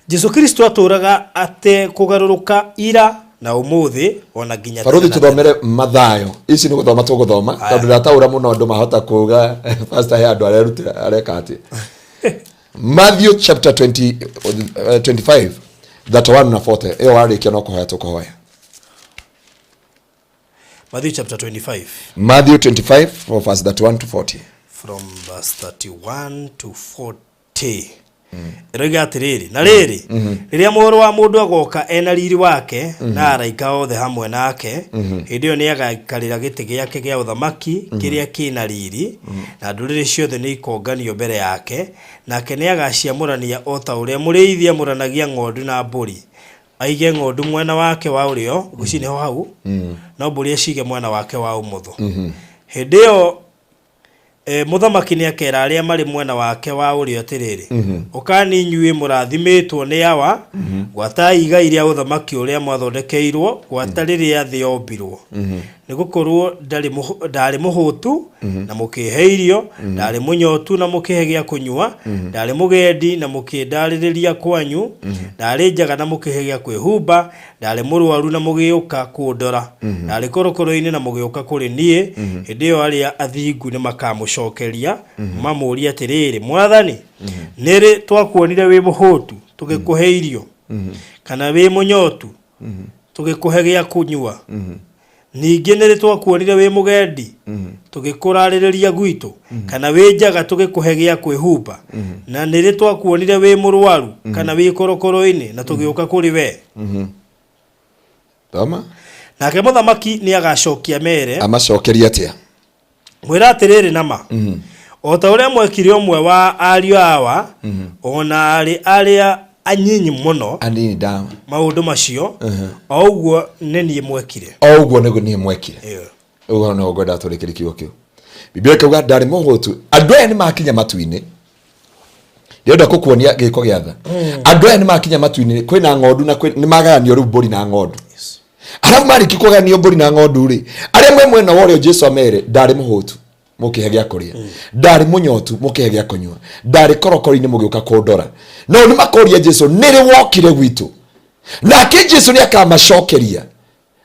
Jesu Kristo atũũraga atekũgarũrũka ira na ũmũthĩ ona nginya Baruthi. tene na tene. Tũthomere Mathayo ici, nĩ gũthoma tũgũthoma tondũ ndataũra mũno andũ mahota kuga pastor he andũ arerutĩra areka atĩ. Matthew chapter 20, 25 31 na 40. Ĩyo warĩkia no kũhoya tũkũhoya. Matthew chapter 25. Matthew 25 from verse 31 to 40. From verse 31 to 40 ĩroiga atĩrĩrĩ, na rĩrĩ, rĩrĩa Mũrũ wa Mũndũ agoka ena riri wake na araika othe hamwe nake, hĩndĩ ĩyo nĩ agaikarĩra gĩtĩ gĩake gĩa ũthamaki kĩrĩa kĩna riri, na ndũrĩrĩ ciothe nĩ ikonganio mbere yake, nake nĩ agaciamũrania o ta ũrĩa mũrĩithi amũranagia ng'ondu na mbũri. Aige ng'ondu mwena wake wa ũrĩo, ngwĩciria nĩho hau, no mbũri acige mwena wake wa ũmotho. Hĩndĩ ĩyo mũthamaki nĩ akera arĩa marĩ mwena wake wa ũrĩo atĩrĩrĩ, 'Ũkani inyuĩ mũrathimĩtwo nĩ Awa, gwatai igai rĩa ũthamaki ũrĩa mwathondekeirwo gwata rĩrĩa thĩ yombirwo. Nĩ gũkorwo ndarĩ mũhũtu na mũkĩhe irio, ndarĩ mũnyotu na mũkĩhe gĩa kũnyua, ndarĩ mũgendi na mũkĩndarĩrĩria kwanyu, ndarĩ njaga na mũkĩhe gĩa kwĩhumba, ndarĩ mũrwaru na mũgĩũka kũndora, ndarĩ korokoro-inĩ na mũgĩũka kũrĩ niĩ.' Hĩndĩ ĩyo arĩa athingu nĩ makamũcokeria mamũũrie atĩrĩrĩ, 'Mwathani, nĩ rĩ twakuonire wĩ mũhũtu tũgĩkũhe irio, kana wĩ mũnyotu tũgĩkũhe gĩa kũnyua? Ningĩ nĩ rĩ twakuonire wĩ mũgendi tũgĩkũrarĩrĩria gwitũ, kana wĩ njaga tũgĩkũhe gĩa kwĩhumba? Na nĩ rĩ twakuonire wĩ mũrwaru kana wĩ korokoro-inĩ na tũgĩũka kũrĩ we?' Thoma. Nake mũthamaki nĩ agacokia mere. Amacokeria atĩa? Mwĩra atĩrĩrĩ, nama o ta ũrĩa mwekire ũmwe wa ariũ awa, ona arĩ arĩa anyinyi mũno, anini ndawa maũndũ macio, o ũguo nĩ niĩ mwekire. O ũguo nĩguo niĩ mwekire. Ũguo no ngwenda tũrĩkĩrie kiugo kĩu. Biblia ĩkauga ndarĩ mũhũtu. Andũ aya nĩ makinya matu-inĩ, ndĩrenda gũkuonia gĩko gĩa tha. Andũ aya nĩ makinya matu-inĩ, kwĩna ng'ondu na nĩ magayanio rĩu mbũri na ng'ondu. Arabu marĩki kũgayanio mbũri na ng'ondu rĩ, arĩa mwe mwena wa ũrĩo, Jesu amere, ndarĩ mũhũtu mũkĩhe gĩa kũrĩa, ndarĩ mũnyotu mũkĩhe gĩa kũnyua, ndarĩ korokoro-inĩ mũgĩũka kũndora. No nĩ makoria Jesu, nĩrĩ wokire gwitũ? Nake Jesu nĩ akamacokeria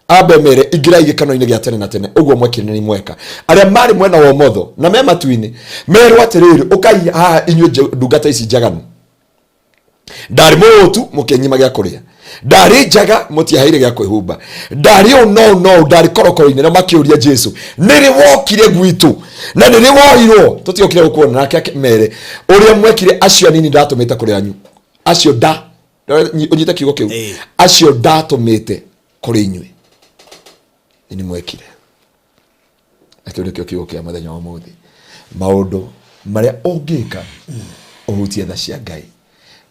ambe mere, ingĩrai gĩkeno-inĩ gĩa tene na tene, ũguo mwekire nĩ mweka. Arĩa marĩ mwena wa ũmotho na me matu-inĩ merwo atĩrĩrĩ, ũkai haha inyuĩ ndungata ici njaganu. Ndarĩ mũhũtu mũkĩnyima gĩa kũrĩa, ndarĩ njaga mũtiaheire gĩa kwĩhumba, ndarĩ ũũ no no ndarĩ korokoro-inĩ. Na makĩũria Jesu, nĩrĩ wokire gwitũ na nĩrĩ woirwo tũtiokire gũkuona? Nake mere, ũrĩa mwekire acio anini ndatũmĩte kũrĩ anyu, acio nda ũnyite kiugo kĩu, acio ndatũmĩte kũrĩ inyuĩ nĩ mwekire. Na kĩu nĩkĩo kiugo kĩa mũthenya wa ũmũthĩ, maũndũ marĩa ũngĩka ũhutie tha cia Ngai.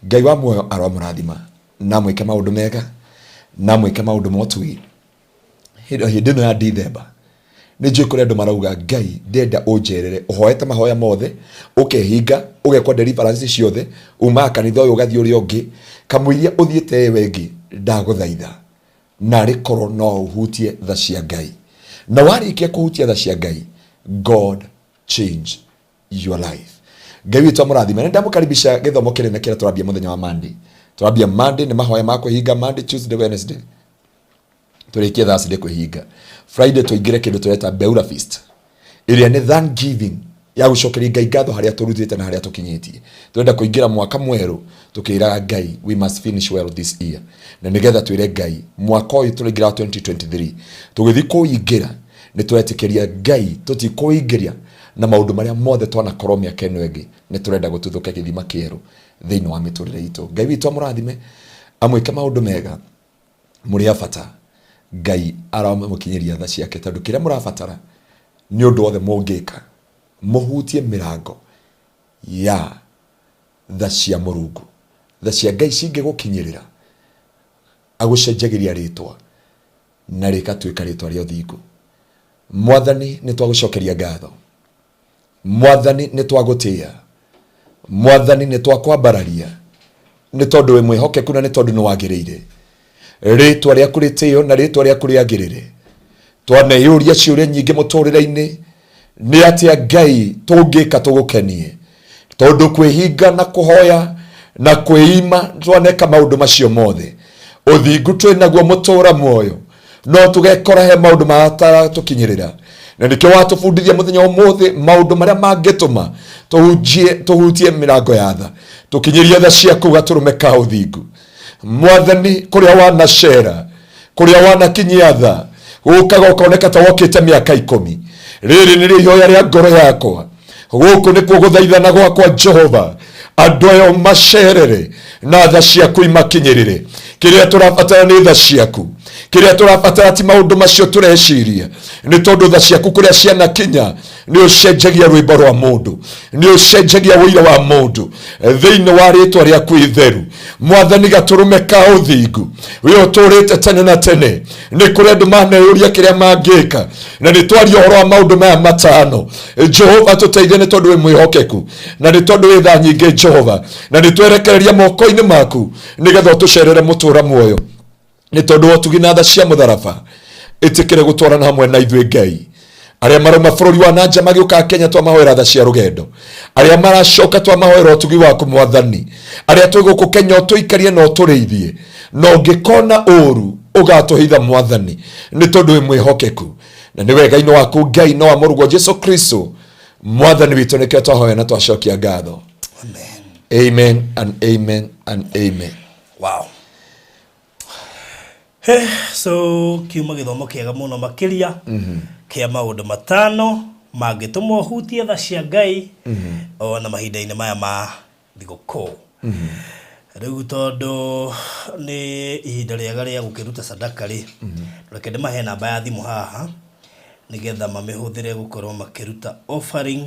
Ngai wa muoyo aromũrathima na mwĩke maũndũ mega na mwĩke maũndũ ma ũtugi hĩndĩ hĩndĩ ĩno ya Dithemba. Nĩ njũĩ kũrĩ andũ marauga, Ngai, ndenda ũnjerere. Ũhoete mahoya mothe, ũkehinga, ũgekwo deliverance ciothe, umaga kanitha ũyũ ũgathiĩ ũrĩa ũngĩ, kamũiria ũthiĩte ĩyo ĩngĩ. Ndagũthaitha, narĩ korwo no ũhutie tha cia Ngai. Na warĩkia kũhutia tha cia Ngai, God change your life. Ngai witũ amũrathime. Nĩ ndamũkaribisha gĩthomo kĩnene kĩrĩa tũrambia mũthenya wa Monday. Tũrambia Monday nĩ mahoya ma kwĩhinga, Monday, Tuesday, Wednesday, tũrĩkie Thursday kwĩhinga. Friday tũingĩre kĩndũ tũreta Beura Feast, ĩrĩa nĩ thanksgiving. Ya gũcokeria Ngai ngatho harĩa tũrutĩte na harĩa tũkinyĩtie. Tũrenda kũingĩra mwaka mwerũ tũkĩraga Ngai, we must finish well this year, na nĩgetha twĩre Ngai mwaka ũyũ tũraingĩra 2023, tũgĩthiĩ kũingĩra nĩ tũretĩkĩria Ngai tũtikũingĩria na maũndũ marĩa mothe twanakorwo mĩaka ĩno ĩngĩ. Nĩ tũrenda gũtuthũka gĩthima kĩerũ thĩinĩ wa mĩtũrĩre itũ. Ngai witũ amũrathime, amwĩke maũndũ mega mũrĩ a bata. Ngai aramũkinyĩria tha ciake, tondũ kĩrĩa mũrabatara nĩ ũndũ wothe mũngĩka mũhutie mĩrango ya tha cia Mũrungu. Tha cia Ngai cingĩgũkinyĩrĩra, agũcenjagĩria rĩtwa na rĩgatuĩka rĩtwa rĩa ũthingu. Mwathani, nĩ twagũcokeria ngatho. Mwathani, nĩ twagũtĩĩa. Mwathani, nĩ twakwambararia, nĩ tondũ wĩ mwĩhokeku na nĩ tondũ nĩ wagĩrĩire rĩtwa rĩaku rĩtĩo na rĩtwa rĩaku rĩagĩrĩre. Twaneyũria ciũria nyingĩ mũtũrĩre-inĩ, nĩ atĩa Ngai tũngĩka tũgũkenie, tondũ kwĩhinga na kũhoya na kwĩima twaneka maũndũ macio mothe, ũthingu twĩ naguo mũtũra muoyo, no tũgekora he maũndũ mataratũkinyĩrĩra. Na nĩkĩo watũbundithia mũthenya ũmũthĩ maũndũ marĩa mangĩtũma tũhunjie, tũhutie mĩrango ya tha, tũkinyĩrie tha ciaku gatũrũme ka ũthingu. Mwathani, kũrĩa wanacera, kũrĩa wanakinyia tha, gũkaga ũkoneka ta wokĩte mĩaka 10. Rĩrĩ nĩrĩo ihoya rĩa ngoro yakwa, gũkũ nĩkuo gũthaithana gwakwa. Jehova, andũ aya macerere na tha ciaku imakinyĩrĩre. Kĩrĩa tũrabatara nĩ tha ciaku. Kĩrĩa tũrabatara ti maũndũ macio tũreciria, nĩ tondũ tha ciaku kũrĩa cianakinya nĩ ũcenjagia rwĩmbo rwa mũndũ, nĩ ũcenjagia ũira wa mũndũ thĩinĩ wa rĩtwa rĩaku itheru. Mwathani, gatũrũme ka ũthingu, we ũtũrĩte tene na tene, nĩ kũrĩ andũ maneyũria kĩrĩa mangĩka, na nĩ twaria ũhoro wa maũndũ maya matano. Jehova, tũteithie, nĩ tondũ wĩ mwĩhokeku na nĩ tondũ wĩ tha nyingĩ, Jehova, na nĩ twerekereria moko-inĩ maku nĩgetha ũtũcerere mũtũra muoyo, nĩ tondũ wa ũtugi na tha cia mũtharaba. Ĩtĩkĩre gũtwarana hamwe na ithuĩ. Ngai, arĩa marauma bũrũri wa nanja magĩũka Kenya, twamahoera tha cia rũgendo. Arĩa maracoka, twamahoera ũtugi waku. Mwathani, arĩa twĩ gũkũ Kenya, ũtũikarie na ũtũrĩithie, na ũngĩkona ũru ũgatũhitha, Mwathani, nĩ tondũ wĩ mwĩhokeku na nĩ wega-inĩ waku, Ngai, no wa mũrũguo Jesu Kristo Mwathani witũ, nĩkĩo twahoya na twacokia ngatho. Amen. Amen and amen and amen. Wow. He, so kiuma gĩthomo kĩega mũno makĩria kĩa maũndũ 5 mangĩtũma ũhutie tha cia Ngai ona mahinda-inĩ maya ma thigũkũ. Rĩu tondũ nĩ ihinda rĩega rĩa gũkĩruta sadaka rĩ, reke ndĩmahe namba ya thimũ haha nĩgetha mamĩhũthĩre gũkorwo makĩruta offering.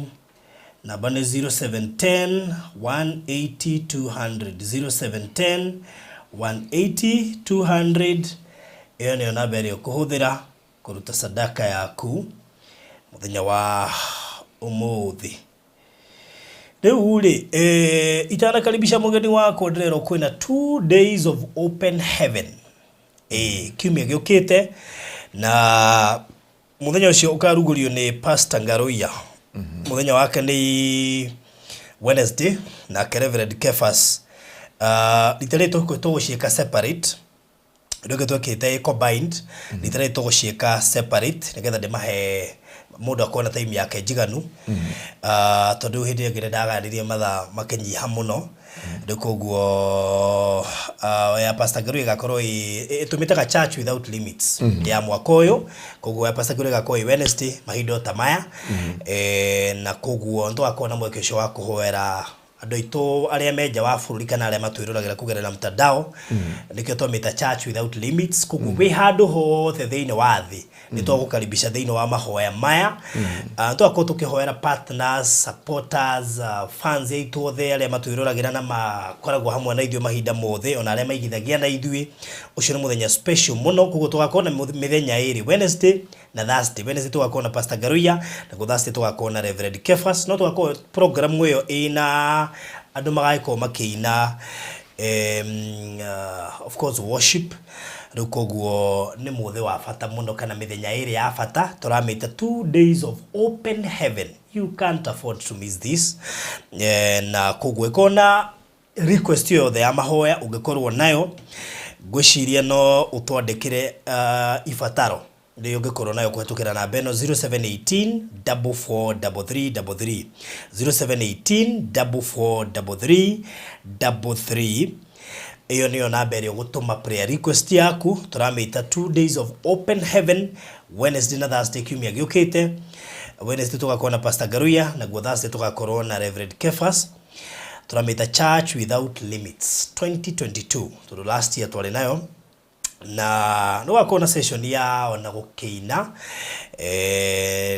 Namba nĩ 0710 180 200, 0710 180 200. Ĩyo nĩyo namba ĩrĩa ũkũhũthĩra kũruta sadaka yaku mũthenya wa ũmũthĩ. Rĩu rĩ, itanakaribisha mũgeni wakwa, ndĩrerwo kwĩna 2 days of open heaven kiumia gĩũkĩte, na mũthenya ũcio ũkarugũrio nĩ Pastor Ngaruiya. Mũthenya wake nĩ Wednesday, nake Reverend Kefas. Rita rĩrĩ tũgũciĩka separate. Rĩngĩ twekĩte combined, rita rĩrĩ tũgũciĩka separate nĩgetha ndĩmahe mũndũ akorwo na time yake njiganu. Tondũ hĩndĩ ĩyo ĩngĩ nĩndagayanirie mathaa makĩnyiha mũno. Rĩu koguo ya Pastor Ngaruiya ĩgakorwo ĩtũmĩtaga Church Without Limits ya mwaka ũyũ. Koguo ya Pastor Ngaruiya ĩgakorwo ĩ Wednesday mahinda o ta maya. Na koguo nĩtũgakorwo na mweke ũcio wa kũhoera andũ aitũ arĩa me nja wa bũrũri kana arĩa matwĩroragĩra kũgerera mtandao. Nĩkĩo twamĩta Church Without Limits. Koguo wĩ handũ hothe thĩinĩ wa thĩ, nĩ twagũkaribisha thĩinĩ wa mahoya maya. Tũgakorwo tũkĩhoera partners, supporters, fans aitũ othe arĩa matwĩroragĩra na makoragwo hamwe na ithuĩ mahinda mothe, ona arĩa maigithagia na ithuĩ. Ũcio nĩ mũthenya special mũno. Koguo tũgakorwo na mĩthenya ĩrĩ, Wednesday na Thursday. Wednesday tũgakorwo na Pastor Ngaruiya, naguo Thursday tũgakorwo na Reverend Kefas. No tũgakorwo program ĩyo ĩna andũ magagĩkorwo makĩina, of course worship. Rĩu koguo nĩ mũthĩ wa bata mũno, kana mĩthenya ĩrĩ ya bata, tũramĩta 2 days of open heaven. You can't afford to miss this. Na koguo ĩkorwo na request yothe ya mahoya ũngĩkorwo nayo, ngwĩciria no ũtwandĩkĩre ibataro. Nĩ ũngĩkorwo nayo kũhetũkĩra namba ĩno 0718 443333, 0718 443333. Ĩyo nĩyo namba ĩrĩa ũgũtũma prayer request yaku. Tũramĩta 2 days of open heaven, Wednesday na Thursday kiumia gĩũkĩte. Wednesday tũgakorwo na Pastor Garuya, naguo Thursday tũgakorwo na Reverend Kefas. Tũramĩta Church Without Limits 2022, tondũ last year twarĩ nayo na nĩ gwakorwo na session ya ona gũkĩina.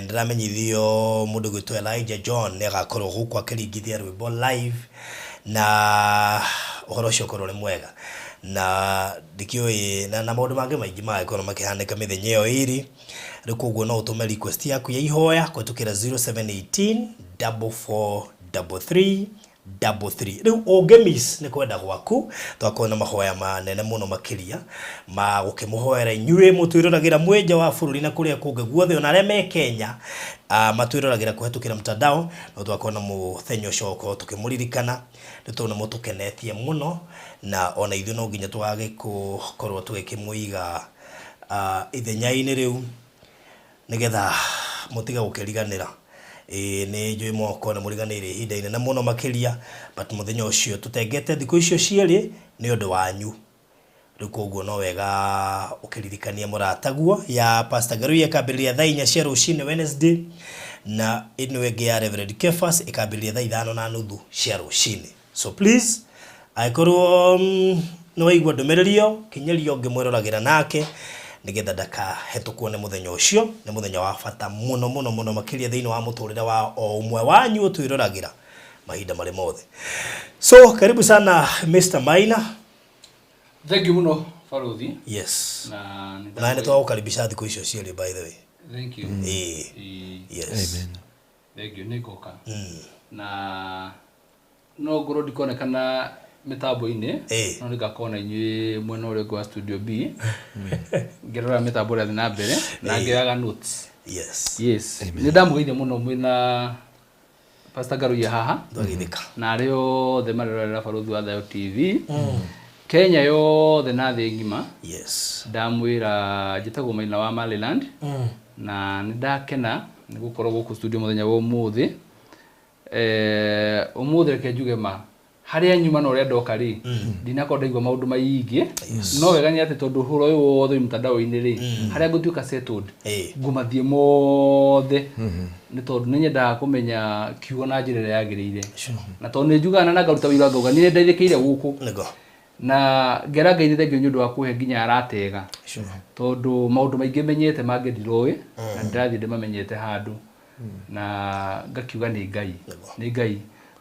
Ndĩramenyithio mũndũ gwĩtwo Elijah John nĩ agakorwo gũkũ akĩringithia rwĩmbo live, na ũhoro ũcio ũkorwo ũrĩ mwega na ndikĩũĩ na maũndũ mangĩ maingĩ magagĩkorwo makĩhanĩka mĩthenya ĩyo ĩrĩ. Rĩu koguo no ũtũme request yaku ya ihoya kũhetũkĩra 0718 4433 33. Rĩu ũngĩ miss nĩ kwenda gwaku. Twakorwo na mahoya manene mũno makĩria ma gũkĩmũhoera inyuĩ mũtwĩroragĩra mwĩ nja wa bũrũri na kũrĩa kũngĩ guothe, ona arĩa me Kenya matwĩroragĩra kũhetũkĩra mtandao. No twakorwo na mũthenya ũcio gũkorwo tũkĩmũririkana nĩ tondũ nĩ mũtũkenetie mũno, na ona ithuĩ no nginya tũgagĩkorwo tũgĩkĩmũiga ithenya-inĩ rĩu nigetha mũtige gũkĩriganĩra. Ĩĩ, nĩ njũĩ moko nĩ mũriganĩire ihinda inene mũno makĩria, but mũthenya ũcio tũtengete thikũ icio cierĩ nĩ ũndũ wanyu. Rĩu koguo no wega ũkĩririkania mũrataguo. Ya Pastor Garuya ĩkambĩrĩria thaa 4 cia rũcinĩ Wednesday, na ĩno ĩngĩ ya Reverend Kefas ĩkambĩrĩria thaa 5:30 cia rũcinĩ. So please, angĩkorwo nĩ waigua ndũmĩrĩri ĩyo, kinyĩria ũngĩ mwĩroragĩra nake nĩgetha ndakahetũkwo nĩ mũthenya ũcio. Nĩ mũthenya wa bata mũno mũno mũno makĩria thĩinĩ wa mũtũrĩre wa o ũmwe wanyu ũtwĩroragĩra mahinda marĩ mothe. So karibu sana, Mr. Maina. Thank you mũno, Baruthi. Yes. Na na nĩ twagũkaribisha thikũ icio cierĩ, by the way. Thank you. Ĩĩ. Yes. Amen. Thank you, nĩ ngoka. Na no ngorwo ndikonekana mĩtambo-inĩ, no nĩ ngakorwo na inyuĩ mwena ũrĩa ũngĩ wa studio B, ngĩrora mĩtambo ĩrĩa ĩrathiĩ na mbere na ngĩoyaga notes. Yes, nĩ ndamũgeithia mũno mwĩna Pastor Ngaruiya haha Twageithĩka. na arĩa othe marerorera Barũthi wa Thayo TV Kenya yothe na thĩ ng'ima. Ndamwĩra njĩtagwo Maina wa Maryland, na nĩ ndakena nĩ gũkorwo gũkũ studio mũthenya wa ũmũthĩ. Ũmũthĩ reke njuge ma harĩa nyuma na ũrĩa ndoka rĩ, ndinakorwo ndaigua maũndũ maingĩ. No wega nĩ atĩ tondũ ũhoro ũyũ wothe wĩ mtandao-inĩ rĩ, harĩa ngũtuĩka settled, ngũmathiĩ mothe, nĩ tondũ nĩ nyendaga kũmenya kiugo na njĩra ĩrĩa yagĩrĩire, na tondũ nĩ njugaga na ngaruta wĩira ngauga nĩ ndeithĩkĩire gũkũ na ngera Ngai nĩ thengiũ nĩ ũndũ wa kũhe nginya aratega, tondũ maũndũ maingĩ menyete mangĩ ndiroĩ na ndĩrathiĩ ndĩmamenyete handũ na ngakiuga nĩ Ngai, nĩ Ngai,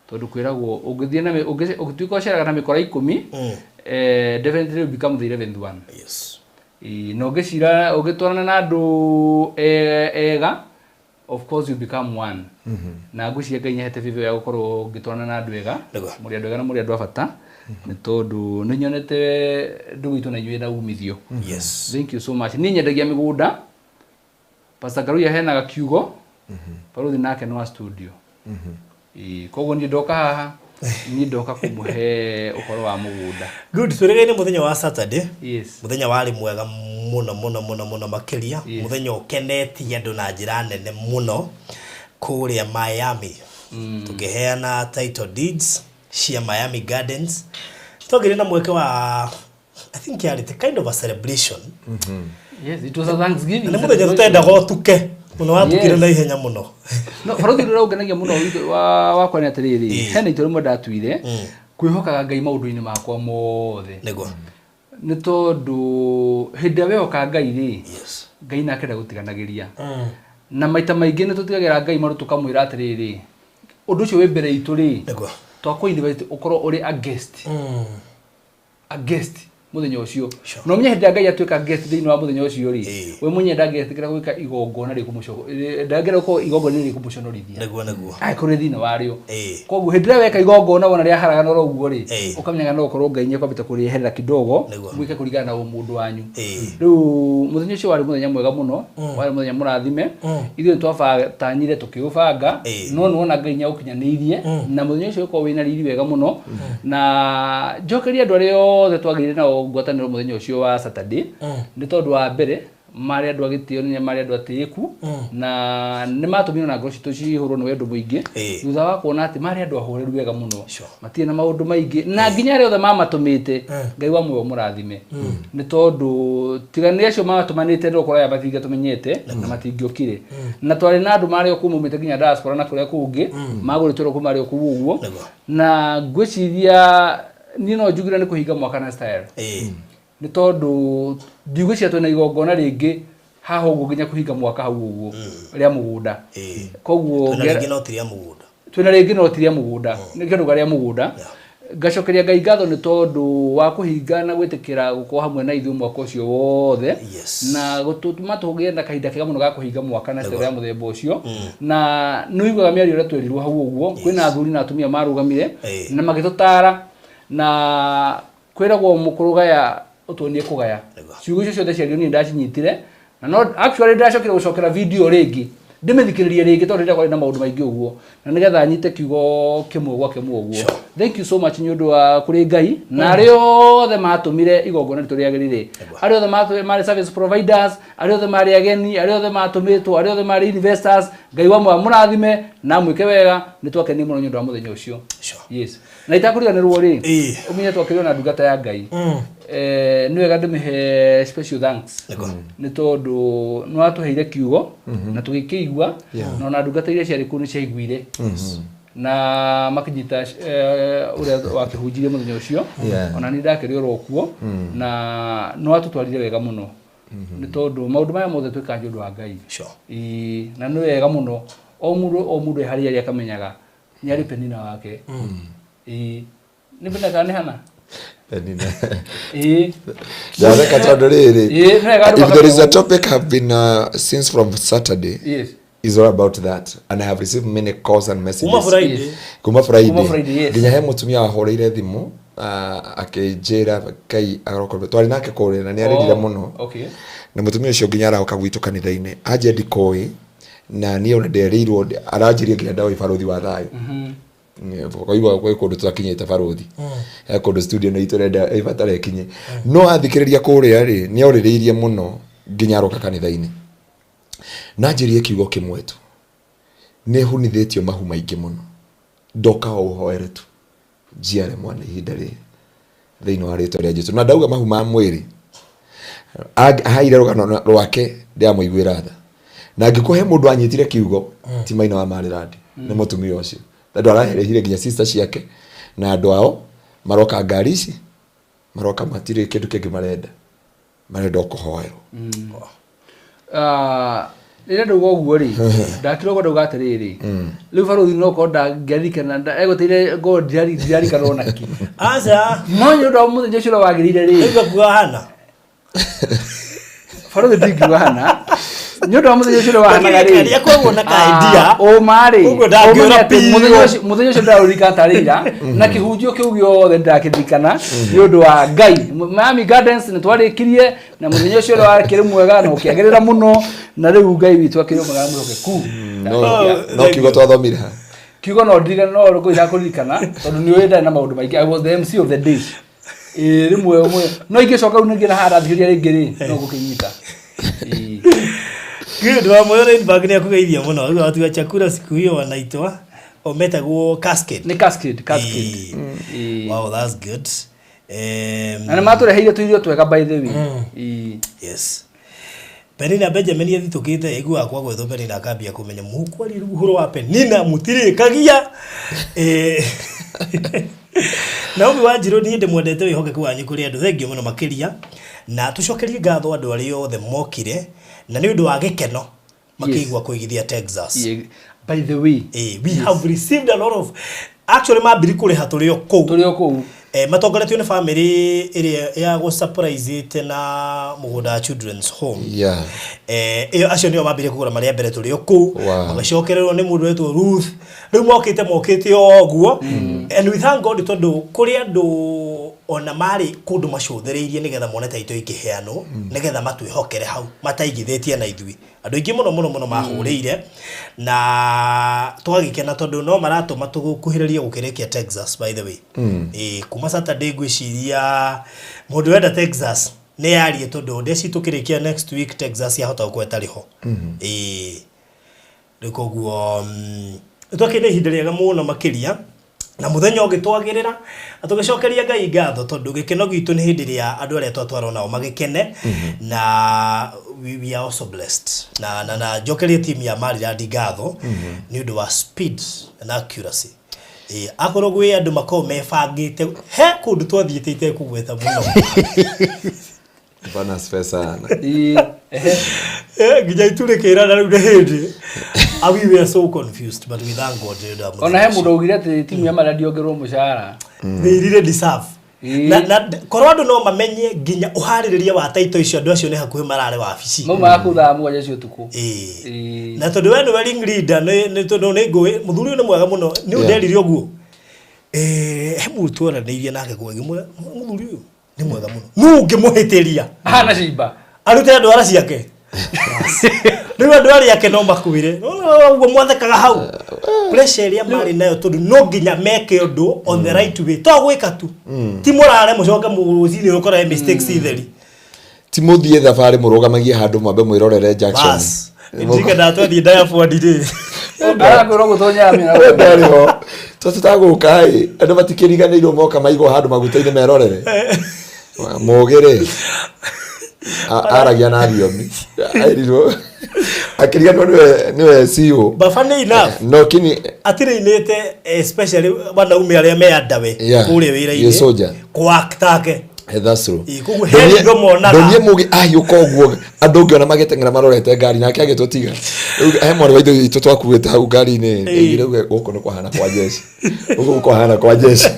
tondũ kwĩragwo ũngĩthiĩ na ũngĩtuĩka ũceraga na mĩkora 10, definitely you become the 11th one. Ĩĩ, na ũngĩcira ũngĩtwarana na andũ ega, of course you become one. Na ngwĩciria Ngai nĩahete favor ya gũkorwo ngĩtwarana na andũ ega. Mũrĩ andũ ega na mũrĩ andũ a bata, nĩ tondũ nĩ nyonete ndũgũ itũ na inyuĩ na umithio. Thank you so much. Niĩ nyendagia mĩgũnda. Pastor Ngaruiya heanaga kiugo, Baruthi nake nĩ wa studio. Ĩĩ, koguo niĩ ndoka haha, niĩ ndoka kũmũhe ũhoro wa mũgũnda. Good. Twĩrĩgaine mũthenya wa Saturday. Mũthenya warĩ mwega mũno mũno mũno mũno makĩria. Mũthenya ũkenetie andũ na njĩra nene mũno kũrĩa Miami, tũkĩheana title deeds cia Miami Gardens. Twagĩire na mweke wa, I think yarĩ kind of a celebration. Yes, it was a Thanksgiving Na nĩ mũthenya celebration. tũtendaga ũtuke mũno, watukire na ihenya mũno. No Baruthi, ũrĩa ũngenagia mũno wakwa nĩ atĩrĩrĩ, hena itua rĩmwe ndatuire kwĩhokaga Ngai maũndũ-inĩ makwa mothe, nĩ tondũ hĩndĩ ĩrĩa wehoka Ngai rĩ, Ngai nake ndagũtiganagĩria. Na maita maingĩ nĩ tũtigagĩra Ngai maru, tũkamwĩra atĩrĩrĩ, ũndũ ũcio wĩ mbere itũ rĩ, twakũ invite ũkorwo ũrĩ a guest, a guest mũthenya ũcio. Na ũmenye hĩndĩ ĩrĩa Ngai atuĩka guest thĩinĩ wa mũthenya ũcio rĩ, we mwenyewe ndangĩetĩkĩra gwĩka igongona ndangĩenda gũkorwo igongona rĩkũmũconorithia Nĩguo nĩguo. Angĩkorwo thĩinĩ warĩo. Koguo hĩndĩ ĩrĩa weka igongona wona rĩaharagana oro ũguo rĩ, ũkamenyaga no ũkorwo Ngai nĩekwambĩte kũrĩeherera kidogo, mwĩke kũringana na ũmũndũ wanyu. Rĩu mũthenya ũcio warĩ mũthenya mwega mũno, warĩ mũthenya mũrathime. Ithuĩ nĩtwabatanyire tũkĩũbanga, no nĩwona Ngai nĩaũkinyanĩirie, na mũthenya ũcio ũkorwo wĩna riri wega mũno. Na njokerie andũ arĩa othe twagĩire nao ngwatanĩro mũthenya ũcio wa Saturday, nĩ tondũ wa mbere Marĩ andũ a gĩtĩo, nĩ marĩ andũ atĩĩku, na nĩ matũmire ona ngoro citũ cihũrwo nĩ wendo mũingĩ thutha wa kuona atĩ marĩ andũ ahoreru wega mũno, matirĩ na maũndũ maingĩ, na nginya arĩa othe mamatũmĩte, Ngai wa muoyo mũrathime, nĩ tondũ tiga nĩ acio mamatũmanĩte no ũkorwo aya matingĩatũmenyete na matingĩokire. Na twarĩ na andũ marĩ o kũu maumĩte nginya diaspora na kũrĩa kũngĩ, magũrĩtwo kũu marĩ o kũu ũguo. Na ngwĩciria niĩ no njugire nĩ kũhinga mwaka na style, nĩ tondũ ndigwĩciria twĩna igongona rĩngĩ haha ũguo nginya kũhinga mwaka hau ũguo rĩa mũgũnda. Koguo Twĩna rĩngĩ no ti rĩa mũgũnda. Twĩna rĩngĩ no ti rĩa mũgũnda, nĩ kĩndũ rĩa mũgũnda. Ngacokeria Ngai ngatho nĩ tondũ wa kũhinga na gwĩtĩkĩra gũkorwo hamwe na ithuĩ mwaka ũcio wothe na gũtũma tũgĩe na kahinda kega mũno ga kũhinga mwaka na style ya mũthemba ũcio. Na nĩ ũiguaga mĩario ĩrĩa twerirwo hau ũguo, kwĩna athuri na atumia marũgamire na magĩtũtara, na kwĩragwo mũkũrũ gaya ũtuonie kũgaya. Ciugo icio ciothe ciario niĩ ndacinyitire, na no actually ndacokire gũcokera video rĩngĩ ndĩmĩthikĩrĩrie rĩngĩ, tondũ rĩrĩa kwarĩ na maũndũ maingĩ ũguo, na nĩgetha nyite kiugo kĩmwe gwa kĩmwe ũguo. Thank you so much nĩ ũndũ wa kũrĩ Ngai na arĩa othe matũmire igongona ritũ rĩagĩrĩre, arĩa othe marĩ service providers, arĩa othe marĩ ageni, arĩa othe matũmĩtwo, arĩa othe marĩ investors. Ngai wa muoyo mũrathime na mwĩke wega. Nĩ twakenire mũno nĩ ũndũ wa mũthenya ũcio. Yes, na itakũriganĩrwo rĩ, ũmenye twakĩrĩ na ndungata ya Ngai. Nĩ wega ndĩmĩhe special thanks, nĩ tondũ nĩ watũheire kiugo na tũgĩkĩigua, na ona ndungata iria ciarĩ kũu nĩ ciaiguire na makinyita ũrĩa wakĩhunjirie mũthenya ũcio. Ona nĩ ndakĩrĩ oro kuo na nĩ watũtwarire wega mũno, nĩ tondũ maũndũ maya mothe twĩkaga nĩ ũndũ wa Ngai. Ĩĩ, na nĩ wega mũno o mũndũ o mũndũ e harĩa arĩ akamenyaga nĩ arĩ Penina wake. Ĩĩ, nĩ Penina kana nĩ Hana? Penina. Ĩĩ. Ndatheka tondũ rĩrĩ, Ĩĩ, nĩ wega andũ if there is a makamenya. topic have been since from Saturday is all about that, and I have received many calls and messages. Kuma Friday. Kuma Friday. Kuma Friday, yes. Nginya he mũtumia wahũrĩire thimũ, akĩnjĩra Ngai arokorwo twarĩ nake kũrĩa na nĩ arĩrire mũno. Na mũtumia ũcio nginya aroka gwitũ kanitha-inĩ, anjia ndikũĩ, na niĩ ona nderĩirwo, aranjĩria nginya ndawa barũthi wa thayũ. Koigua gwĩ kũndũ tũtakinyĩte, barũthi he kũndũ studio nĩ itũrenda ĩbatara ĩkinye, no athikĩrĩria kũrĩa rĩ, nĩ orĩrĩirie mũno nginya aroka kanitha-inĩ na anjĩrie kiugo kĩmwe tu, nĩ hunithĩtio mahu maingĩ mũno, ndoka o ũhoere tu njiare mwana ihinda rĩrĩ thĩinĩ wa rĩtwa rĩa Jesu. Na ndauga mahu ma mwĩrĩ. Ahaire rũgano rwake, ndĩramũiguĩra tha, na angĩkorwo he mũndũ anyitire kiugo ti maina wa Maryland, nĩ mũtumia ũcio, tondũ araherehire nginya sister ciake na andũ ao maroka ngari ici, maroka matirĩ kĩndũ kĩngĩ marenda, marenda o kũhoerwo. Ah, rĩrĩa ndauga ũguo rĩ, ndakĩrwo ũguo ndauga atĩrĩrĩ, rĩu barũthi no korwo ndangĩaririkana, egũteire ngorwo ndirarikana ona kĩ. Aca. No nĩ ũndũ wa mũthenya ũcio ũrĩa wagĩrĩire rĩ, Rĩu kuga hana. Barũthi, ndingiuga hana nĩ ũndũ wa mũthenya ũcio ũrĩa wahanaga rĩ. Nĩ akoragwo na ka idea. Ũma rĩ, Ũguo ndangĩũra ũmenye atĩ biũ. Mũthenya ũcio ndĩraũririkana tarĩ ira, na kĩhunjio kĩu gĩothe ndĩrakĩririkana nĩ ũndũ wa Ngai. Miami Gardens nĩ twarĩkirie na mũthenya ũcio ũrĩa wakĩrĩ mwega na ũkĩagĩrĩra mũno, na rĩu Ngai witũ akĩrĩ mwega na mwĩhokeku. No, no kiugo twathomire ha? Kiugo no ndirikane, no rũkũ irakũririkana tondũ nĩ ũĩ ndarĩ na maũndũ maingĩ. I was the MC of the day. Ĩĩ, rĩmwe ũmwe no ingĩcoka rĩu ningĩ na haha ndathikĩrĩria rĩngĩ rĩ, no ngũkĩnyita. Ĩĩ. Good, wa moyo Rainbag nĩ akũgeithia mũno. Rĩu watu wa chakula siku hiyo wanaitwa o metagwo cascade. Nĩ cascade, cascade. Ĩĩ. Ĩĩ. Wow, that's good. Na nĩ matũreheire tũirio twega, by the way. Ĩĩ. Yes. Penina Benjamin athitũkĩte aiguaga kwa gwĩtwo Penina akambia kũmenya mũkwaria rĩu ũhoro wa Penina mũtirĩkagia. Naomi Wanjirũ, niĩ ndĩmwendete wĩhokeku wanyu kũrĩ andũ, thengiũ mũno makĩria, na tũcokerie ngatho andũ arĩa othe mokire na nĩ ũndũ wa gĩkeno makĩigua kũigithia Texas. Yeah. By the way, We have received a lot of, actually mambiri kũrĩha tũrĩ o kũu. Tũrĩ o kũu. Matongoretio nĩ family ĩrĩa ya gũ-surprise na mũgũnda wa Children's Home. Ĩyo acio nĩo mambire kũgũra marĩa mbere tũrĩ o kũu. Magĩcokererwo nĩ mũndũ wetwo Ruth. Rĩu mokĩte o ũguo, and we thank God tondũ kũrĩ andũ ona marĩ kũndũ macũthĩrĩirie nĩgetha mone taito ikĩheanwo, nĩgetha matwĩhokere hau mataigithĩtie na ithuĩ. Andũ aingĩ mũno mũno mũno mahũrĩire na twagĩkena tondũ no maratũma tũkuhĩrĩrie gũkĩrĩkia Texas, by the way. Ĩĩ, kuma Saturday ngwĩciria mũndũ wenda Texas. Nĩ yarie tondũ ndeci tũkĩrĩkia next week Texas yahota gũkorwo ĩtarĩ ho. Ĩĩ. Rĩu koguo nĩ twakĩrĩ na ihinda rĩega mũno makĩria na mũthenya ũngĩ twagĩrĩra na tũgĩcokeria Ngai ngatho tondũ gĩkeno gitũ nĩ hĩndĩ ĩrĩa andũ arĩa twatwarwo nao magĩkene na we are also blessed na njokerie team ya Maryland ngatho nĩ ũndũ wa speed and accuracy. Ĩĩ, akorwo gwĩ andũ makoragwo mebangĩte he kũndũ twathiĩte itekũgweta mũno. Bwana asifiwe sana. Ĩĩ, ehe. Nginya itu rĩkĩrana rĩu nĩ hĩndĩ. Ah, we were so confused, but we thank God nĩ ũndũ wa mũthenya Ona he ũcio. mũndũ augire atĩ timu ya Maryland yongererwo mũcara. They really deserve. Ĩĩ. Na korwo andũ no mamenye nginya ũharĩrĩria wa taito icio andũ acio nĩ hakuhĩ mararĩ wabici. Maumaga kũu thaa 7 cia ũtukũ. Ĩĩ. Ĩĩ. Na tondũ we nĩwe ring leader nĩ tondũ nĩ ngũĩ mũthuri ũyũ nĩ mwega mũno nĩ ũnderire ũguo. He mũndũ twaranĩirie nake kwa ngĩmwĩra mũthuri ũyũ nĩ mwega mũno. Nũ ũngĩmũhĩtĩria? Ahana cimba. Arute ndwara ciake. Rĩu andũ arĩa ake no makuire. Ũguo mwathekaga hau. Pressure ĩrĩa marĩ nayo tondũ no nginya meke ũndũ on the right way. To gwĩka tu. Ti mũrare mũcoke rũcinĩ ũkore mistakes itheri. Ti mũthiĩ thabarĩ mũrũgamagie handũ mwambe mwĩrorere Jackson. Bas. Ndirikana twathiĩ Diapond rĩ. Arakwĩrwo gũtonya mĩra. Ndarĩ ho. Tũtagũka ĩ, andũ matikĩriganĩirwo moka maigwo handũ maguta-inĩ merorere. Mũgĩ rĩ, aragia na thiomi. Airirwo akĩriganĩrwo nĩwe CEO. But funny enough, No kini atirĩinĩte especially wanaume arĩa me andawe kũrĩa wĩra-inĩ. Ye soldier. Kwa take. That's true. Ĩ, koguo he riitho monaga. Ndonire mũgĩ ahiũka ũguo andũ ũngĩona magĩteng'era marorete ngari nake agĩtũtiga. Rĩu he mwarĩ wa ithe witũ twakuĩte hau ngari-inĩ ndaigire uge gũkũ nĩ kwahana kwa jeshi. Gũkũ kwahana kwa jeshi.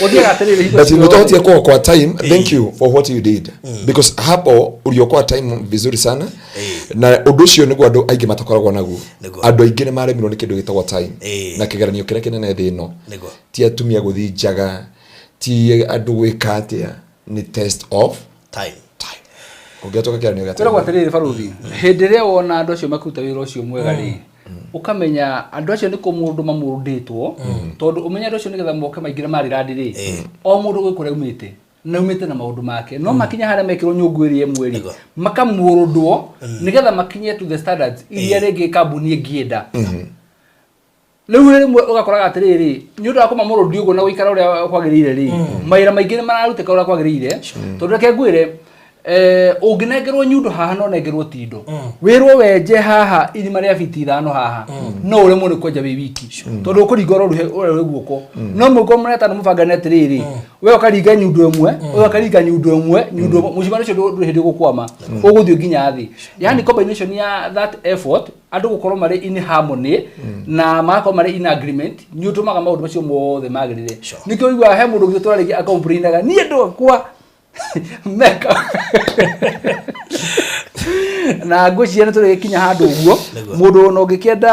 Ũthiaga atĩrĩrĩ hingo But ciothe. nĩtwahotire kuokoa time. Thank you for what you did. Because hapo uliokoa time vizuri sana. Na ũndũ ũcio nĩguo andũ aingĩ matakoragwo naguo. Nĩguo. Andũ aingĩ nĩ maremirwo nĩ kĩndũ gĩtagwo time. Ĩĩ. Na kĩgeranio kĩrĩa kĩnene thĩ ĩno. Nĩguo. Ti atumia gũthiĩ njaga, ti andũ gwĩka atĩa, nĩ test of Time. time. Ũngĩatuĩka kĩgeranio gĩa Kwĩragwo time. atĩrĩrĩ barũthi, hĩndĩ ĩrĩa wona andũ acio makĩruta wĩra ũcio mwega rĩ, ũkamenya andũ acio nĩ kũmũndũ mamũndĩtwo, tondũ ũmenye andũ acio nĩgetha moke maingĩre Maryland rĩ, o mũndũ gwĩ kũrĩa aumĩte na aumĩte na maũndũ make, no makinya harĩa mekĩrwo nyũngũ ĩrĩa ĩmwe rĩ, Nĩguo. makamũrũndwo nĩgetha makinye to the standards iria rĩngĩ kambuni ĩngĩenda. Rĩu rĩmwe ũgakoraga atĩrĩrĩ, nĩ ũndũ wa kũmamũrũndi ũguo na gũikara ũrĩa kwagĩrĩire rĩ, mawĩra maingĩ nĩ mararutĩka ũrĩa kwagĩrĩire, tondũ reke ngwĩre, ũngĩnengerwo nyundo haha no nengerwo tindo. Wĩrwo wenje haha irima rĩa biti 5 haha, no ũremwo nĩ kwenja wĩ wiki, tondũ ũkũringa ũrĩa rĩ guoko. No mũngĩkorwo mũrĩ atano mũbangane atĩrĩrĩ, we ũkaringa nyundo ĩmwe, ũyũ akaringa nyundo ĩmwe, nyundo ĩmwe, mũcimano ũcio ndũrĩ hĩndĩ ũgũkwama, ũgũthiĩ nginya thĩ. Yaani combination ya that effort, andũ gũkorwo marĩ in harmony na magakorwo marĩ in agreement, nĩ ũtũmaga maũndũ macio mothe magĩrĩre. Nĩkĩo ũiguaga he mũndũ ũngĩ ũtũra rĩngĩ acomplainaga, niĩ andũ akwa meka na ngwĩciria nĩ tũrĩgĩkinya handũ ũguo Nĩguo. mũndũ ona ũngĩkĩenda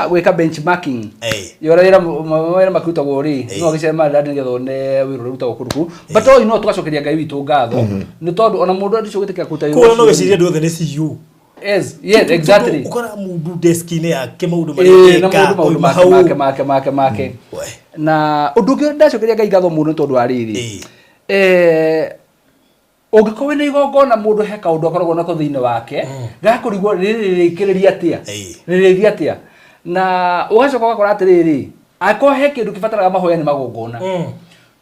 gwĩka benchmarking Ĩĩ. ya ũrĩa mawĩra makĩrutagwo rĩ, no agĩcere Maryland nĩgetha one wĩra ũrĩa ũrutagwo kũndũ kũu, but all in all tũgacokeria Ngai witũ ngatho nĩ tondũ ona mũndũ ũcio gwĩtĩkĩra kũruta wĩra Koguo no ũcio wĩcirie andũ othe nĩ CEO. Yes, yes, exactly. Ũkora mũndũ desk-inĩ yake maũndũ Ĩĩ, marĩa na eka, maũndũ maũndũ oima make hau. make make make make. We. Na ũndũ ũngĩ ndacokeria Ngai ngatho mũno nĩ tondũ wa rĩrĩ. Ĩĩ. Ũngĩkorwo wĩna igongona mũndũ he kaũndũ akoragwo nako thĩinĩ wake, gakũrigwo rĩrĩ rĩrĩkĩrĩria atĩa? Ĩĩ. Rĩrĩthiĩ atĩa? Na ũgacoka ũgakora atĩrĩrĩ, angĩkorwo he kĩndũ kĩbataraga mahoya nĩ magongona.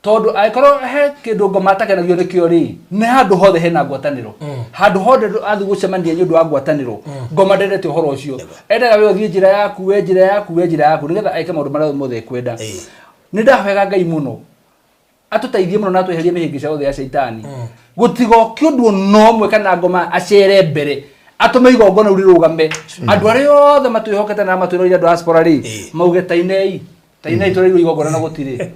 Tondũ angĩkorwo he kĩndũ ngoma atakenagio nĩkĩo rĩ, nĩ handũ hothe hena ngwatanĩro. Handũ hothe athiĩ gũcemania nĩ ũndũ wa ngwatanĩro, ngoma ndendete ũhoro ũcio. Endaga we ũthiĩ njĩra yaku, we njĩra yaku, we njĩra yaku, nĩgetha eke maũndũ marĩa mothe ekwenda. Ĩĩ. Nĩ ndahoyaga Ngai mũno atũteithie mũno na atweherie mĩhĩngĩca yothe ya caitani. Gũtigoke ũndũ ona ũmwe kana ngoma acere mbere atũme igongona rĩu rĩrũgame. Andũ arĩa othe matwĩhokete na matwĩroreire andũ a diaspora rĩ, mauge tainei, tainei tũraigua igongona na gũtirĩ.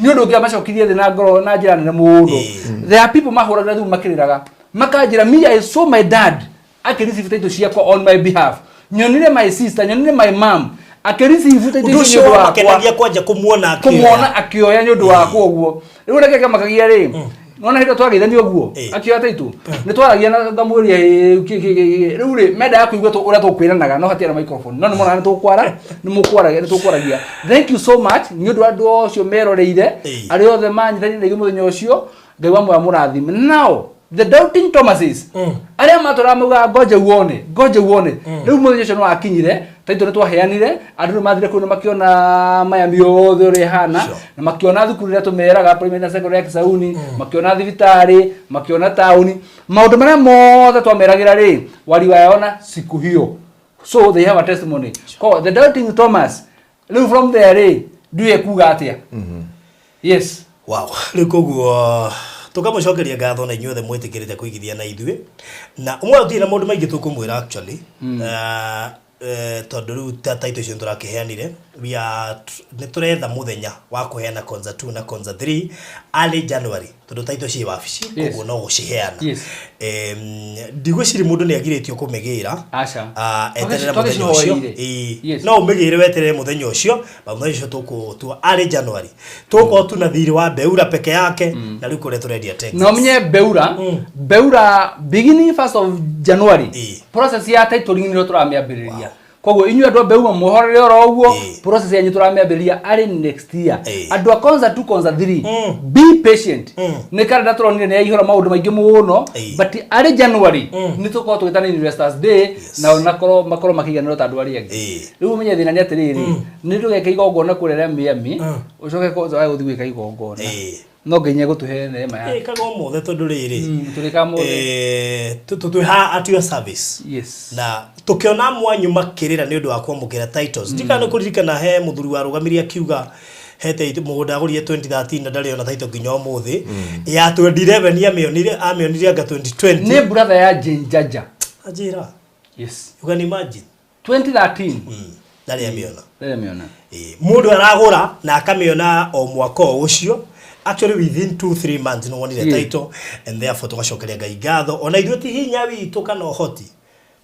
Nĩ ũndũ ũngĩ amacokirie thĩ na ngoro na njĩra nene mũno. There are people mahũragĩra thimũ makĩrĩraga, makanjĩra me I saw my dad akĩreceive title ciakwa on my behalf, nyonire my sister, nyonire my mom akĩreceive title Ũndũ icio ũcio nĩ ũndũ wakwa. wamakenagia kwanja kũmuona akĩoya. Kũmuona akĩoya nĩ ũndũ wakwa ũguo. Rĩu ũrĩa kĩamakagia rĩ, nona hĩndĩ ĩyo twageithania ũguo akĩoya title, nĩ twaragia na ngamwĩria rĩu rĩ mendaga kũigua ũrĩa tũkwĩranaga, no hatiarĩ microphone, no nĩ monaga nĩ tũkwara, nĩ mũkwaragia, nĩ tũkwaragia. Thank you so much nĩ ũndũ wa andũ acio meroreire, arĩa othe manyitanĩire na ithuĩ mũthenya ũcio, Ngai wa muoyo amũrathime. Nao The doubting Thomases arĩa matũraga maugaga ngoja uone, ngoja uone, rĩu mũthenya ũcio nĩ wakinyire. Taitũ nĩ twaheanire, andũ nĩ mathire kũu na makĩona Miami yothe ũrĩa ĩhana, na makĩona thukuru ĩrĩa tũmeraga, primary na secondary ya Kisauni, makĩona thibitarĩ, makĩona taũni, maũndũ marĩa mothe twameragĩra rĩ, waliwayaona siku hiyo. So they have a testimony. Ko the doubting Thomas rĩu from there rĩ, ndiũĩ kuga atĩa. Yes. Wow, rĩu koguo tũkamũcokeria ngatho na inyuothe mwĩtĩkĩrĩte kũigithia na ithuĩ, na ũmwe gũtirĩ na maũndũ maingĩ tũkũmwĩra actually. Tondũ rĩu ta title icio nĩtũrakĩheanire, we are nĩ tũretha mũthenya wa kũheana Konza 2 na Konza 3 early January, tondũ title ciĩ wabici, koguo no gũciheana. Ndigwĩciria mũndũ nĩ agirĩtio kũmĩgĩra. Aca. Ah, eterere mũthenya ũcio. Twagĩcihoeire. Ĩĩ. No ũmĩgĩre weterere mũthenya ũcio, ba mũthenya ũcio tũkũtua arĩ January, tũgũkorwo tu na thirĩ wa Beura peke yake, na rĩu kũrĩa tũrendia Texas. Na ũmenye Beura, Beura beginning 1st of January, process ya titling nĩrĩo tũramĩambĩrĩria. Koguo inyuĩ andũ a Beura mũhorere oro ũguo, process yanyu tũramĩambĩrĩria arĩ next year. Andũ a Konza 2, Konza 3, be patient. Nĩ karenda tũronire nĩ yaihũra maũndũ maingĩ mũno, but arĩ January nĩ tũkorwo tũgĩtana Investors Day, na nakorwo makorwo makĩiganĩrwo ta andũ arĩa angĩ. Rĩu ũmenye thĩna nĩ atĩrĩrĩ, nĩ tũgeka igongona kũrĩa rĩa Miami, ũcoke Konza wage gũthiĩ gwĩka igongona, no Ngai nĩegũtũhe neema yake. Ĩkaga ũmũthĩ tondũ rĩrĩ, Tũrĩkaga mũthĩ. Twĩ haha at your service. Na tũkĩona mwanyu makĩrĩra nĩ ũndũ wa kwamũkĩra titles, ndikana nĩ kũririkana he mũthuri warũgamirie akiuga hete mũgũnda agũrire 2013 na ndarĩ ona title nginya ũmũthĩ, ya 2011 amĩonire, amĩonire anga 2020. Nĩ brother ya Jane Jaja. Anjĩra. Yes. You can imagine. 2013. Ndarĩ amĩona. Ndarĩ amĩona. Ĩĩ, mũndũ aragũra na akamĩona o mwaka o ũcio, actually within 2 3 months nĩ wonire title, and therefore tũgacokeria Ngai ngatho. Ona ithuĩ ti hinya witũ kana ũhoti,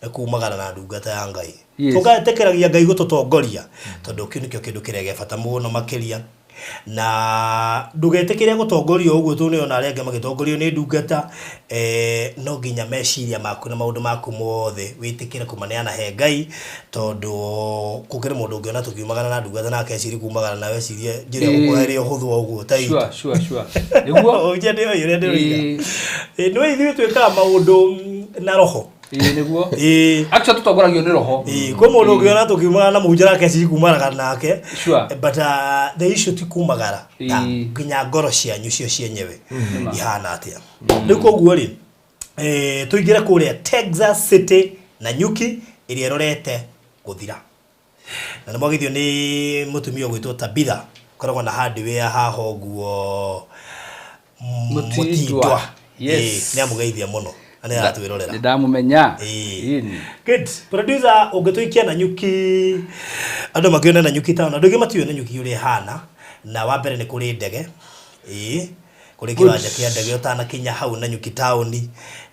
nĩ kumagara na ndungata ya Ngai. Tũgetĩkĩragia Ngai gũtũtongoria, tondũ kĩu nĩkĩo kĩndũ kĩrĩa gĩa bata mũno makĩria. Na ndũgetĩkĩre gũtongorio ũguo tondũ nĩona arĩa angĩ magĩtongorio nĩ ndungata. No nginya meciria maku na maũndũ maku mothe wĩtĩkĩre kũmaneana he Ngai, tondũ kũngĩrĩ mũndũ ũngĩona tũkiumagara na ndungata nake ecirie kumagara nawe, ecirie njĩra ya gũkũhe ĩrĩ ũhũthũ o ũguo ta itũ. Sure. Nĩguo. Ũnjia nĩ ũrĩa ndĩroiga. Nĩ ithuĩ twĩkaga maũndũ na roho. Ĩĩ, nĩguo. Ĩĩ. Actually tũtongoragio nĩ roho. Ĩĩ, kwĩ mũndũ ũngĩona tũkiumagara na mũhunjia nake ecirie kumagara nake. But the issue ti kumagara ta nginya ngoro cianyu cio cienyewe ihana atĩa. Rĩu koguo rĩ, tũingĩre kũrĩa Texas City na Nyuki ĩrĩa ĩrorete gũthira, na nĩ mwagithio nĩ mũtumia ũgwĩtwo Tabitha, ũkoragwo na hardware haha ũguo. Mũtindwa. Mũtindwa. Yes. Ĩĩ, nĩ amũgeithia mũno na nĩ aratwĩrorera. Nĩ ndamũmenya. Ĩĩ. Good. Producer, ũngĩtũikia na Nyuki, andũ makĩone na Nyuki town. Andũ aingĩ matiũĩ na Nyuki ũrĩa ĩhana, na wa mbere nĩ kũrĩ ndege, ĩĩ, kũrĩ kĩwanja kĩa ndege ũtanakinya hau na Nyuki town,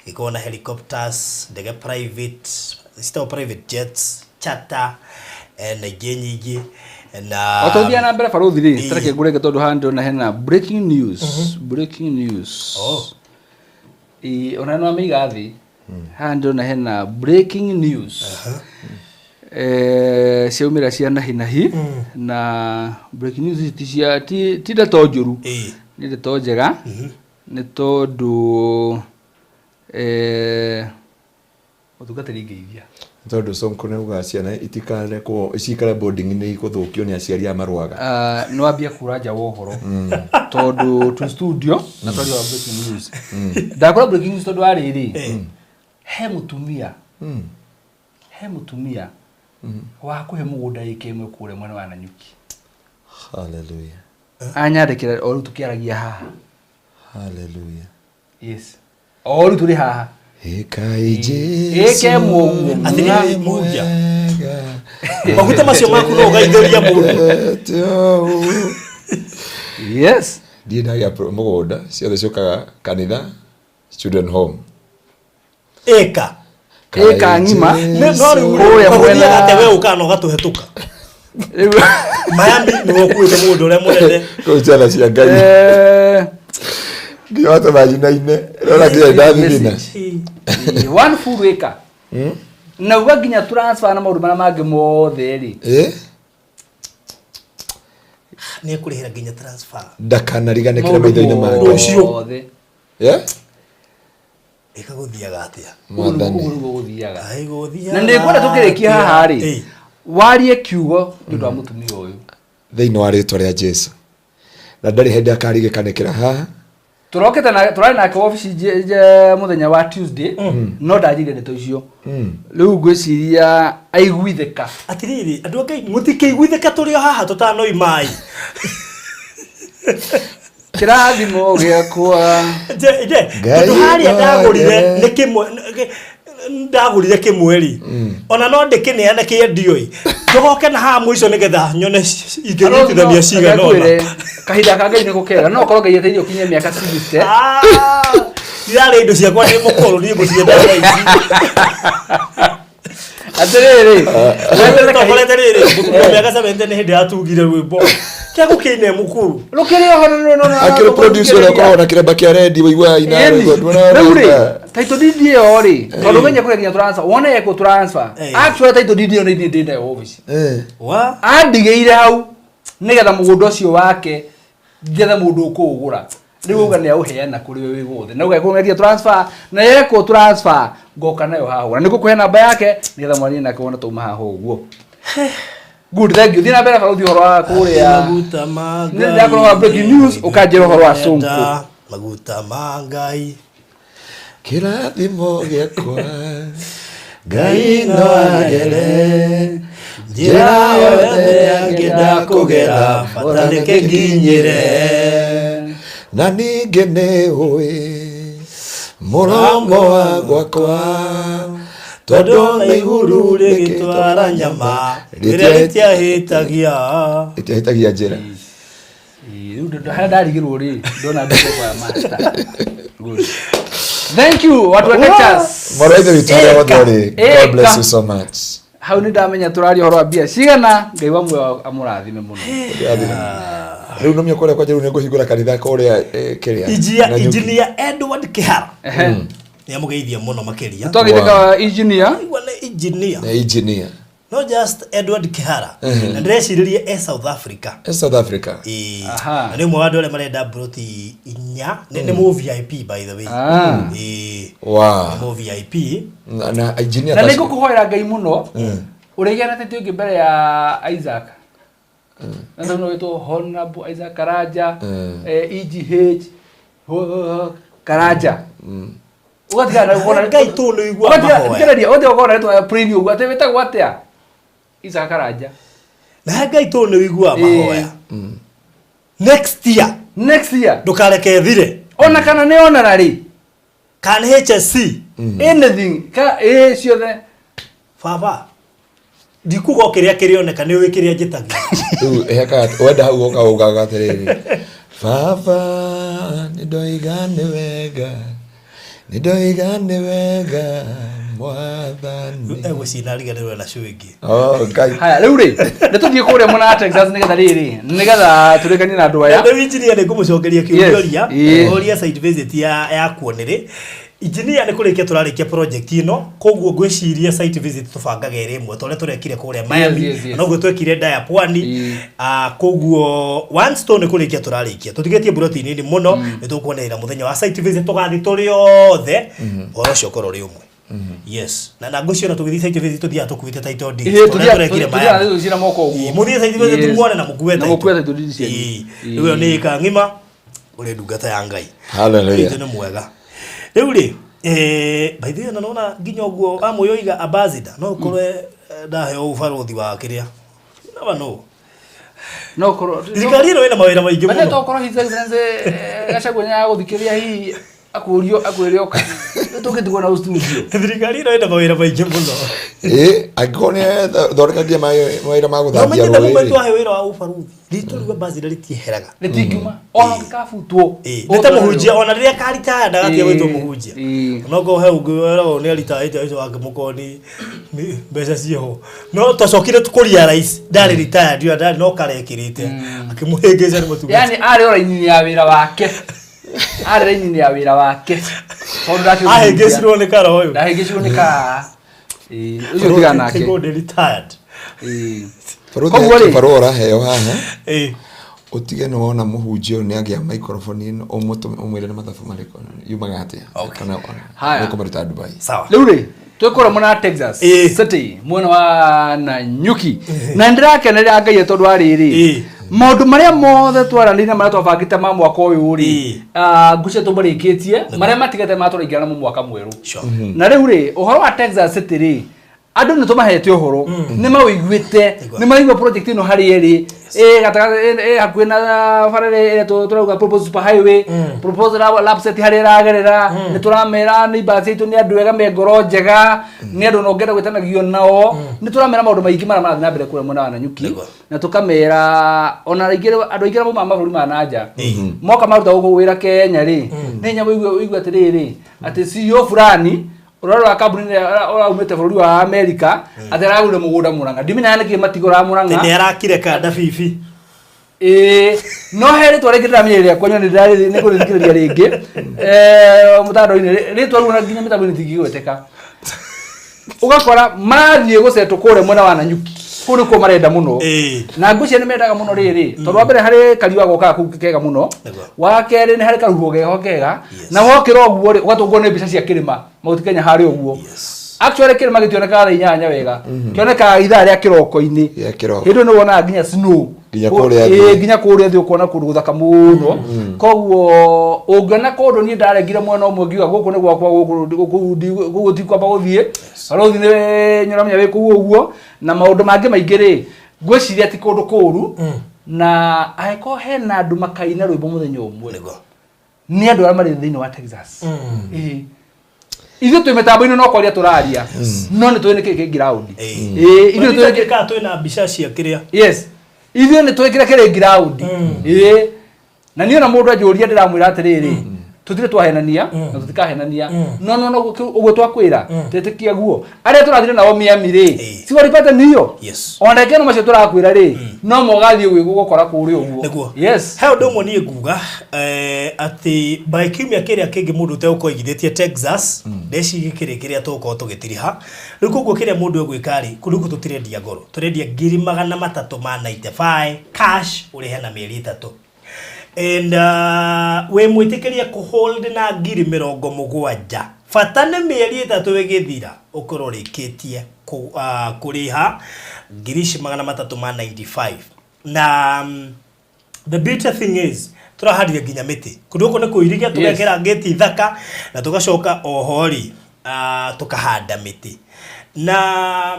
gĩkoragwo na helicopters, ndege private, citagwo private jets, charter, na ingĩ nyingĩ na O tũthiaga na mbere, baruthi rĩ, tareke ngũrenge tondũ haha ndĩrona hena breaking news, breaking news. Ĩĩ, ona nĩ wamĩiga thĩ. Haha ndĩrona hena breaking news ciaumĩra cia nahi nahi, na breaking news ici ti cia ti ndeto njũru, nĩ ndeto njega, nĩ tondũ mũtungatĩri ngeithia. Tondũ Sonko nĩ augaga ciana itikarekwo cikare boarding, nĩ igũthũkio nĩ aciari aya marũaga. Nĩ wambia kura nja wa ũhoro tondũ twĩ studio na twaria wa breaking news. Ndakora breaking news tondũ wa rĩrĩ, he mũtumia wa kũhe mũgũnda ĩka ĩmwe kũrĩa mwena wa Nanyuki. Hallelujah. Anyandĩkĩra o rĩu tũkĩaragia haha. Hallelujah. Yes, o rĩu tũrĩ haha. Ĩkai Jesu. Ĩke ĩmwe ũguo. Atĩrĩrĩ, nĩ mũhunjia. mwega. Maguta macio maku no ũgaithĩria mũndũ. Ete ũũ. Ndirĩ ndagĩa mũgũnda, ciothe ciũkaga kanitha, children home. Ĩka. Ĩka ng'ima. No rĩu Kũrĩa rĩ, mwena- ũgũthiaga atĩa we ũkaga na ũgatũhetũka? Rĩu- Miami nĩwe ũkuĩte mũgũnda ũrĩa mũnene. Kũu ciana cia Ngai nginya majina-inĩ rora nginya ndathithina. Message. One full acre na uga nginya transfer na maũndũ marĩa mangĩ mothe rĩ. Nĩ ekũrĩhĩra nginya transfer. Ndakanariganĩkĩre Maũndũ maitho-inĩ ma Ngai. Rũciũ. mothe. Yeah? Ĩkagũthiaga atĩa? Ũguo nĩguo Mwathani. ũguo nĩguo gũthiaga. Kaĩ gũthiaga Na nĩ ngwenda tũkĩrĩkia haha rĩ, Ĩĩ. warie kiugo nĩ ũndũ wa mũtumia ũyũ. Thĩinĩ wa rĩtwa rĩa Jesu. Na ndarĩ hĩndĩ akarigĩkanĩkĩra haha. Tũrokĩte na tũrarĩ nake wabici mũthenya wa Tuesday, no ndanjĩire ndeto icio. Rĩu ngwĩciria aiguithĩka. Atirĩrĩ, andũ a Ngai, mũtikĩiguithĩka tũrĩ o haha tũtanoima ĩ. Kĩrathimo gĩakwa. Nje, nje, Ngai tondũ harĩa ndagũrire nogere. nĩ kĩmwe, ndagũrire kĩmwe rĩ, ona no ndĩkĩneane kĩendio ĩ, tũgoke na haha mũico nĩgetha nyone ingĩnyitithania cigana ũna. Kahinda ka Ngai nĩko kega, no korwo Ngai ateithie ũkinye mĩaka 60. Ah, ndirarĩ indo ciakwa nĩ mũkũrũ, niĩ ngũcienda thaa ici. Atĩrĩrĩ, weterere kahinda- Tokorete rĩrĩ, mũtumia mĩaka 70 nĩ hĩndĩ yatugire rwĩmbo. Kĩa gũkĩine mũkũrũ. Rũkĩrĩ oho no Akĩrĩ producer ũrĩa ũkoragwo na kĩremba kĩa rendi waiguaga ina rwĩmbo, nduonaga rĩu rĩ rwĩmbo. title deed ĩyo rĩ tondũ menye kũrĩa nginya transfer wone yekwo transfer Eh. actually title deed ĩyo nĩ niĩ ndĩ nayo office Eh. Wa? andigĩire hau nĩgetha mũgũnda ũcio wake ngethe mũndũ ũkũũgũra rĩu auga nĩ aũheana kũrĩ we wĩ wothe na auga ekũgeria transfer na yekwo transfer ngoka nayo haha ũguo. Na nĩ ngũkũhe namba yake nĩgetha mwarie nake wona tauma haha ũguo. Good, thank you. Thiĩ na mbere barũthi ũhoro wa kũrĩa. Maguta ma Nĩ ndĩrakorwo wa breaking news, ũkanjĩra ũhoro wa Sonko. Maguta ma Ngai. Kĩrathimo gĩakwa Ngai no agere njĩra yothe angĩenda kũgera bata nĩkĩnginyĩre. Na ningĩ nĩ ũĩ mũromo wa gwakwa tondũ nĩ iguru rĩgĩtwara nyama rĩrĩa rĩtiahĩtagia. Rĩtiahĩtagia njĩra. Ĩĩ, rĩu harĩa ndarigĩrwo rĩ ndona ndiko kwa master. Good. Thank you watu wa Texas. Mwarĩ wa Ithe witũ harĩa hothe ũrĩ, God bless Ĩka. you so much. Hau nĩ ndamenya tũraria ũhoro wa mbia cigana. Ngai wa muoyo amũrathime mũno. Rĩu nomia kũrĩa kwanja rĩu nĩ ngũhingũra kanitha kũrĩa kĩrĩa Nanyuki. Engineer Edward Kihara Ehe. nĩ amũgeithia mũno makĩria. Twageithĩka engineer. Aigua nĩ engineer. Nĩ engineer. No just Edward Kihara. Na ndĩrecirĩria e South Africa. E South Africa. Ĩĩ. Aha. Na nĩ ũmwe wa andũ arĩa marenda mburoti inya. Nĩ mũ VIP by the way. Ah. Ĩĩ. Wow. Nĩ mũ VIP. Na engineer Na nĩ tacio. ngũkũhoera Ngai mũno ũrĩgĩa na tĩtĩ ũngĩ mbere ya Isaac. Na tondũ wĩtwo Honorable Isaac Karanja, EGH Karanja. Ũgatigana na gũkorwo Ngai tu nĩ ũiguaga mahoya. Ũgatigana ũgatigana gũkorwo na rĩtwa premium ũguo atĩ wĩtagwo atĩa? Isaac Karanja. Na Ngai tu nĩ ũiguaga Ĩĩ. mahoya. Next year Next year. ndũkareke thire. Ona kana nĩ honorary. Kana HSC. Anything ka ĩ ciothe. Baba. Ndikuga o kĩrĩa kĩrĩoneka nĩ ũĩ kĩrĩa njĩtagia. Rĩu heka wenda hau ũka ugaga atĩrĩrĩ baba nĩ ndoiga nĩ wega nĩ ndoiga nĩ wega mwathani. Egũcina ariganĩrwo na cio ĩngĩ. Oh, Ngai. Haya rĩu rĩ nĩ tũthiĩ kũrĩa mwena wa Texas nĩgetha rĩrĩ nĩgetha tũrĩkanie na andũ aya. Rĩu engineer nĩ ngũmũcokeria kĩũria Yes. Ĩĩ. ũria site visit ya kuo nĩ rĩ. Engineer nĩ kũrĩkia tũrarĩkia project ĩno koguo ngwĩciria site visit tũbangaga ĩrĩ ĩmwe ta ũrĩa tũrekire kũrĩa Miami Yes, yes, yes. na ũguo twekire Ndaya Pwani. Ĩĩ. Koguo one stone nĩ kũrĩkia tũrarĩkia tũtigĩtie mburoti nini mũno nĩ tũkuonerera mũthenya wa site visit tũgathiĩ tũrĩ othe ũhoro ũcio ũkorwo ũrĩ ũmwe. Yes. Na ngwĩciria ona tũgĩthiĩ site visit tũthiaga tũkuĩte title deeds Ĩĩ, ta ũrĩa tũrekire tũthiaga Miami. tũthiaga na moko ũguo. Ĩĩ, mũthiĩ site visit Yes. muone na mũkue Na mũkue title deeds cianyu. Ĩĩ. Ĩĩ. Rĩu ĩyo nĩ ĩka ng'ima ũrĩ ndungata ya Ngai. Hallelujah. Witũ nĩ mwega. Rĩu rĩ, by the way na nona nginya ũguo amũyoiga ambassador no ũkorwo ndaheo ũbarũthi wa kĩrĩa. You never know. No korwo Thirikari ĩno ĩna mawĩra maingĩ Bata mũno. to korwo His Excellency Gachagua nĩ agũthikĩrĩria hihi akũrio akwĩre oka. Rĩu tũngĩtigwo na studio. Thirikari ĩno ĩna mawĩra maingĩ mũno. Ĩĩ, angĩkorwo nĩ thondekagia mawĩra ma Na gũthambia ũmenyete rũĩ mũmwe rĩ. twahe wĩra wa ũbarũthi. Rĩtwa rĩu ambassador rĩtieheraga. Rĩtingiuma ona ũngĩkabutwo. Ĩĩ, nĩ ta mũhunjia ona rĩrĩa akaritaya ndagatiga Ĩĩ, gwĩtwo mũhunjia. ĩĩ. Onokorwo he ũngĩ weragwo nĩ aritayĩte ũcio wake mũkoni nĩ mbeca ciĩho. No twacokire kũrealize ndarĩ retired yo ndarĩ no karekĩrĩte. Akĩmũhĩngĩca nĩ mũtumia. Yani arĩ o raini ya wĩra wake. Arĩ raini ya wĩra wake. Tondũ ndakĩrĩ Ahĩngĩcirwo nĩ kara ũyũ. Ndahĩngĩcirwo nĩ kara. Ĩĩ, ũcio tigana nake. Kĩgũndĩ retired. Ĩĩ. Barũthi Koguo rĩ- barũa ũraheo haha Ĩĩ. Ũtige nĩ wona mũhunjia ũyũ nĩ agĩa microphone ĩno ũmũtũme ũmwĩre nĩ mathabu marĩkũ yumaga atĩa. Okay. Kana Haya. nĩũkũmaruta Dubai. Sawa. Rĩu rĩ, twĩ kũrĩa mwena wa Texas City, mwena wa Nanyuki, na nĩndĩrakenerera Ngai tondũ wa rĩrĩ, maũndũ marĩa mothe twaranĩirie na marĩa twabangĩte ma mwaka ũyũ rĩ, ngwĩciria tũmarĩkĩtie, marĩa matigĩte ma tũraingĩra namo mwaka mwerũ. Na rĩu rĩ, ũhoro wa Texas City rĩ, andũ nĩ tũmahete ũhoro, nĩ maũiguĩte, nĩ maraigua project ĩno harĩa ĩrĩ, ĩ gatagatĩ, ĩ hakuhĩ na bara ĩrĩa tũrauga proposed super highway, proposed lapset harĩa ĩragerera. Nĩ tũramera neighbors aitũ nĩ andũ ega me ngoro njega, nĩ andũ na ũngĩenda gwĩtanagio nao. Nĩ tũramera maũndũ maingĩ marĩa marathiĩ na mbere kũrĩa mwena wa Nanyuki, na tũkamera ona aingĩ andũ aingĩ arĩa maumaga mabũrũri ma na nja moka maruta gũkũ wĩra Kenya rĩ, nĩ hinya ũigue atĩrĩrĩ, atĩ CEO fulani ũrĩa wa kambuni ĩrĩa ũraumĩte bũrũri wa Amerika atĩ aragũrire mũgũnda Murang'a. Ndimenyaga nĩkĩ matigũraga Murang'a. Nĩ arakire kanda bibi. Ĩĩ, no he rĩtwa rĩngĩ ndĩramenya rĩakwa nyo nĩ kũrĩthikĩrĩria rĩngĩ mũtandao-inĩ, rĩtwa rĩu ona nginya mĩtambo-inĩ rĩtingĩgweteka. Ũgakora marathiĩ gũcetwo kũrĩa mwena wa Nanyuki, kũu nĩkuo marenda mũno. Na ngwĩciria nĩ mendaga mũno rĩrĩ, tondũ wa mbere harĩ kariũa gokaga kũu kega mũno, wa kerĩ nĩ harĩ karũhuho geho kega, na wokĩra ũguo rĩ, ũgatũngwo nĩ mbica cia kĩrĩma Mount Kenya harĩa ũguo. Actually kĩrĩma gĩtionekaga thaa 8 wega, kĩonekaga ithaa rĩa kĩroko-inĩ. Rĩa kĩroko. Hĩndĩ ĩyo nĩ wonaga nginya snow. Nginya kũrĩa thĩ. Nginya kũrĩa thĩ ũkona kũndũ gũthaka mũno. Koguo ũngĩona kũndũ niĩ ndarengire mwena ũmwe ngiuga gũkũ nĩ gwakwa, gũkũ gũtikwamba gũthiĩ. Barũthi nĩ nyoramenya wĩ kũu ũguo na maũndũ mangĩ maingĩ rĩ, ngwĩciria ti kũndũ kũru, na angĩkorwo hena andũ makaina rwĩmbo mũthenya ũmwe nĩ andũ arĩa marĩ thĩinĩ wa Texas. Ĩĩ. Ithuĩ twĩ mĩtambo-inĩ no kwaria tũraria, no nĩ tũĩ nĩkĩ kĩ ground. Ĩĩ, ithuĩ nĩ tũĩ Kana twĩna mbica cia kĩrĩa. Yes, ithuĩ nĩ tũĩ kĩrĩa kĩrĩ ground. Ĩĩ, na niĩ ona mũndũ anjũria ndĩramwĩra atĩrĩrĩ, tũtirĩ twahenania na tũtikahenania, no no no ũguo twakwĩra twĩtĩkia guo. Arĩa tũrathire nao Miami rĩ, si walipata niyo ona ndagĩka ĩno macio tũrakwĩra rĩ, no mogathiĩ gũgũkora kũrĩa ũguo. Nĩguo. Yes. He ũndũ ũmwe niĩ nguga, atĩ by kiumia kĩrĩa kĩngĩ mũndũ ũtegũkorwo aigithĩtie Texas, ndeciria kĩrĩ kĩrĩa tũgũkorwo tũgĩtiriha. Rĩu koguo kĩrĩa mũndũ egwĩka rĩ, kũndũ gũkũ tũtirendia ngoro, tũrendia ngiri 395 cash, ũrĩhe na mĩeri 3. And wĩ mwĩtĩkĩrie kũ hold na ngiri 70, bata nĩ mĩeri 3 ĩgĩthira ũkorwo ũrĩkĩtie kũrĩha ngiri ici 395. Na the beauty thing is tũrahandire nginya mĩtĩ kũndũ gũkũ nĩ kũirige, tũgekĩra ngĩti thaka na tũgacoka oho rĩ, tũkahanda mĩtĩ. Na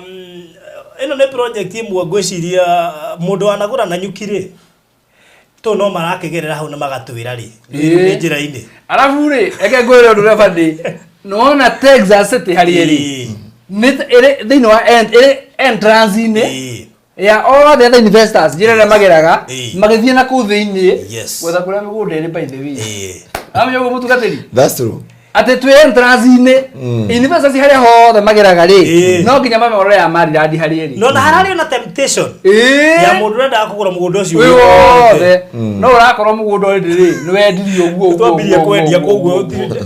ĩno nĩ project ĩmwe ngwĩciria mũndũ wanagũra Nanyuki rĩ, to no marakĩgerera hau na magatwĩra rĩ, nĩ njĩra-inĩ. Arabu rĩ, reke ngwĩre ũndũ ũrĩa bani nĩwona Texas City harĩa ĩrĩ, nĩ ĩrĩ thĩinĩ wa ĩrĩ entrance-inĩ ya othe othe investors, njĩra ĩrĩa mageraga magĩthiĩ na kũu thĩinĩ gwetha kũrĩa mĩgũnda ĩrĩ. By the way, amenya ũguo mũtungatĩri? That's true. Atĩ twĩ entrance-inĩ, investors harĩa hothe mageraga rĩ, no nginya mamorore ya Maryland harĩa ĩrĩ. No na hararĩ na temptation ya mũndũ ũrendaga kũgũra mũgũnda ũcio wĩ wothe, no ũrakorwo mũgũnda already rĩ, nĩ wendirio ũguo ũguo. Twambirie Ũguo, kwendia ũguo, koguo ũguo.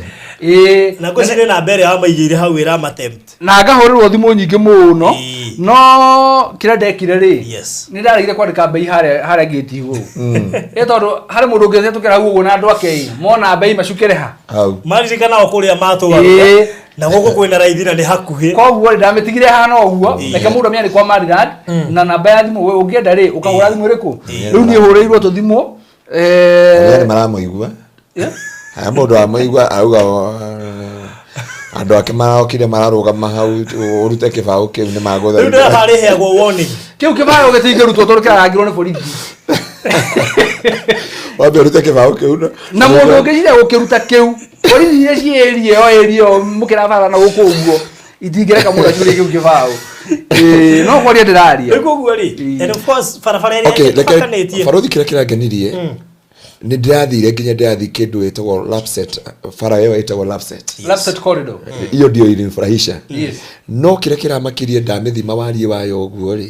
Na ngwĩciria namba ĩrĩa wamaigĩire hau ĩramatempt. Na ngahũrĩrwo thimũ nyingĩ mũno. No kĩrĩa ndekire rĩ, nĩ ndaregire kwandĩka mbei harĩa harĩa ngĩti igũrũ, ĩ tondũ harĩ mũndũ ũngĩ tũkĩra hau ũguo na andũ ake ĩ mona mbei macukĩre ha. Hau. Maririkana o kũrĩa matwarire na gũkũ kwĩna raithi na nĩ hakuhĩ. Koguo rĩ, ndamĩtigire hana ũguo, reke mũndũ amenye nĩ kwa Maryland na namba ya thimũ. We ũngĩenda rĩ, ũkahũra thimũ ĩrĩkũ? Rĩu niĩ hũrĩirwo tũthimũ. Arĩa nĩ maramũigua. Haya, mũndũ amũigua auga andũ ake marokire mararũgama hau, ũrute kĩbaũ kĩu nĩ Rĩu magũthaitha. ndereba arĩheagwo warning. Kĩu kĩbaũ gĩtingĩrutwo tondũ kĩrarangĩrwo nĩ borithi. Wambe ũrute kĩbaũ kĩu. Na mũndũ ũngĩciria gũkĩruta kĩu, borithi iria ciĩ area ĩyo, area ĩyo mũkĩra bara na gũkũ ũguo, itingĩreka mũndũ acurie kĩu kĩbaũ. Ĩĩ, no kwaria ndĩraria. Rĩu koguo rĩ, and of course barabara ĩrĩa Okay, reke ĩtũbakanĩtie. Barothi, kĩrĩa kĩrangenirie nĩ ndĩrathire nginya ndĩrathiĩ kĩndũ ĩtagwo Lapset, bara ĩyo ĩtagwo Lapset. Lapset corridor. Hiyo ndio ilinifurahisha. No kĩrĩa kĩramakirie, ndamĩthima wariĩ wayo ũguo rĩ,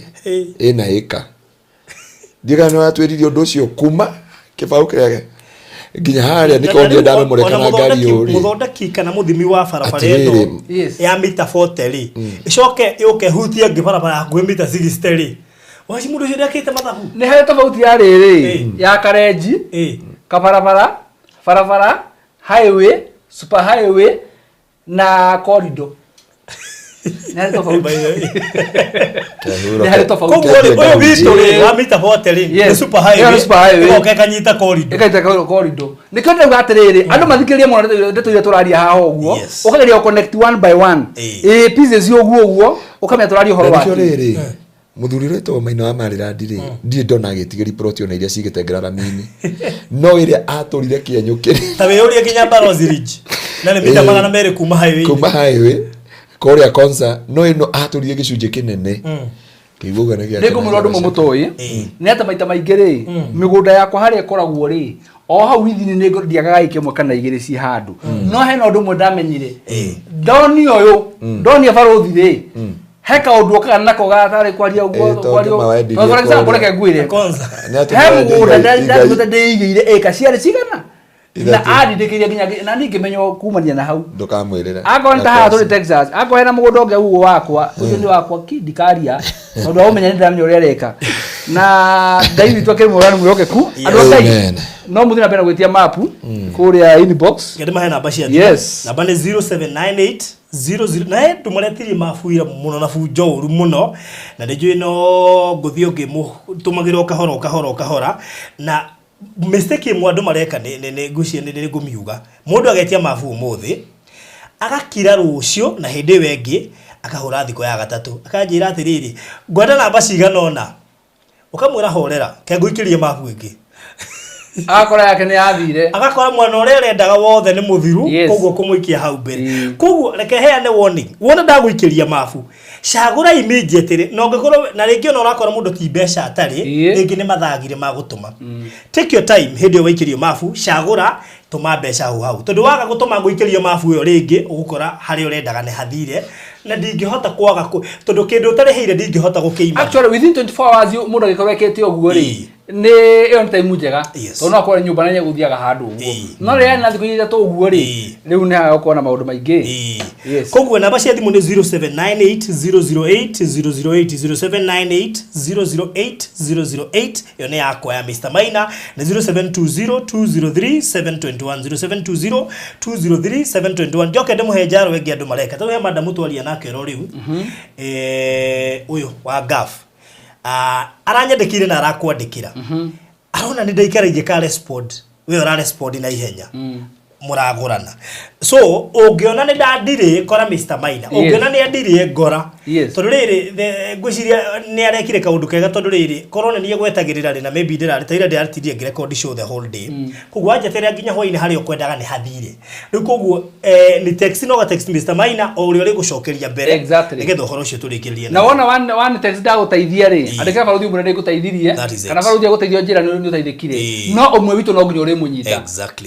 ĩna ĩka ndiĩ kana nĩwatwĩririe ũndũ ũcio kuma kĩbaũ kĩrĩa nginya harĩa nĩkonire ndamemũreka na ngari ũyũ rĩ. Mũthondeki kana mũthimi wa barabara Atĩrĩrĩ. ĩno ya mita 40 rĩ, ĩcoke yũke hutie ĩngĩ barabara hakuhĩ mita 60 rĩ, Waci mũndũ ũcio ndekĩte mathabu. Nĩ harĩ tofauti ya rĩrĩ ya karenji, kabarabara, barabara, highway, super highway na corridor. Nĩ harĩ tofauti. Nĩ harĩ tofauti. Koguo rĩ, ũyũ witũ rĩ, wa mita 40 rĩ, nĩ super Ĩyo highway. nĩ super highway. Ĩgoka ĩkanyita corridor. Ĩkaita corridor. Nĩkĩo ndĩrauga atĩrĩrĩ, andũ mathikĩrĩrie mũno ndeto iria tũraria haha ũguo, ũkageria gũ connect one by one. Ĩĩ, pieces ũguo ũguo, ũkamenya tũraria ũhoro Na wa nĩkĩo kĩ. rĩrĩ mũthuri ũrĩa wĩtagwo Maina wa Marirandi rĩ, ndirĩ ndona agĩtigĩria plot ona iria cigĩtengera rami-inĩ, no ĩrĩa atũrire kĩenyũ kĩrĩ Ta wĩyũrie nginya Barozi Ridge. Na nĩ mita 200 kuma highway. Kuma highway kũrĩa Konza, no ĩno atũrire gĩcunjĩ kĩnene kĩiguo nĩ gĩake. Nĩ ngũmwĩra ũndũ ũmwe mũtoĩ, nĩ atĩ maita maingĩ rĩ, mĩgũnda yakwa harĩa ĩkoragwo rĩ, o hau ithini nĩ ndiagaga ĩka ĩmwe kana igĩrĩ ci handũ. No hena ũndũ ũmwe ndamenyire, ndoni ũyũ ndonia barũthi rĩ, he kaũndũ okaga nako gatarĩ kwaria ũguo. Ĩ, tondũ Kwaria mawendirie for example kũrĩa. reke ngwĩre, Konza. Nĩ atĩ he mawendia mũgũnda igai- ndatũmĩte ndĩigĩire ĩka ciarĩ cigana na 3. andindĩkĩire nginya na niĩ ngĩmenya kumania na hau. Ndũkamwĩrĩre. Akorwo nĩ ta haha tũrĩ Texas, akorwo hena mũgũnda ũngĩ ũguo wakwa, ũcio nĩ wakwa ki ndikaria tondũ wa ũmenya nĩ ndĩramenya ũrĩa areka. Na Ngai witũ akĩrĩ mwega, nĩ mwĩhokeku. Andũ a Ngai, Amen. no mũthiĩ na mbere na gwĩtia mapu kũrĩa inbox. Ngende mahe namba cia thimũ. Namba nĩ 0798 00 na he ndũmaretirie mabuira mũno na bunjo ũru mũno, na nĩ njũĩ no ngũthiĩ ũngĩmũtũmagĩra o kahora o kahora o kahora. Na mistake ĩmwe andũ mareka nĩ nĩ ngwĩciria nĩ ngũmiuga, mũndũ agetia mabu ũmũthĩ, agakira rũciũ, na hĩndĩ ĩyo ĩngĩ akahũra thikũ ya gatatũ akanjĩra atĩrĩrĩ, ngwenda namba cigana ũna. Ũkamwĩra horera, ke ngũikĩrie mabu ĩngĩ. Agakora yake nĩ yathire. Agakora mwana ũrĩa arendaga wothe nĩ mũthiru. Koguo kũmũikia hau mbere. Koguo reke heane warning, wona ndagũikĩria mabu, cagũra immediately. Na ũngĩkorwo na rĩngĩ ona ũrakora mũndũ ti mbeca atarĩ, rĩngĩ nĩ mathagire ma gũtũma, take your time. Hĩndĩ ĩyo waikĩrio mabu, cagũra, tũma mbeca hau hau, tondũ waga gũtũma ngũikĩrio mabu ĩyo rĩngĩ, ũgũkora harĩa ũrendaga nĩ hathire, na ndingĩhota kwaga tondũ kĩndũ ũtarĩhĩire ndingĩhota gũkĩima. Actually, within 24 hours mũndũ angĩkorwo ekĩte ũguo rĩ, nĩ ĩyo nĩ time njega, tondũ no akorwo nyũmba na nĩegũthiaga handũ ũguo. No rĩrĩa na thikũ 3 ũguo rĩ, rĩu nĩ hagũkorwo na maũndũ maingĩ. Koguo namba cia thimũ nĩ 0798 008 008, 0798 008 008. Ĩyo nĩ yakwa. Ya Mr Maina nĩ 0720 203 721, 0720 203 721. Njoke ndĩmũhe njaro ĩngĩ andũ mareka, tondũ he madamu twaria nake ro rĩu, ũyũ wa Gaf. Ah, aranyandĩkĩire na arakwandĩkĩra, arona nĩ ndaikara ingĩka respond, we ũra respond na ihenya mũragũrana. So ũngĩona nĩ ndandirĩ, kora Mr Maina. Ũngĩona nĩ andirĩ, ngora. Tondũ rĩrĩ ngwĩciria nĩ arekire kaũndũ kega, tondũ rĩrĩ korwo nĩ niĩ gwetagĩrĩra rĩ, na maybe ndĩrarĩ ta ira ndĩratindire ngĩrekondi show the whole day. Koguo wanjeterera nginya hwainĩ, harĩa ũkwendaga nĩ hathire rĩu. Koguo nĩ text, no ga text Mr Maina o ũrĩa ũrĩgũcokeria mbere, nĩgetha ũhoro ũcio tũrĩkĩrĩrie. Na wona one text ndagũteithia rĩ, andĩkĩra barũthi ũmwĩre nĩ ngũteithirie, That is it. kana barũthi agũteithia njĩra nĩ ũteithĩkire. No ũmwe witũ no nginya ũrĩmũnyita.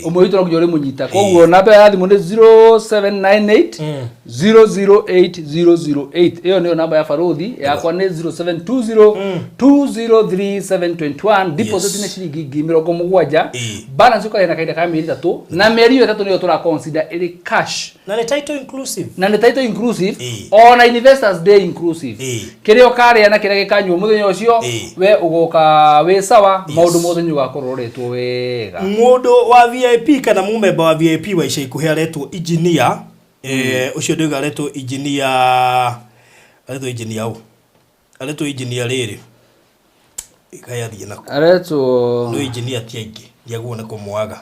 Ũmwe witũ no nginya ũrĩmũnyita. Koguo namba ya thimũ nĩ 0798 008 008. Ĩyo nĩyo namba ya barũthi. Yakwa nĩ 0720 203 721. Deposit nĩ ciringi 70,000. Balance ũkarĩha na kahinda ka mĩeri 3, na mĩeri ĩyo 3 nĩyo tũra consider ĩrĩ cash. Na nĩ title inclusive. Na nĩ title inclusive. Ona investors day inclusive. Kĩrĩa ũkarĩa na kĩrĩa gĩkanyuo mũthenya ũcio, we ũgoka wĩ sawa, maũndũ mothe nĩ ũgakorwo ũroretwo wega. Mũndũ wa VIP kana mũmemba wa VIP wa ica ikuhĩ aretwo engineer, ũcio ndauga aretwo engineer, aretwo engineer ũ, aretwo engineer rĩrĩ kaĩ athiĩ nako? Aretwo No engineer ti aingĩ, ndiagwo nĩ kũmwaga.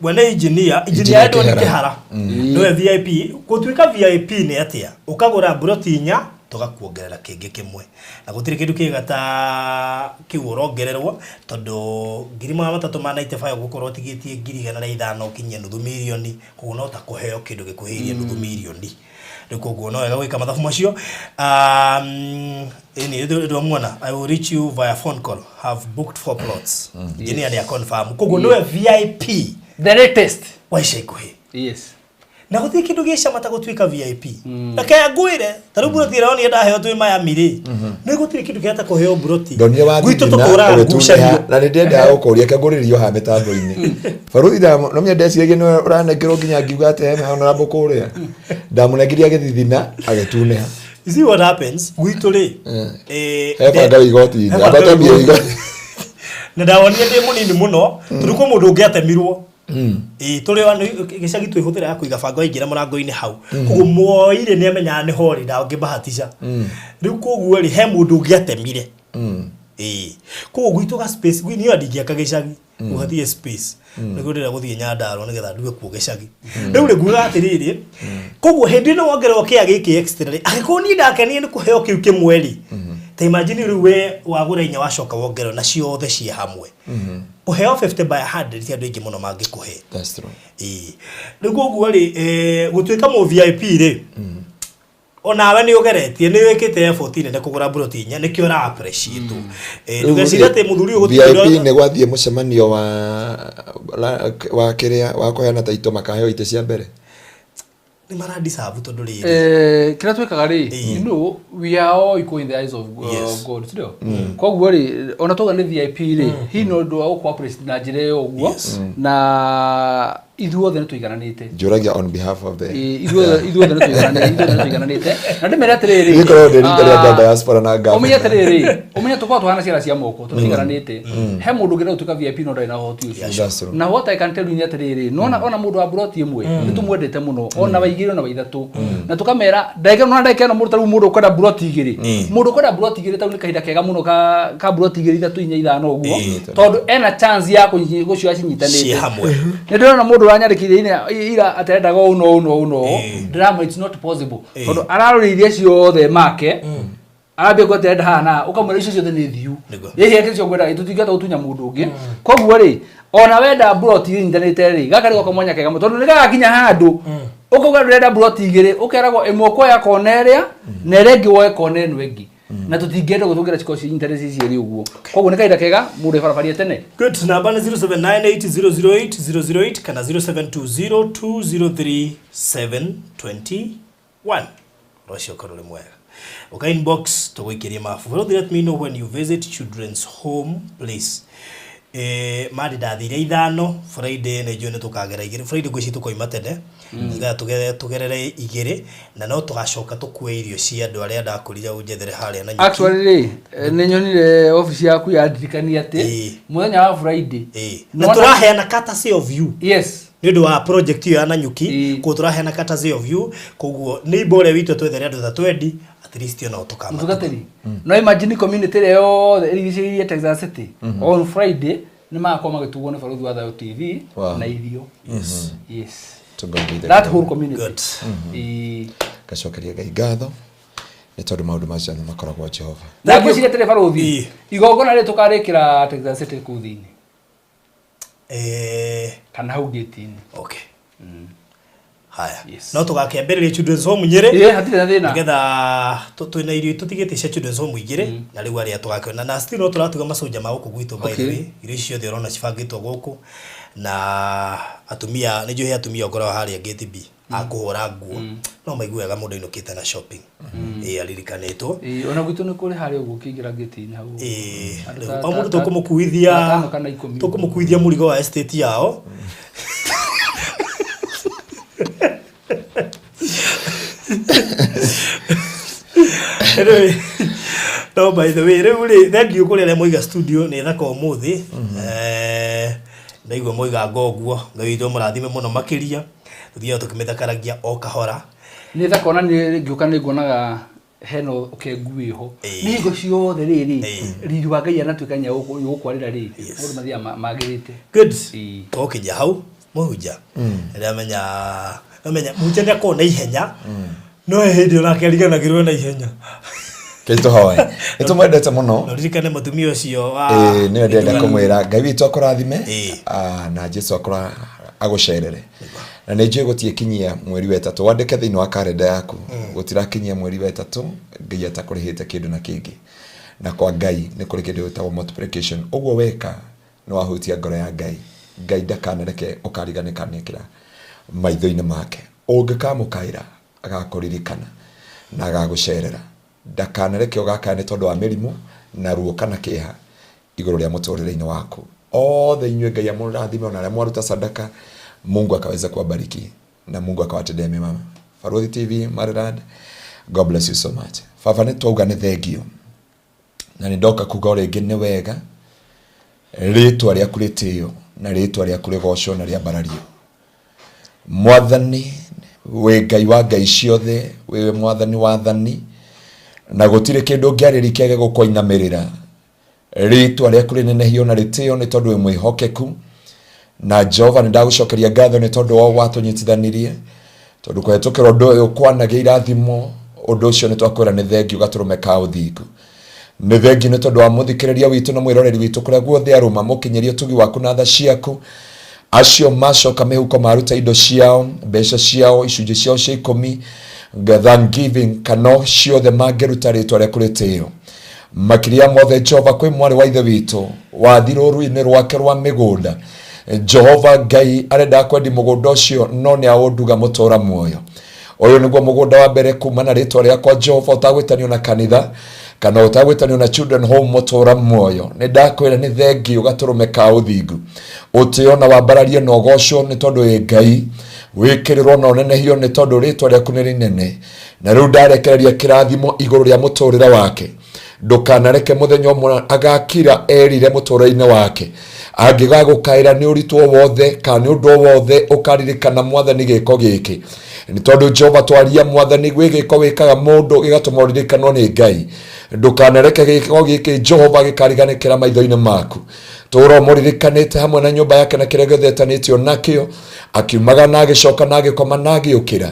Mwene engineer, engineer Engineer Edward Kĩhara. Kĩhara nĩwe VIP. Gũtuĩka VIP nĩ atĩa? Ũkagũra mburoti inya, tũgakuongerera kĩngĩ kĩmwe, na gũtirĩ kĩndũ kĩega ta kĩu ũrongererwo, tondũ 395,000 ũgũkorwo ũtigĩtie 105,000 ũkinyie nuthu mirioni. Koguo no ta kũheo kĩndũ gĩkuhĩrĩirie nuthu mirioni rĩu. Koguo no wega gwĩka mathabu macio. Ĩni ndwamuona, "I will reach you via phone call, have booked four plots." Engineer nĩ confirm, koguo nĩwe VIP the latest wa ica ikuhĩ. Na gũtirĩ kĩndũ gĩcama ta gũtuĩka VIP. Reke ngwĩre, ta rĩu mburoti ĩrĩa onire ndaheo twĩ Miami rĩ, nĩ gũtirĩ kĩndũ kĩrĩa ta kũheo mburoti. Ndonire Gwitũ wathithina tũtũraga ũgĩtunĩha ngucanio. Na nĩ ndendaga gũkũria kengũrĩrio haha mĩtambo-inĩ baruthi no menya ndeciragia nĩwe ũranengerwo nginya ngiuga atĩ he honorable kũrĩa ndamũnengeria agĩthithina agĩtunĩha. You see what happens gwitũ rĩ, He banga wĩ igoti-inĩ, he banga ambata wĩ mbia igoti. Na ndawonire ndĩ mũnini mũno tondũ kwĩ mũndũ ũngĩ atemirwo. Ĩĩ, tũrĩ gĩcagi twĩhũthĩra ya kũiga banga waingĩra mũrango-inĩ hau, koguo mwoire nĩ amenyaga nĩ horĩ, ndangĩbahatisha. Rĩu koguo rĩ, he mũndũ ũngĩ atemire. Ĩĩ, koguo gwitũ ga space niĩ ndingĩaka gĩcagi gũhatirĩ space, nĩguo ndĩrenda gũthiĩ Nyandarua nĩgetha ndue kuo gĩcagi. Rĩu rĩ, ngugaga atĩrĩrĩ, koguo hĩndĩ ĩno wongererwo kĩa gĩkĩ extra rĩ, angĩkorwo niĩ ndakenire nĩ kũheo kĩu kĩmwe rĩ, ta imagine rĩu we wagũra inya wacoka wongererwo na ciothe ciĩ hamwe, kũheo 50 by 100 ti andũ aingĩ mũno mangĩkũhe. That's true. Ĩĩ, rĩu koguo rĩ, gũtuĩka mũ VIP rĩ, onawe nĩ ũgeretie, nĩ wĩkĩte effort nene kũgũra mburoti inya, nĩkĩo ũra appreciate. Ndũgecirie atĩ mũthuri ũyũ gũtirĩ VIP ũndũ- nĩ gwathiĩ mũcemanio wa kĩrĩa wa kũheana taito makaheo itĩ cia mbere. Nĩ mara deserve tondũ rĩrĩ, Kĩrĩa twĩkaga rĩ, you know we are all equal in the eyes of God, sindio? Koguo rĩ, ona twauga nĩ VIP rĩ, hihi no ũndũ wa gũkũ appreciate na njĩra ĩyo ũguo, na ithuothe nĩ tũigananĩte. Njũragia on behalf of the Ithuothe nĩ tũigananĩte, ithuothe nĩ tũigananĩte, na ndĩmere atĩrĩrĩ, Gĩkorwo ndĩ rita rĩa mbere diaspora na ngavana. Ũmenye atĩrĩrĩ, ũmenye tũkoragwo tũhana ciara cia moko, tũtiigananĩte. He mũndũ ũngĩenda gũtuĩka VIP no ndarĩ na ũhoti ũcio. That's true. Na what I can tell you nĩ atĩrĩrĩ, nona ona mũndũ wa mburoti ĩmwe nĩ tũmwendete mũno, ona wa igĩrĩ, ona wa ithatũ, na tũkamera ndagĩka, nona ndagĩka ĩno mũndũ, ta rĩu mũndũ ũkwenda mburoti igĩrĩ, mũndũ ũkwenda mburoti igĩrĩ, ta rĩu nĩ kahinda kega mũno ka mburoti igĩrĩ, ithatũ, inya, ithano ũguo, tondũ ena chance ya gũcioya cinyitanĩte ciĩ hamwe. Nĩ ndĩrona mũndũ ũranyandĩkithia ira atendaga ũũ na ũũ na ũũ na ũũ, ndĩramwĩra it's not possible, tondũ ararora iria ciothe make arambia kuga atĩ arenda haha na haha, ũkamwĩra icio ciothe nĩ thiu. Nĩguo. Ĩhĩ ake cio ngwendaga, tũtingĩhota gũtunya mũndũ ũngĩ. Koguo rĩ, ona wenda mburoti inyitanĩte rĩ, gaka nĩgo kamwanya kega mũno, tondũ nĩ gagakinya handũ ũkauga ndũrenda mburoti igĩrĩ, ũkeragwo ĩmwe ũkuoya kona ĩrĩa na ĩrĩa ĩngĩ woe kona ĩno ĩngĩ, na tũtingĩenda ũguo, tũngĩenda cikorwo cinyitanĩte ci cierĩ ũguo. Koguo nĩ kahinda kega mũndũ ebarabarie tene. Good. Namba nĩ 0798008008 kana 0720203721. Rũcio ũkorwo ũrĩ mwega. Ũka inbox tũgũikĩrie mabu. But let me know when you visit Children's Home, please. Mandi ndathire ithano Friday, nĩ njũĩ nĩ tũkagera igĩrĩ Friday, ngwĩciria tũkoima tene nĩgetha tũgerere igĩrĩ, na no tũgacoka tũkue irio cia andũ arĩa ndakũrire ũnjethere harĩa na nyeki. Actually rĩ, nĩ nyonire obici yaku yandirikania atĩ mũthenya wa Friday Na tũraheana courtesy of you nĩ ũndũ wa project ĩyo ya Nanyuki. Koguo tũraheana courtesy of you, koguo nĩ imba ũrĩa witũ twethere andũ ta twendi at least ona tũkamatuga. Mũtungatĩri, no imagine community ĩrĩa yothe ĩrigicĩirie Texas City on Friday nĩ magakorwo magĩtugwo nĩ Barũthi wa Thayũ TV na irio. Yes. To God be the That glory. whole community. Good. Ngacokeria Ngai ngatho nĩ tondũ maũndũ macio nĩ makoragwo Jehova. Na Thank you. ngwĩciria atĩrĩ barũthi, igongona rĩrĩ tũkarĩkĩra Texas City kũu thĩinĩ kana hau gate-inĩ. Okay, haya. Yes. No tũgakĩambĩrĩria Children's Home Nyĩrĩ Ĩĩ, hatirĩ na thĩna. nĩgetha twĩna irio tũtigĩte cia Children's Home igĩrĩ, na rĩu arĩa tũgakĩona na still no tũratuga macoja ma gũkũ gwitũ, by the way. Irio ici ciothe ũrona cibangĩtwo gũkũ na atumia, nĩ njũĩ he atumia ũkoragwo harĩa gate B a kũhũra nguo, no maigue wega mũndũ ainũkĩte na shopping, ĩĩ, aririkanĩtwo. Ĩĩ, ona gwitũ nĩ kũrĩ harĩa ũguo ũkĩingĩra gate-inĩ hau. Ĩĩ, Andũ rĩu o mũndũ tũkũmũkuithia ta atano kana 10. Tũkũmũkuithia mũrigo wa estate yao. Anyway, no, by the way, rĩu rĩ, thank you kũrĩ arĩa moiga studio nĩ thaka ũmũthĩ. Ndaigua moiga ngoguo, Ngai witũ mũrathime mũno makĩria, tũthiaga tũkĩmĩthakaragia o kahora. Nĩ thaka, ona nĩ ngĩũka nĩ nguonaga hena ũkengu wĩho. Nĩ hingo ciothe rĩrĩ riri wa Ngai anatuĩka nya gũkwarĩra rĩ, maũndũ mathiaga magĩrĩte. Good. Tũgũkinyia hau mũhunja, ndĩramenya amenya mũhunjia nĩ akoragwo na ihenya, no he hĩndĩ onake ariganagĩrwo na ihenya. Kĩtũhoe nĩ tũmwendete mũno. Na ũririkane mũtumia ũcio wa Ĩĩ, nĩwe ndĩrenda kũmwĩra Ngai witũ akũrathime, na Jesu akũra agũcerere, na nĩ njũĩ gũtiĩkinyia mweri wa ĩtatũ, wandĩke thĩinĩ wa karenda yaku, gũtirakinyia mweri wa ĩtatũ Ngai atakũrĩhĩte kĩndũ na kĩngĩ, na kwa Ngai nĩ kũrĩ kĩndũ gĩtagwo multiplication. Ũguo weka nĩ wahutia ngoro ya Ngai. Ngai ndakanareke ũkariganĩkanĩkĩra maitho-inĩ make. Ũngĩkamũkaĩra agakũririkana na agagũcerera. Ndakanareke ũgakaya nĩ tondũ wa mĩrimũ na ruo kana kĩeha igũrũ rĩa mũtũrĩre-inĩ waku. Othe inyuĩ Ngai amũrathime, ona arĩa mwaruta sadaka, Mungu akaweza kuwabariki na Mungu akawatendea mema. Barũthi TV Maryland, God bless you so much. Baba nĩ twauga nĩ thengio na nĩ ndoka kuga o rĩngĩ nĩ wega rĩtwa rĩaku rĩtĩo na rĩtwa rĩaku rĩgocwo na rĩambarario. Mwathani wĩ Ngai wa ngai ciothe, wĩwe mwathani wathani, na gũtirĩ kĩndũ ũngĩarĩria kĩage gũkũinamĩrĩra. Rĩtwa rĩaku rĩnenehio na rĩtĩo nĩ tondũ wĩ mwĩhokeku. Na Jehova nĩ ndagũcokeria ngatho nĩ tondũ wa watũnyitithanirie, tondũ kũhetũkĩra ũndũ ũyũ kwanagĩa irathimo, ũndũ ũcio nĩ twakwĩra nĩ thengio gatũrũme ka ũthingu. Nĩ thengio nĩ tondũ wa mũthikĩrĩria witũ na mwĩroreri witũ kũrĩa guothe arũma, mũkinyĩrie ũtugi waku na tha ciaku. Acio macoka mĩhuko maruta indo ciao, mbeca ciao, icunjĩ ciao cia ikũmi, thanksgiving, kana ciothe mangĩruta rĩtwa rĩaku rĩtĩo. Makĩria mothe Jehova kwĩ mwarĩ wa ithe witũ wathi rũru-inĩ rwake rwa mĩgũnda. Jehova Ngai arenda kwendi mũgũnda ũcio no nĩ aũnduga mũtũra muoyo. Ũyũ nĩguo mũgũnda wa mbere kuma na rĩtwa rĩakwa Jehova ũtagwĩtanio na kanitha kana ũtagwĩtanio na children home mũtũra muoyo. Nĩ ndakwĩra nĩ thengio gatũrũme ka ũthingu. Ũtĩo na wambarario na ũgocwo nĩ tondũ wĩ Ngai, wĩkĩrĩrwo na ũnenehio nĩ tondũ rĩtwa rĩaku nĩ rĩnene. Na rĩu ndarekereria kĩrathimo igũrũ rĩa mũtũrĩre wake. Ndũkanareke mũthenya ũmwe agakira erire mũtũrĩre-inĩ wake. Angĩgagũkaĩra nĩ ũritũ o wothe kana nĩ ũndũ o wothe ũkaririkana mwathani gĩko gĩkĩ. Nĩ tondũ Jehova twaria mwathani gwĩ gĩko wĩkaga mũndũ gĩgatũma ũririkanwo nĩ Ngai. Ndũkanareke gĩko gĩkĩ Jehova gĩkariganĩkĩra maitho-inĩ maku. Tũra ũmũririkanĩte hamwe na nyũmba yake na kĩrĩa gĩothe etanĩtio nakĩo, akiumaga na agĩcoka na agĩkoma na agĩũkĩra.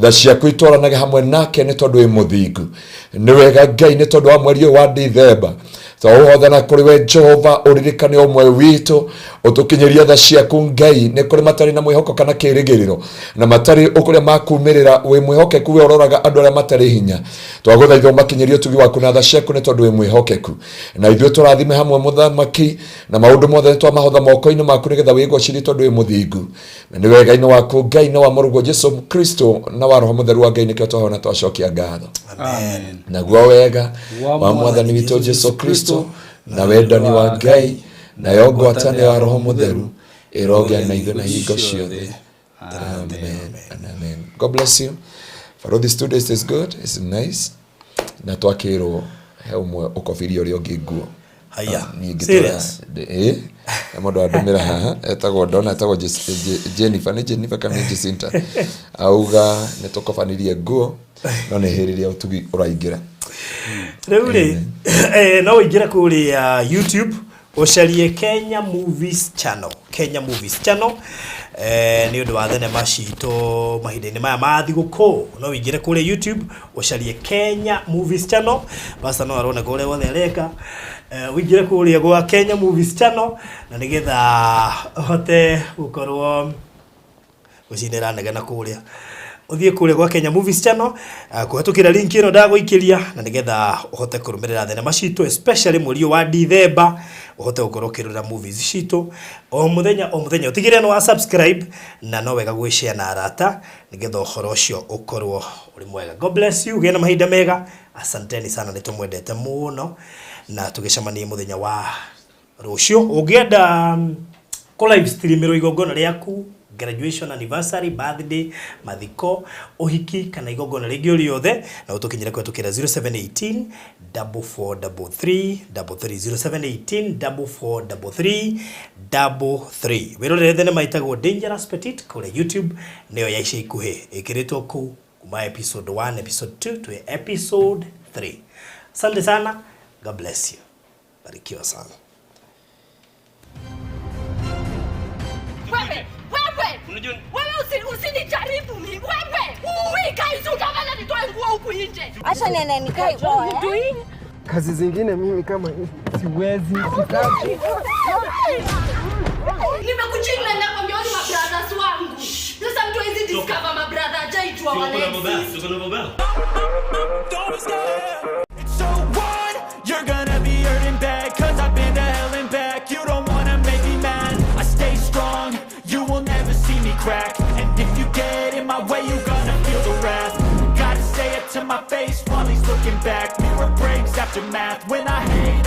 Tha ciaku itwaranage hamwe nake nĩ tondũ wĩ mũthingu. Nĩ wega Ngai nĩ tondũ wa mweri ũyũ wa Dithemba. Twaũhothana kũrĩ we Jehova, ũririkane ũmwe witũ, ũtũkinyĩrie tha ciaku Ngai. Nĩ kũrĩ matarĩ na mwĩhoko kana kĩĩrĩgĩrĩro, na matarĩ ũkũrĩa makumĩrĩra. Wĩ mwĩhokeku, we ũroraga andũ arĩa matarĩ hinya. Twagũthaitha ũmakinyĩrie ũtugi waku na tha ciaku nĩ tondũ wĩ mwĩhokeku. Na ithuĩ tũrathime hamwe mũthamaki, na maũndũ mothe nĩ twamahotha moko-inĩ maku nĩgetha wĩgocithie tondũ wĩ mũthingu. Na nĩ wega-inĩ waku Ngai na wa mũrũguo Jesu Kristo na wa Roho Mũtheru wa Ngai nĩkĩo twahona twacokia ngatho. Amen. Naguo wega wa mwathani witũ Jesu Kristo na wendani wa Ngai nayo ngwatanĩro ya Roho Mũtheru ĩrogĩa na ithuĩ na hingo ciothe. Amen and amen. God bless you. Farodhi Studios is good, it's nice. Na twakĩrwo he ũmwe ũkobirie ũrĩa ũngĩ nguo. Haya. Niĩ ngĩtwara- Serious? He mũndũ andũmĩra haha etagwo ndona etagwo Jennifer, nĩ Jennifer kana nĩ Jacinta, auga nĩ tũkobanirie nguo no nĩ hĩrĩria ũtugi ũraingĩra. Rĩu rĩ, no ũingĩre kũrĩa YouTube ũcarie Kenya Movies Channel, Kenya Movies Channel, nĩ ũndũ wa thenema citũ mahinda-inĩ maya ma thigũkũ. No ũingĩre kũrĩa YouTube ũcarie Kenya Movies Channel. Pastor no aroneka ũrĩa wothe areka. Ũingĩre kũrĩa gwa Kenya Movies Channel na nĩgetha ũhote gũkorwo gũcinĩra negena kũrĩa. Ũthiĩ kũrĩa gwa Kenya Movies Channel kũhetũkĩra link ĩno ndagũikĩria na nĩgetha ũhote kũrũmĩrĩra thenema citũ especially mweri ũyũ wa Dithemba, ũhote gũkorwo ũkĩrora movies citũ o mũthenya o mũthenya. Ũtigĩrĩre nĩ wa subscribe na no wega gwĩ share na arata nĩgetha ũhoro ũcio ũkorwo ũrĩ mwega. God bless you, gĩa na mahinda mega. Asanteni sana, nĩ tũmwendete mũno na tũgĩcemanie mũthenya wa rũciũ. Ũngĩenda kũ live stream igongona rĩaku, graduation, anniversary, birthday, mathiko, ũhiki kana igongona rĩngĩ o rĩothe, na ũtũkinyĩre kũhetũkĩra 0718 4433 33, 0718 4433 33. Wĩrorere thenema ĩtagwo Dangerous Petite kũrĩa YouTube, nĩyo ya ica ikuhĩ ĩkĩrĩtwo kũu kuma episode 1, episode 2 to episode 3. Asante sana, God bless you, barikiwa sana. Wewe, wewe. Wewe usinijaribu mimi. Wewe. Ui, guys, utafanya nitoe nguo huku nje. Acha niende nikae. Kazi zingine mimi kama siwezi, sitaki. Nimekuchinda na nakwambia ni mabrothers wangu. Sasa mtu hawezi discover mabrother hajaitwa wale. It's so on, you're gonna be hurting bad, 'cause I've been to hell and back. You don't wanna make me mad, I stay strong, you will never see me crack. And if you get in my way, you gonna feel the wrath. Gotta say it to my face while he's looking back. Mirror breaks aftermath, when I hate